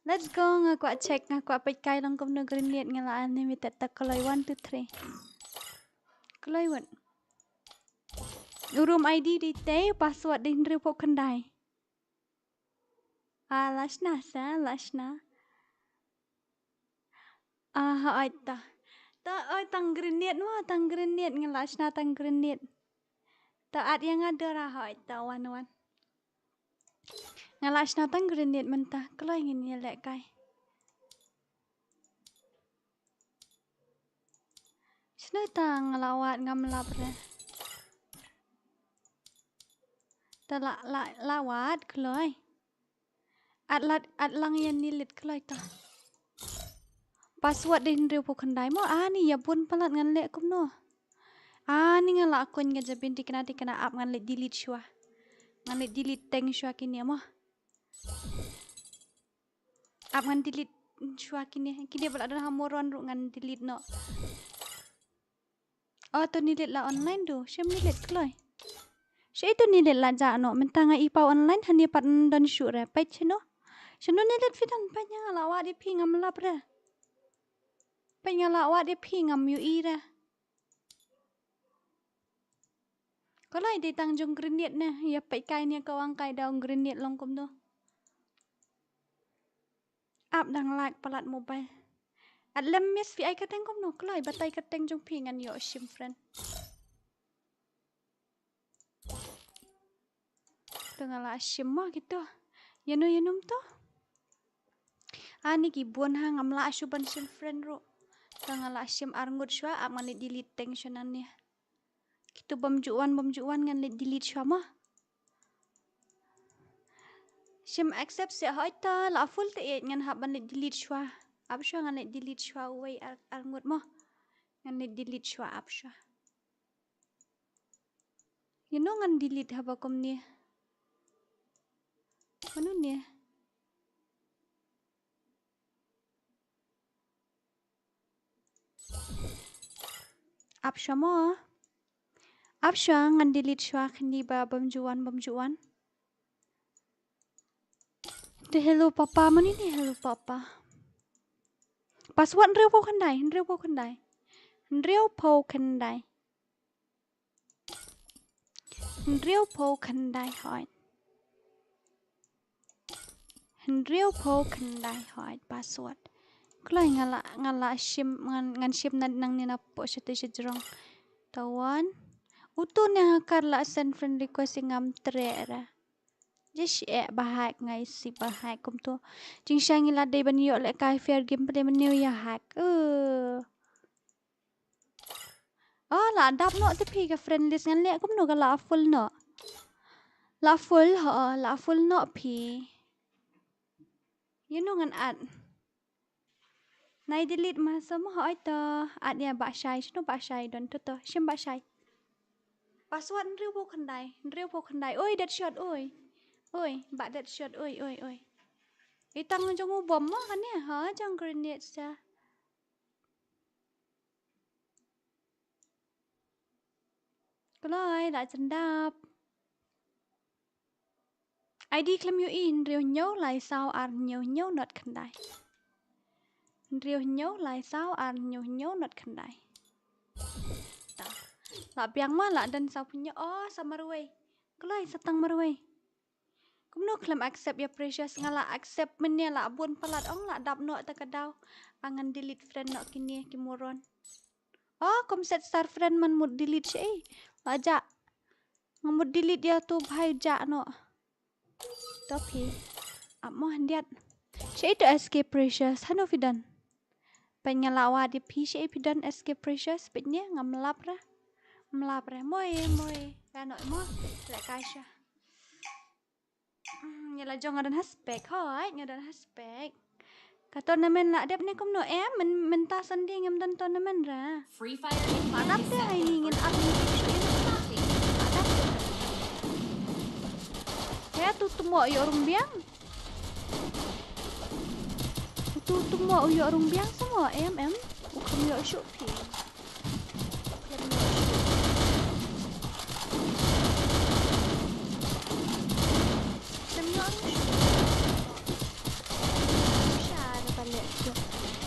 Let's go, nga kwah check, nga kwah peit kai long kumno grenade nga la unlimited ta kloi one, two, three. Kloi one. U room I D dei te, password dei hynriew phew khyndai. Ah, la shna sa, la shna. Ah, hooid ta. Ta, oi, tang grenade mo, tang grenade, nga la shna tang grenade. Ta at ïa nga dora hooid ta wan wan. Nga la shna tang grenade mynta, kloi ngin ïa leh kai. Shna ta nga la wad ngam lap re. Ta la, la, la wad kloi. At lat, at lang ïa ni lit kloi ta. Password dei hynriew phew khyndai mo, ani ïa bun palat ngan leh kumno. Ani nga la koin ka jabin tikna tikna ap ngan leh delete shwa. Ngan leh delete teng shwa kine mo. Ap ngan delete shwa kine, kine ba la don ha moron ruh ngan delete noh. Oh, to ni lit la online du. Shim ni lit kloi. Shi to ni lit la ja no. Mynta nga i pau online hani pat don shu re. Peit shino. Shino ni lit fidan peit nga la wad ïa phi ngam lap re. Peit nga la wad ïa phi ngam ïohi re. Kloi dei tang jong grenade ne. Ïa peit kai ne ka wang kai da ong grenade long kumno. Ap dang lak palat mobile. At lem miss phi ai kyrteng kumno kloi batai kyrteng jong phi ngan ïoh shim friend. To nga la shim mo kito. Ïano ïano to. Ani ki bun ha ngam la shu ban shim friend ruh. To nga la shim arngut shwa ap ngan leh delete teng shwa nane. Kitu bam juwan bam juwan ngan leh delete shwa mo. Shim accept se hoi ta la full te eh ngan hap ban leh delete shwa. Ap shwa ngan leh delete shwa uwei ar, arngut mo. Ngan leh delete shwa ap shwa. Ïano ngan delete haba kumne. Mano ne. Ap shwa mo. Ap shwa ngan delete shwa khni ba bam juwan bam juwan. Te hello papa mani ne hello papa. Password hynriew phew khyndai, hynriew phew khyndai. Hynriew phew khyndai. Hynriew phew khyndai hoi. Hynriew phew khyndai hoi password. Kloi nga la, nga la shim, ngan, ngan shim na, nangne na pdeng shatei shajrong. Tawan. Utu ne ha kar la send friend request ngam treh ra. Jish eh ba hack ngai si ba hack kumtu. Jingshai ngi la dei ban ïoh leh kai fair game pdei mane ïa hack. Eh. Oh, la dap noh te phi ka friend list ngan leh kumno ka la full noh. La full ho, la full noh phi. Ïano ngan add. Nai delete ma sa mo hoi to. Add ïa ba shai, shino ba shai don to to. Shim ba shai. Password hynriewphew khyndai, hynriewphew khyndai. Oi, dead shot, oi. Oi, ba dead shot, oi, oi, oi. I tang jong u bom mo kane, ha, jong grenade sa. Kloi, la jendap. I D khlem ïohi, hynriew hynñiew lai saw ar hynñiew hynñiew not khyndai. Hynriew hynñiew lai saw ar hynñiew hynñiew not khyndai. Ta. La biang ma la don saw pynïoh. Oh, sa marwei. Kloi sa tang marwei. Kumno khlem accept ïa Precious, nga la accept mynne la bun palat ong la dap noh ta ka daw. Ngan delete friend noh kine ki moron. Oh, kum set star friend man mut delete shi. Ba ja. Nga mut delete ïa tu bhai ja noh. To phi. Ap mo hyndiat. Shi to S K Precious. Hano phi don? Peit nga la wad ïa phi shi phi don S K Precious. Peit ne ngam lap ra. Ngam lap ra. Moi, moi. Ka noh mo. Leh kai sha. Hmm, ïa la jong nga don ha spec, hoi, nga don ha spec. Ka tournament la dep ne kumno em, men, mynta Sunday ngam don tournament ra. Free Fire. Ma dap te hai ni ngin ap ni. Ma dap te. Te tu tu mo ïoh rung biang. Tu tu mo ïoh rung biang sa mo em em. U kham ïoh shuh phi.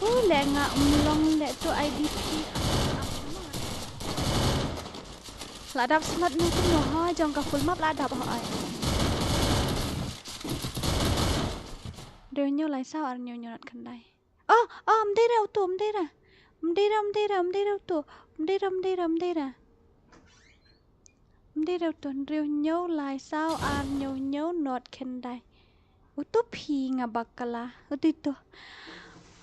Ui, le nga um long le tu I D P. La dap slot nu kumno ha jong ka full map la dap ha ai. Deu nyu lai saw ar nyu nyu not khyndai. Oh, oh, mdei ra utu, mdei ra. Mdei ra, mdei ra, mdei ra utu. Mdei ra, mdei ra, mdei ra. Mdei ra utu, hynriew hynñiew lai saw ar hynñiew hynñiew not khyndai. Utu phi nga bakla. Utu itu.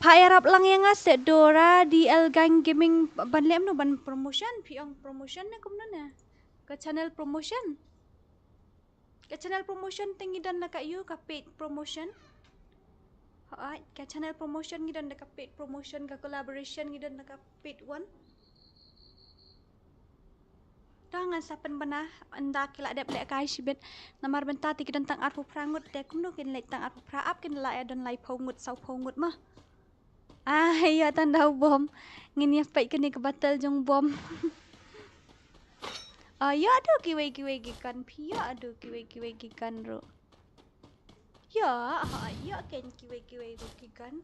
Pha ïarap lang ïa nga se Dora D L Gang Gaming ban lem no ban promotion. Phi ong promotion ne kumno ne? Ka channel promotion. Ka channel promotion te ngi don la ka ïu ka paid promotion. Hooid, ka channel promotion ngi don la ka paid promotion, ka collaboration ngi don la ka paid one. To ngan sa pynbna, ynda ki la dep lehkai shibit. Namar mynta te ki don tang arphew phra ngut te kumno kin leit tang arphew phra, ap kin la ïa don laiphew ngut, sawphew ngut ma. Ah, ïa tang da u bom. Ngin ïa peit kane ka battle jong bom. Ah, ïa adu kiwei kiwei ki gun phi, ïa adu kiwei kiwei ki gun ruh. Ïa, ha, ïa ken kiwei kiwei ruh ki gun.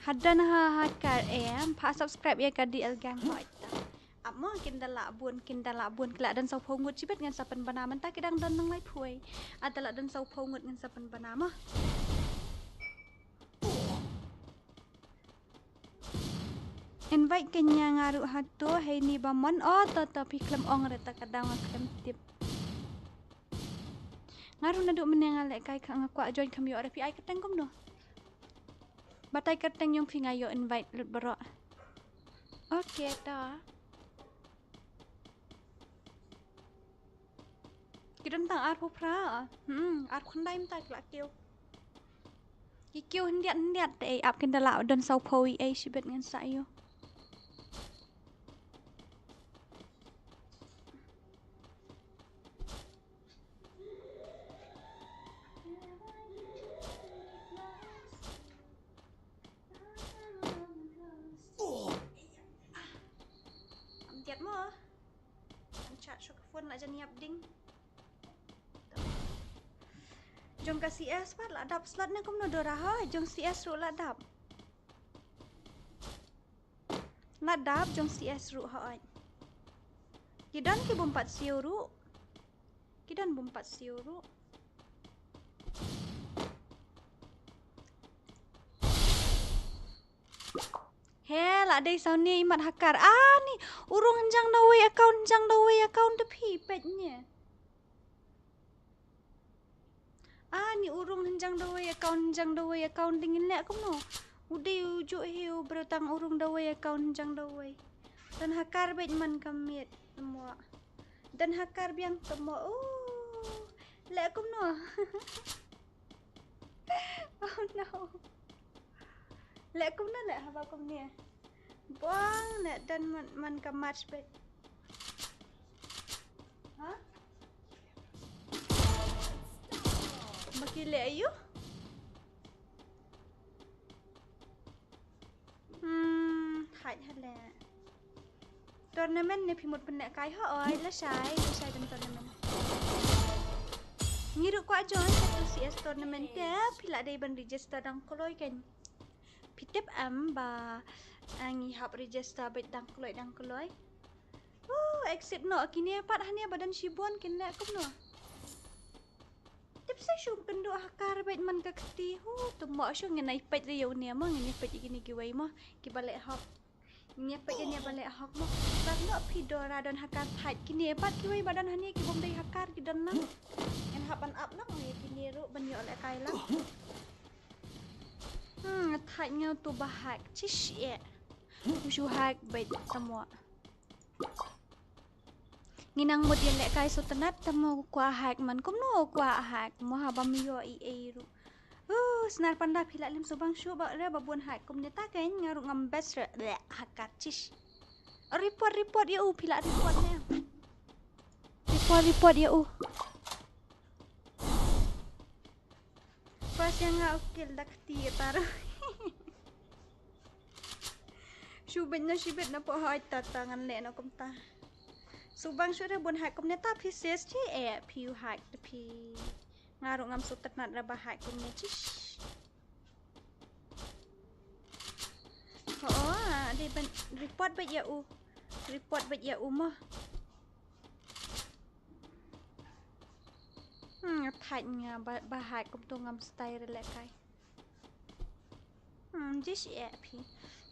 Hadan ha ha kar em, pha subscribe ïa ka D L Gang hoi ta. Ap mo kin da lah bun, kin da lah bun, ki la don sawphew ngut shibit ngan sa pynbna mynta ki dang don nang laiphew. Ata la don sawphew ngut ngan sa pynbna mo. Invite kynja nga ruh hato, hei ni ba mon, oh to to phi khlem ong re ta ka daw nga khlem tip. Nga ruh naduh mynne nga lehkai ka nga kwah join kham ïoh re phi ai kyrteng kumno. Batai kyrteng jong phi nga ïoh invite lut baroh. Okay ta. Ki don tang arphew phra. Hmm, arphew khyndai mynta ki la kiew. Ki kiew hyndiat hyndiat te ei ap kin da lah don sawphew ei shibit ngan sa ïoh. Am tiat mo. An chat shuh ka phone la jan ïap ding. Jong ka C S pat la dap slot ne kumno Dora ha, jong C S ruh la dap. La dap jong C S ruh ha oi. Ki don ki bym pat siew ruh. Ki don bym pat siew ruh. He, la dei saw ne i mat hakar. Ah, ni, u rung hynjang da wei account, hynjang da wei account da phi, peit ne. Ah, ni u rung hynjang da wei account, hynjang da wei account ding in leh kumno. U dei u juh hi u briew tang u rung da wei account, hynjang da wei. Don hakar beit man ka miet mo. Don hakar biang ta mo. Uh, leh kumno. Oh no. Leh kumno leh haba kumne. Bang ne dan man, man ka match bet. Ha? Baki le ayu? Hmm, hai hale. Tournament ne phi mut pynleh kai ha oi, la shai, la shai ban tournament. Ngi ruh kwah join ka tu C S tournament te, phi la dei ban register dang kloi kan. Phi tip em ba, ah, ngi hap register bad dang kloi, dang kloi. Oh, accept noh, kine pat hane ba don shibun kin leh kumno. Tip sa shu kynduh ha kar bad man ka kti. Hu, tu mo shu ngin ai peit ri ïa une mo, ngin ai peit ïa kine kiwei mo. Kiba leh hok. Ngin ai peit ïa ne ba leh hok mo. Bad noh phi Dora don ha kar thait kine pat kiwei ba don hane ki bym dei ha kar ki don lang. Ngin hap ban ap lang ïa kine ruh ban ïoh leh kai lang. Hmm, thait nga tu ba hack. Chish eh. Shu hack bad tamo. Ngi nang mut ïa leh kai sutnat tamo kwah hack man kumno kwah hack mo haba ym ïoh ei ei ruh. Uh, snar panda phi la lem subang shu ba re ba bun hack kumne ta kein nga ruh ngam best re. Bleh, hacker chish. Report, report ïa u phi la report ne. Report, report ïa u. Pas ïa nga u kill da kti ïa taro. Shu bit na shibit na poh hoi ta ta ngan leh na kumta. Subang shu re bun hack kumne ta phi ses chi eh phi u hack ta phi. Nga ruh ngam sutnat ra ba hack kumne chish. Ho, ah, dei ban report bad ïa u. Report bad ïa u mo. Hmm, thait nga ba, ba hack kumto ngam style re leh kai. Hmm, jish eh phi.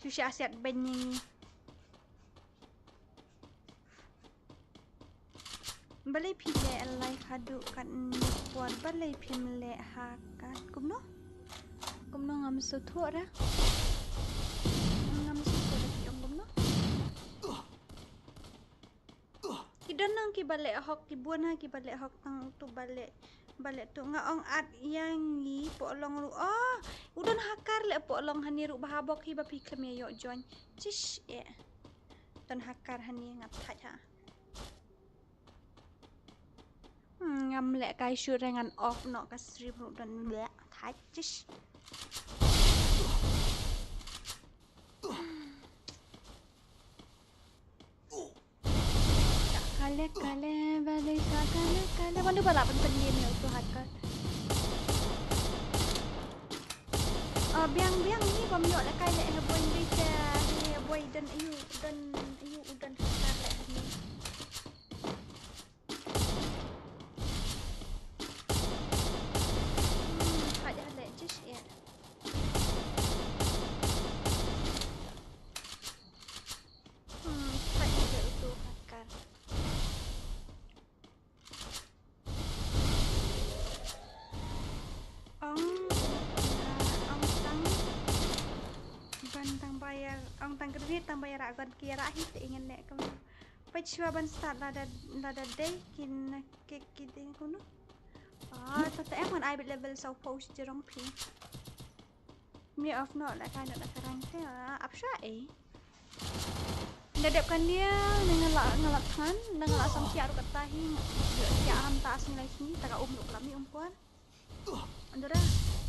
Shu sha siat ban ngi. Balei phi leh live haduh katne por, balei phim leh ha kat kumno? Kumno ngam sngewthuh ra? Ngam sngewthuh ra phi ong kumno? Ki don nang kiba leh hok ki bun ha kiba leh hok tang utu ba leh, ba leh tu nga ong at ïa ngi poh long ruh. Oh, u don hacker leh poh long hani ruh ba ha bok hi ba phi khlem ïa ïoh join. Chish eh. Don hacker hani nga thait ha. Hmm, ngam leh kai shu re ngan off noh ka stream ruh don leh thait chish. Kale kale bale sa kale kale. Mano ba lah ban pynliem ïa utu hacker. Ah, biang biang ni bym ïoh leh kai leh ha boi dei te ha boi don ayu don ayu u don hacker leh ni. Hmm, thait ha leh jish ïa. Hmm, thait ha leh utu hacker. Ong, ah, ong tang ban tang bayar, ong tang kredit tang bayar agon ki ïarah hi te ingen ne kum. Peit shuwa ban start lada, lada dei kin ki, ki dei kumno. Ah, ta ta em ngan ai beit level saw phew shi jrong phi. Me off noh la kai noh la karang te, ah, ap sha eh. Nga dep kan dia, nga la, nga la than, nga la sam siar kata hi, nga siar ham ta as ngai sini, ta ka um nuk lami um kuan. Andora,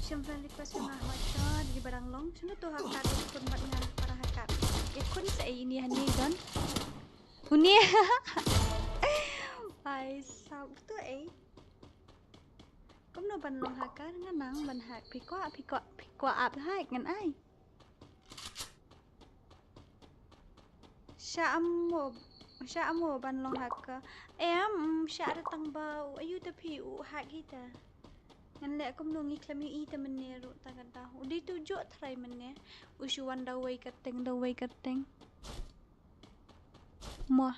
shim friend request nga hoi ta, di barang long, shano tu hakat, kun bat nga para hakat. Ikun sa eh ini hani don. Uni. Ai, sab tu eh. Kumno ban long hacker, nga nang ban hack, phi kwah, phi kwah, phi kwah ap hack ngan ai. Sha amo, sha amo ban long hacker. Em, sha re tang ba, u ayu ta phi u hack hi ta. Ngan leh kumno ngi khlem ïohi ta mynne ruh ta ka da. U dei tu jok try mynne. U shu wan da wei ka teng, da wei ka teng. Mo.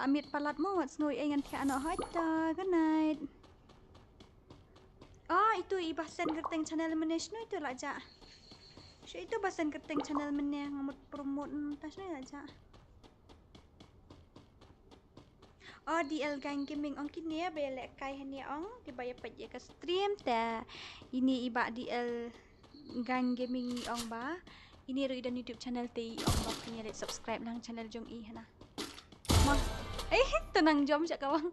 Amit palat mo wat sngew ei ngan thiah noh hoi ta, good night. Ah, itu i Basen Kyrteng channel mynne shano itu la ja. Shu itu Basen Kyrteng channel mynne nga mut promote ta shano la ja. Oh, D L Gang Gaming ong kine ba ïa leh kai hani ong kiba ïa peit ïa ka stream te. Ini i ba D L Gang Gaming i ong ba ine ruh i don YouTube channel te i ong ba phin ïa leit subscribe lang channel jong i hana. Ma. Eh, to nang jom sha kawang.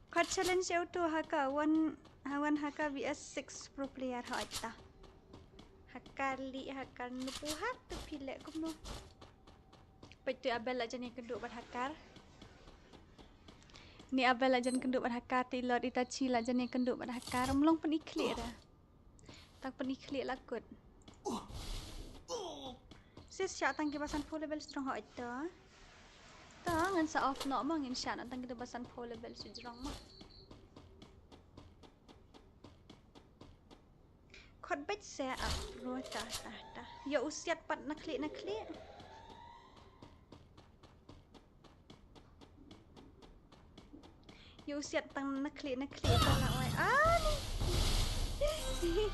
Khot challenge ïa uto Haka one, ha, one Haka V S six pro player ha ita. Haka li Haka nupu hat tu pile kumno. Peit tu Abel la jan ïakynduh bad Hakar. Ni Abel la jan kynduh bad Hakar, te i Lord Itachi la jan ïakynduh bad Hakar. Ym long pyni khlieh ra. Tang pyni khlieh la kut. Sis shah tang kiba sanphew level strong ha ita. Ta ngan sa off noh ma, ngin shah noh tang kiba sanphew level strong ma. Khot beit se ap ruh ta ta ta. Ïa u siat pat na khlieh na khlieh. Ïa u siat tang na khlieh na khlieh ta la oi. Ah, ni.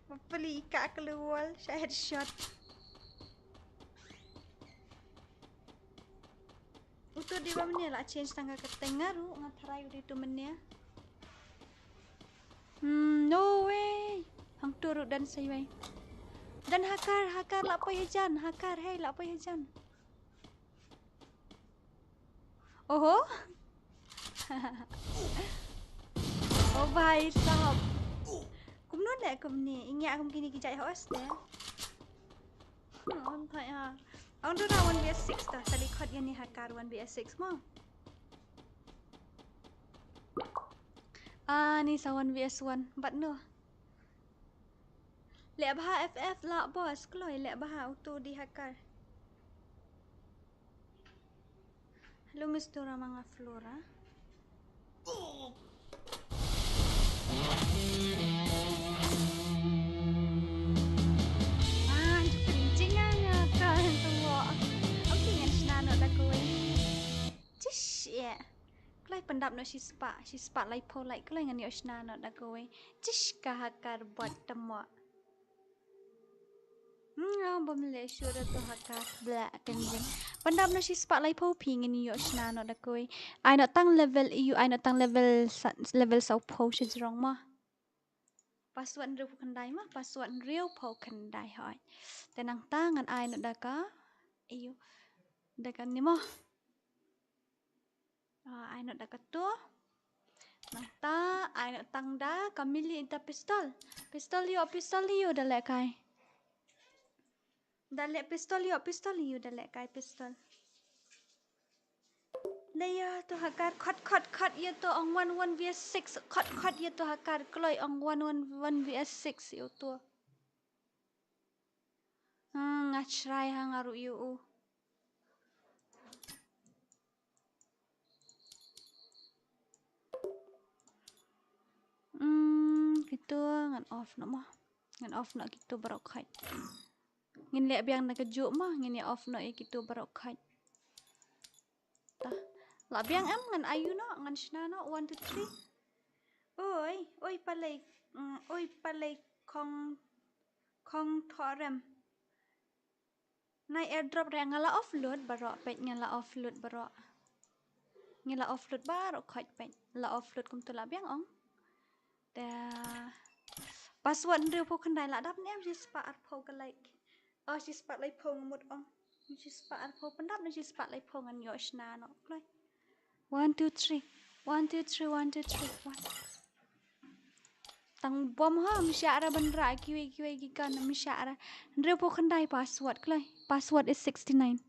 Bapli ka ka wall sha headshot. Uto dei ba mynne la change tang ka kyrteng nga ruh nga tharai u dei uto mynne. Hmm, no way. Hangto ruh don sa iwei. Don Hakar, Hakar la poi hajan, Hakar hei la poi hajan. Oho. Oh bhai sahab. Kumno ne kumne, i ngiah kum kine ki jait hos te. Hmm, on thai ha. Ong dura one V S six ta, tali khot ïa ni Hakar one V S six mo. Ah, ni sa one V S one, bad no. Leh bha F F la boss, kloi leh bha uto dei Hakar. Hello, Mister Ramanga Flora. Ah, ju kynjing nga ka tengok. Ong ki ngan shna noh da kawei. Jish, ïa. Kloi pyndap noh shispah, shispah laiphew like, kloi ngan ïoh shna noh da kawei. Jish ka Hakar bot tengok. Hmm, ah, bym leh shuh da to Hakar. Bla, kynjing. Pyndap noh shispah laiphew phi ngin ïoh shna noh da kawei. Ai noh tang level ïa u, ai noh tang level sa-, level sawphew sha jrong mo. Password hynriewphew khyndai mo, password hynriewphew khyndai hoi. Te nangta ngan ai noh da ka ïa u. Da kane mo. Ah, ai noh da kato. Nangta ai noh tang da ka mili da pistol. Pistol ïoh, pistol ïoh da lehkai. Da leh pistol ïoh, pistol ïoh da lehkai pistol. Leh ïa to Hakar, khot, khot, khot ïa to ong one, one V S six, khot, khot ïa to Hakar, kloi ong one, one, one V S six ïa to. Hmm, nga try ha nga ruh ïa u. Hmm, kito ngan off noh mo. Ngan off noh kito baroh khait. Ngin leh biang na kajuh mo, ngin ïa off noh ïa kito baroh khait. Ta. Lah biang em ngan ayu noh, ngan shna noh, one, two, three. Oi, oi palei, mm, oi palei khong, khong thorem. Nai airdrop re nga la offload baroh peit, nga la offload baroh. Nga la offload baroh khait peit. La offload kumto lah biang ong. Te password hynriewphew khyndai la dap ne em shispah arphew ka like. Oh, shispah laiphew nga mut ong. Shispah arphew pyndap ne shispah laiphew ngan ïoh shna noh kloi. One, two, three. One, two, three, one, two, three, one. Tang bom ha, ym shah ra ban rah kiwei kiwei ki gun, ym shah ra. Hynriewphew khyndai password kloi. Password is sixty-nine.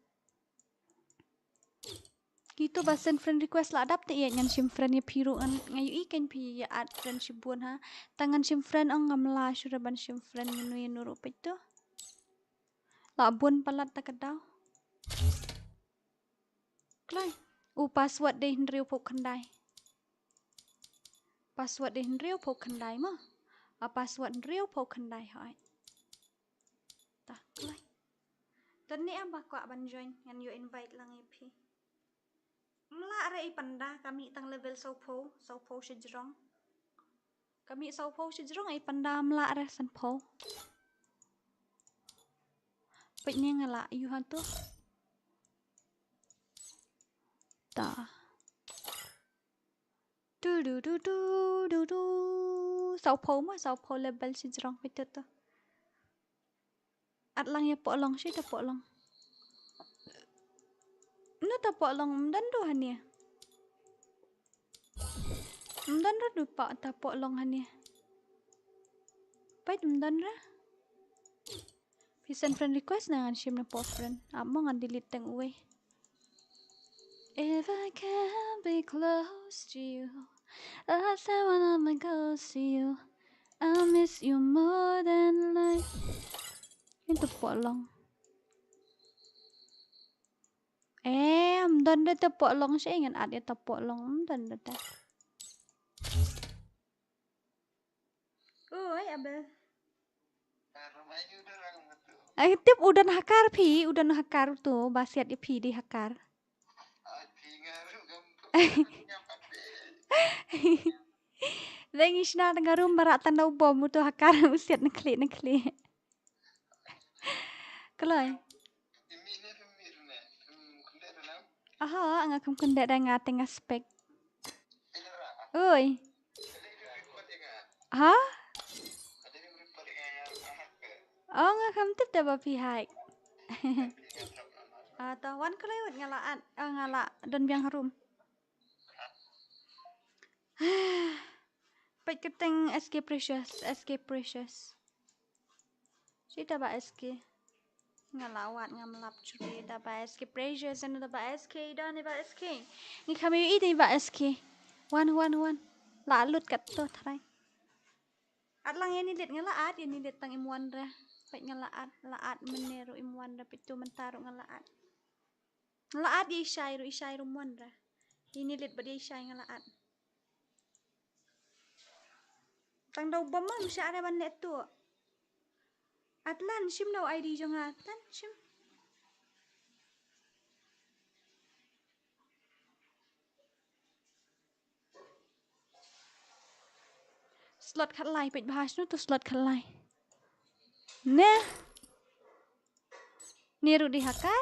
Kito ba send friend request la dap te ïa ngan shim friend ïa phi ruh ngan nga ïohi kein phi ïa add friend shibun ha. Tang ngan shim friend ong ngam lah shuh ra ban shim friend ïano ïano ruh peit to. La bun palat ta ka daw. Kloi. U password dei hynriewphew khyndai. Password dei hynriewphew khyndai mo. A password hynriewphew khyndai hoi. Ta kloi. Tang ne em ba kwah ban join ngan ïoh invite lang ïa phi. Mlah re i panda ka mih tang level sawphew, sawphew sha jrong. Ka mih sawphew sha jrong i panda mlah re sanphew. Peit ne nga lah ïa u ha to. Ta. Tu Du du du du du. Saw phew ma, saw phew level shi jrong phi tut to. At lang ïa pohlong, shi ta pohlong. Mano ta pohlong, ym don ruh hangne. Ym don ruh du pa ta pohlong hangne. Peit ym don ruh. Phi send friend request na ngan shim na po friend. Ap mo ngan delete tang uwei. If I can be close to you, I say one of my goals to you. I miss you more than life. Ïa ta pohlong. Eh, ym don ruh ta pohlong, shi ngan add ïa ta pohlong, ym don ruh ta. Oi, Abel. Ai, tip u don hakar phi, u don hakar tu, ba siat ïa phi dei hakar. Dei ngi shna tang ka room ba rah tang da u bom u tu hakar u siat na khlieh na khlieh. Kloi. Aha, nga kam kyndet da nga teng nga spek. Oi. Ha? Oh, nga kam tip da ba phi hack. Ah, to wan kloi wut nga la at, ah, nga la don biang harum. Peit ka teng S K Precious, S K Precious. Shi ta ba S K. Nga la wad ngam lap churi da ba S K Precious, da ba S K, da ni ba S K. Ngi kham ïohi da ba S K. Wan, wan, wan. La lut kat to tharai. At lang ïa ni lit nga la at, ïa ni lit tang im wan ra. Peit nga la at, la at mynne ruh im wan ra, peit tu mynta ruh nga la at. Nga la at ïa i shai ruh, i shai ruh im wan ra. Ïa ni lit bad ïa i shai nga la at. Tang da u bom ma, ym shah re ban leh tuh. Atlan shim da u I D jong nga, Atlan shim. Slot khatlai, peit bha shano tu slot khatlai. Ne. Ni ruh dei hakar.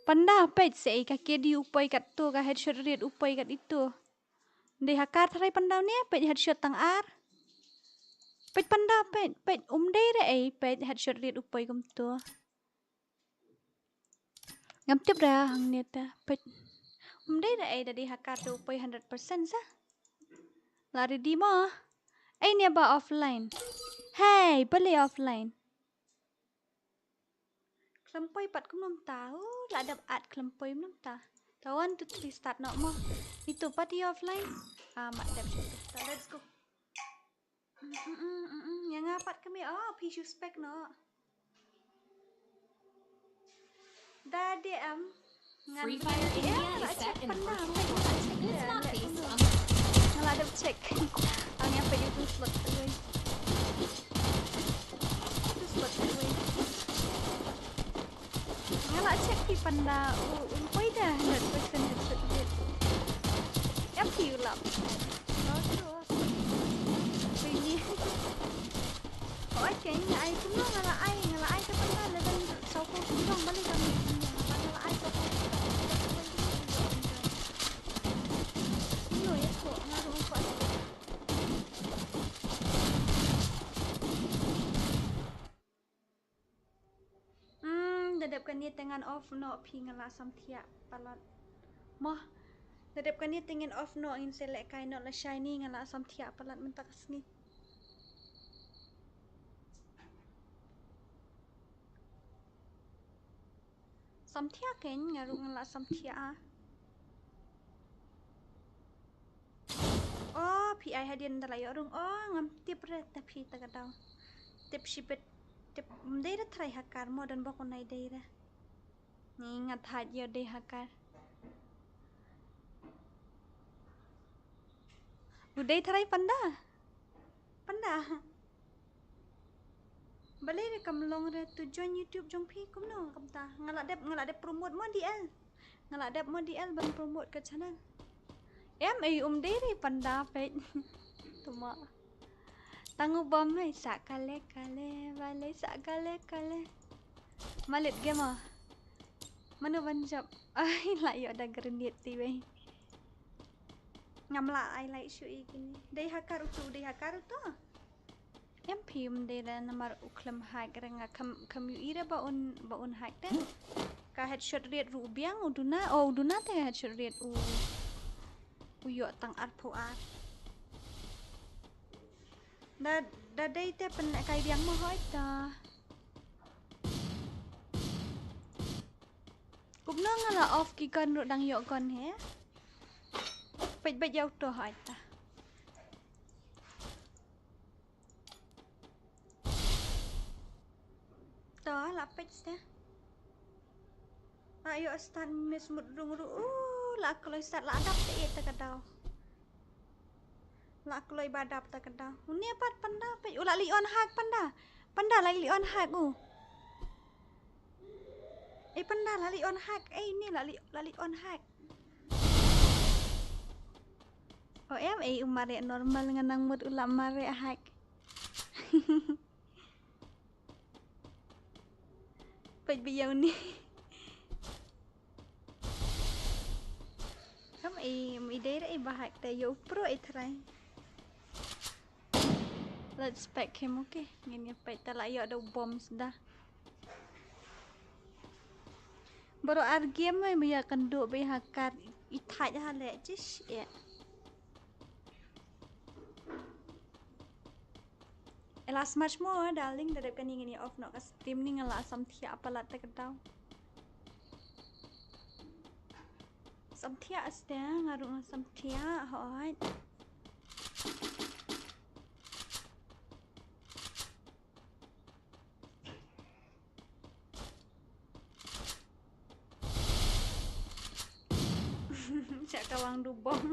Panda peit se ka K D u poi kat tu, ka headshot rate u poi kat itu. Dei hakar tharai panda ne, peit headshot tang ar. Peit panda peit, peit um dei re ei, peit headshot rate u poi kum tu. Ngam tip re hangne ta, peit. Um dei re ei, da dei hakar tu u poi hundred percent sa. La ready mo. Ei ne ba offline. Hey, bale offline. Khlem poi pat kumno mynta. Uh, la dep at khlem poi kumno mynta. Ta one, two, three, start noh mo. Itu pat ïa offline. Ah, mat dep shuh. Ta, let's go. Mm, mm, mm, mm, mm. Ïa nga pat kmie. Oh, phi suspect noh. Da dei em. Ngan Free Fire India is set in the first place. It's not based on Nga la dep check. Ang ïa peit ïa u slot uwei. U slot uwei. Nga la check phi panda u, u poi da hundred percent headshot rate. Em phi u lap. Lo tu. Phi ni. Oi, keiñ nga ai kumno nga la ai, nga la ai ka panda eleven saw ko ki dong bali kami. Nga la ai saw ko ki dong. Kumno ïa ko nga ruh ko ai. Hmm, da dep kane te ngan off noh phi, nga la samthiah palat. Mo, da dep kane te ngin off noh, ngin sa lehkai noh lashai ni, nga la samthiah palat mynta ka sngi. Samthiah keiñ, nga ruh nga la samthiah ah. Oh, phi ai hadien da la ïoh rung. Oh, ngam tip re ta phi ta ka daw. Tip shibit, tip, ym dei re trai hakar mo, don bok u nai dei re. Ni nga thait ïoh dei hakar. U dei trai panda. Panda. Balei re kam long re to join YouTube jong phi kumno kumta. Nga la dep, nga la dep promote mo D L. Nga la dep mo D L ban promote ka channel. Em ei um dei re panda peit. Tuma. Tang u bom ei sa kale kale, balei sa kale kale. Malit game ah. Mano ban jop? Ai, la ïoh da grenade te wei. Ngam lah ai like shuh ïa kine. Dei hacker uto, dei hacker uto. Em phim dei da namar u khlem hack re nga kham, kham ïohi re ba un, ba un hack te. Ka headshot riat ruh u biang u duna, oh u duna te ka headshot riat u. U ïoh tang arphew ar. Da, da dei te pynkai biang mo hoi ta. Kumno nga la off ki gun ruh dang ïoh gun he. Peit beit ïa uto hoi ta. To la peit te. La ïoh start miss mut rung ruh. Uh, la kloi start la dap te ïa te ka daw. La kloi ba dap ta ka daw. Une pat panda peit u la li on hack panda. Panda la li on hack u. Eh panda la li on hack. Eh ni la li, la li on hack. O em eh u mareh normal nga nang mut u la mareh hack. Peit ba ïa une. Kam i, i dei re i ba hack te ïa u pro i trai. Let's pack him, okay. Ngin ïa peit ta la ïoh da u bom sda. Baroh ar game ba ïa kynduh ba ïa hacker i thait ha leh jish eh. Ela smash mo darling, da dep kane ngin ïa off noh ka stream, ni nga la samthiah palat ta ka daw. Samthiah sdang nga ruh nga samthiah hooid. Sha kawang da u bom.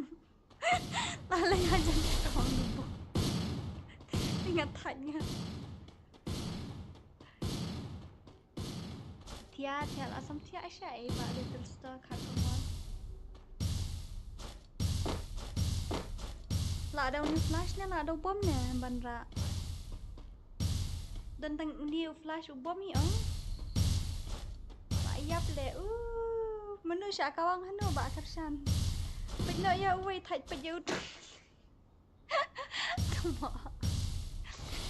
Lale nga jan sha kawang da u bom. Nga thait nga. Thiah, thiah la samthiah sha ei ba little store kha ka mall. La da u flash ne la da u bom ne ban rah. Don tang une u flash u bom hi ong. Ba ïap le u. Manu sha kawang hanu ba kyrshan. Peit noh ïa uwei thait peit ïa u. Tama.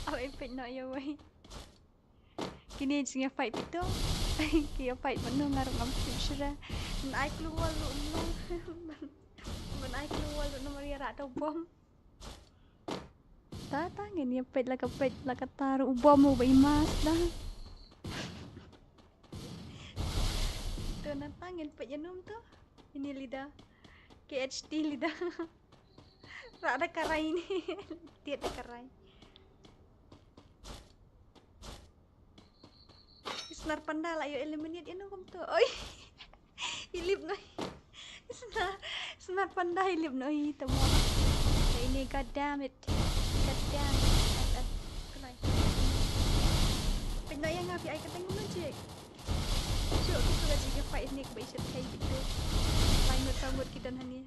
Awei peit noh ïa uwei. Kine jingïa fight peit to. Ki ïa fight manu nga ruh ngam tip shuh re. Ngan ai clue wall ruh mlong. Ngan ai clue wall ruh namar ïa rah da u bom. Ta ta ngin ïa peit la ka peit la ka tar u bom u ba i mas da. To na ta ngin peit ïa num to. Ini leader. K H T leader. Rah da ka rai ini. Tiat da ka rai. Snar panda la ïoh eliminate ïa no kumto. Oi. Ilip no. Snar, snar panda ilip no hi tamo. Ini god damn it. God damn it. At, at, kunai. Pynno ïa nga phi ai ka teng magic. Shu ki tu gaji ka fight ni ka bai shat kai ki tu. Lai ngut ka ngut ki don hani.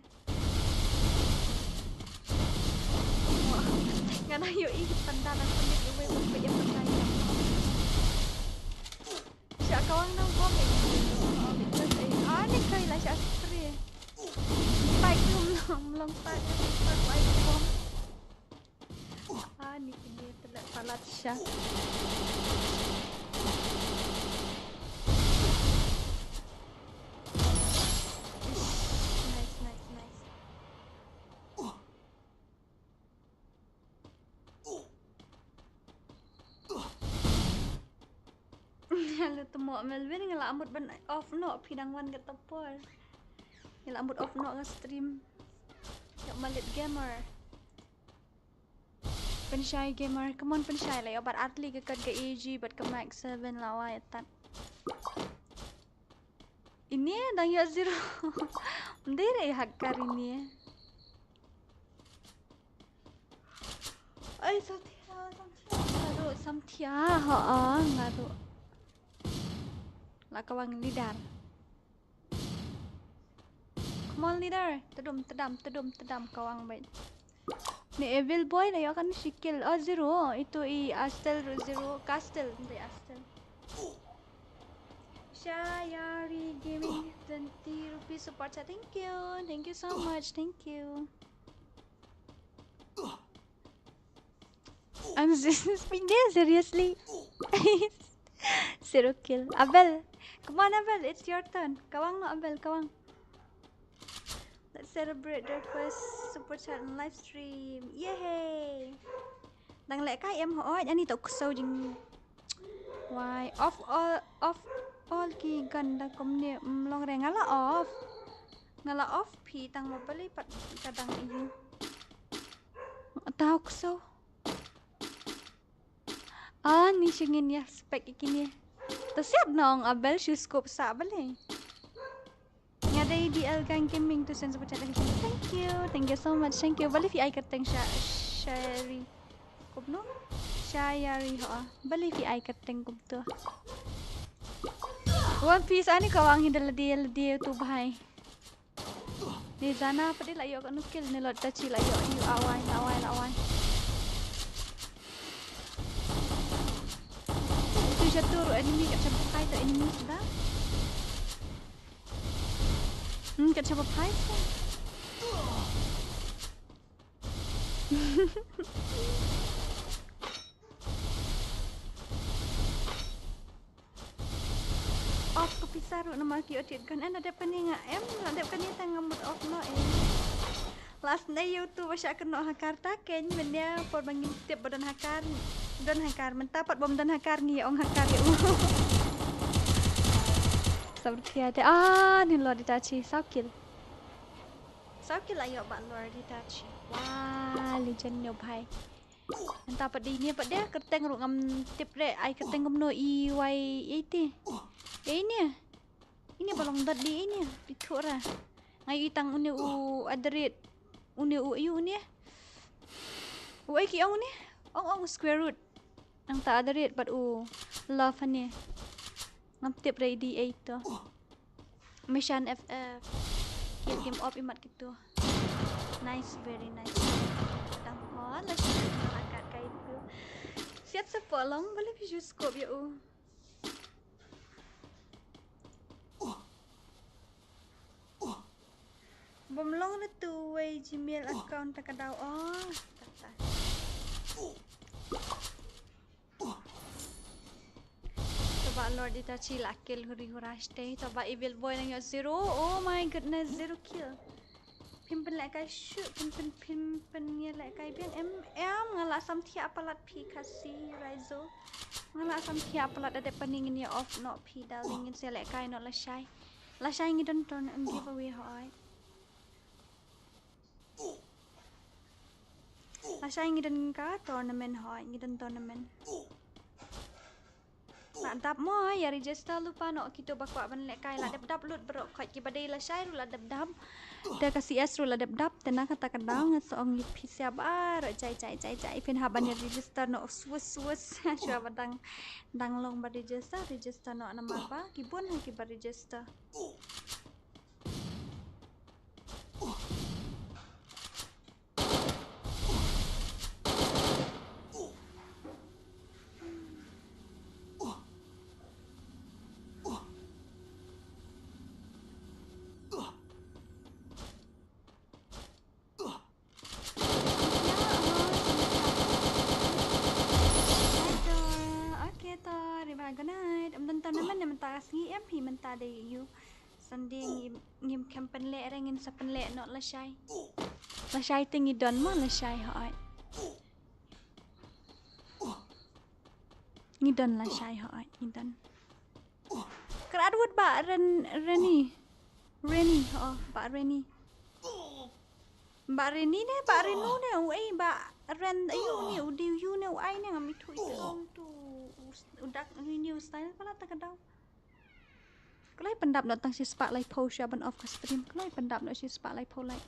Nga na ïohi panda na pyndik iwei u peit ïa panda ïa. Sha kawang na bom eh. Ah ni kai la sha spray. Fight mlong mlong fight fight bom. Ah ni kini telat palat sha. Nice nice nice. Hello temo Melvin, nga la mut ban off noh phi dang wan kata por. Nga la mut off noh ka stream. Ïa Malit Gamer. Pynshai Gamer, come on pynshai la ïa bad Artli ka kat ka A G bad ka Max seven la wai atat. Ini dang ïa zero. Mdei re hacker ini. Ai samthia samthia. Nga ruh samthia ha nga ruh. La kawang leader. Come on leader. Tedum tedam tedum tedam kawang bait. Ni evil boy la ïa kan shi kill. Oh zero. Itu i Astel zero. Castle. Mdei Astel. Shayari Gaming, twenty rupees super chat. Thank you. Thank you so much. Thank you. I'm just speaking there, seriously. Zero kill. Abel. Come on, Abel. It's your turn. Kawang no, Abel. Kawang. Let's celebrate their first super chat on live stream. Yay! Dang leh kai em hooid, ani to kso jing. Why? Off all, off all ki gun da kumne, mm, long re nga la off. Nga la off phi tang ma bali pat ka dang iu. Tau kso. Ah, ni shingin ya spek ikini. To siap nong Abel shu scope sa bali. Nga dei D L Gang Gaming to send super chat. Thank you. Thank you so much. Thank you. Bali phi ai kyrteng sha Shari. Kumno? Shayari ho. Bali phi ai kyrteng kumto. One Piece ani kawang hi da lade lade tu bhai. Ni jana padi la ïoh kano kill ni lot tachi la ïoh ïoh awai la awai la awai. Tu satu ru enemy kat shabab hai tu enemy sudah. Hmm, kat shabab hai tu. Off ka pisa ruh namar ki otit kan en la dep kane nga em la dep kane tang nga mut off no eh. Last night YouTube ba sha kano hakar ta ken menya por ba ngim tip ba don hakar don hakar mynta pat bom don hakar ngi ong hakar ya u. Sabr khia te ah ni lo di tachi saw kill. Saw kill ayo ba lo di tachi. Wah legend nyo bhai. Enta pat dei ne pat dia kyrteng ruh ngam tip re ai kyrteng kumno i wai eighty. Ei ne. Ini ba long dot dei ini. Pithu ra. Ngai i tang une u adarit. Une u ayu une. U ai ki ong une. Ong ong square root. Nang ta adarit pat u love ne. Ngam tip re dei ei to. Mission F F. Kill game op imat kitu. Nice, very nice. Tang ho la shi la kat kai tu. Siat sa polong bali phi ju scope ya u. Bom long na tu wei Gmail account ta ka dau oh. Ta ta. Toba Lord Itachi la kill huri hura stay. Toba Evil Boy nang yo zero. Oh my goodness, zero kill. Phim pynlehkai shu, phim pyn phim pynlehkai biang em em nga la sam thiah palat phi khasi Raizo. Nga la sam thiah palat da dep paning ngin ïa off noh phi darling ngin sa lehkai noh lashai. Lashai ngi don ton giveaway hoi. Lashai ngi don ka tournament hoi, ngi don tournament. La dap mo ïa register lypa noh kito ba kwah ban lehkai la dep dap lut bro khot kiba dei lashai ruh la dep dap. Te ka C S ruh la dep dap te na kata ka daw nga sa ong ïa phi sia baroh jai jai jai jai phin hap ban ïa register noh swus swus shuwa ba dang dang long ba register register noh namar ba ki bun ha kiba register. Okay to, Riva, good night. Em don tournament ne mynta ka sngi em hi mynta dei ïa u. Sunday ngim ngim khem pynleh re ngin sa pynleh noh lashai. Lashai te ngi don mo lashai hoi. Ngi don lashai hoi ngi don. Krat wut ba Ren Reni. Reni ho ba Reni. Ba Reni ne ba Renu ne u ei ba Ren ayu ne u diu yu ne u ai ne ngam ithu ithu tu u dak ni u style pala ta ka dau. Kloi pyndap noh tang shi spah laiphew sha ban off ka stream. Kloi pyndap noh shi spah laiphew like.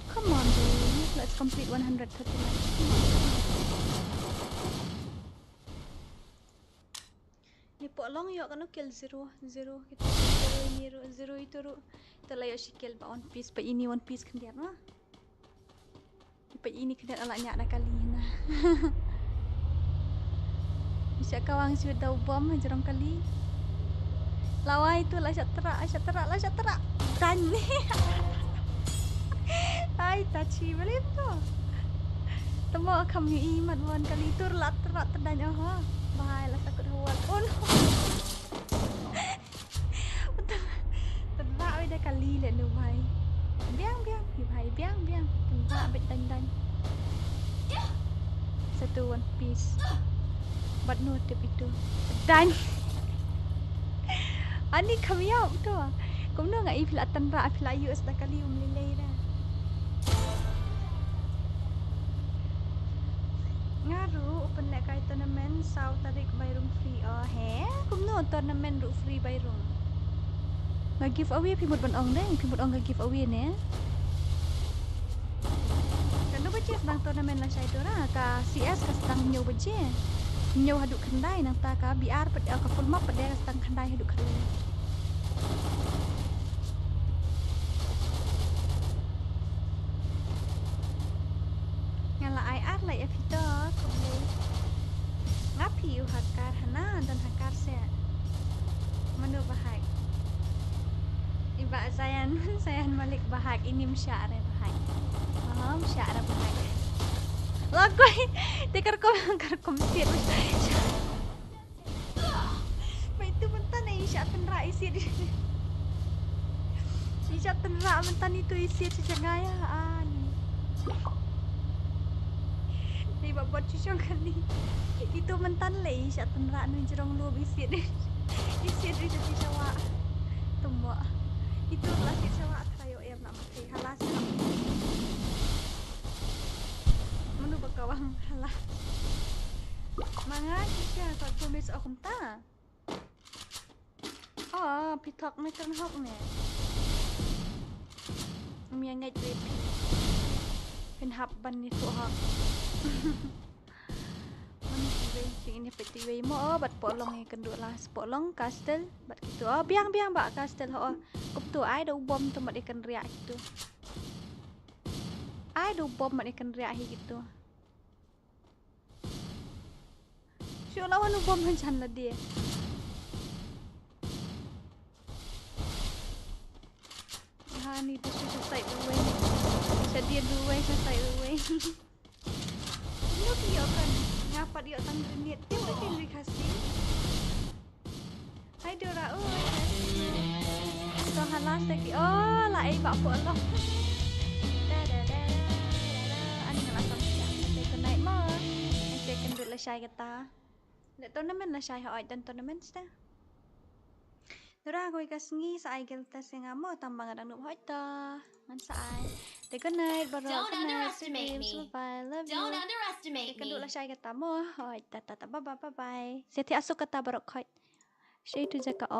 Come on, baby. Let's complete one hundred thirty likes. Come on. Ni po long yo kano kill zero, zero, kita zero ini ru, zero itu ru. Ita la yo shi kill ba One Piece ba ini One Piece khyndiat ma. Peit ini kyndiat ala ñiah da kali na. Sha kawang shu da u bom ha jrong kali. Lawai tu la shat trak, shat trak, la shat trak. Tan. Ai, ta chi balik tu. Temo kham ngi i mat wan kali tur la trak tdang oh. Bhai la sakut hawat. Oh no. Trak wei da kali le nu bhai. Biang biang hi bhai, biang biang. Trak bet dan dan. Satu one piece. Bat no tip itu. Dan. Ani kham ïap tu. Kumno nga i phi la trak, phi la ïoh sa da kali um lei lei da. Nga ruh u pynlehkai tournament saw tarik bai rung free oh he. Kumno tournament ruh free bai rung. Nga giveaway phi mut ban ong dei, phi mut ong ka giveaway ne. Kano baje sdang tournament lashai Dora, ka C S ka sdang hynñiew baje. Hynñiew haduh khyndai nangta ka B R pat, eh, ka full map pat de ka sdang khyndai haduh khyndai. Nga la ai ar la ïa phi to, khublei. Nga phi u hacker hana, don hacker se. Mano ba hack? I Bah Zayan, Zayan Malik ba hack, ini ym shah re ba hack. Aha, ym shah re ba hack. Lagoi, te kyrkum, kyrkum sir. Ba itu mynta ne i shah tynrah i sir. I shah tynrah mynta itu i sir sha jngai ah, ani. Ni ba bot shu shong kali. Itu mynta le i shah tynrah nu jrong lu i sir. I sir i sha shawa. Tumbo. Itu la sir shawa, thayo em na. Te hala sha. Mano ba kawang hala. Ma nga shisha ka kumis o kumta. Oh, phi thok ne kren hok ne. Ym ïa ngeit re phi. Phin hap ban ni tu hok. Mano phi wei, phi ini phi wei mo, oh, bad pohlong ïa kynduh la, pohlong castle bad kitu. Oh, biang biang ba castle ho. Kumtu ai da u bom tu mat ïa kynriah kitu. Ai da u bom mat ïa kynriah hi kitu. Shu la wan u bom ha jan lade. Ha ni da shu sha side ruwei. Sha dien ruwei, sha side ruwei. Kumno phi ïoh kan? Nga pat ïoh tang grenade. Te wat kin ri Khasi. Hai Dora, oi. To hala se ki. Oh, la ei ba pohlong. Da, da, da, da, da, da. Ani nga la sam siang. Te good night mo. Te kynduh lashai kata. Le tournament lashai, hooid, don tournament sta. Dora, kawei ka sngi sa ai guild test ïa nga mo, tang ba nga dang noob, hooid to. Ngan sa ai. Te good night baroh, good night, sweet dreams, bye bye, love you. Te kynduh lashai kata mo, hooid, ta ta ta, bye bye, bye bye. Sa thiah suk kata baroh, hooid. Shei tu jaka off.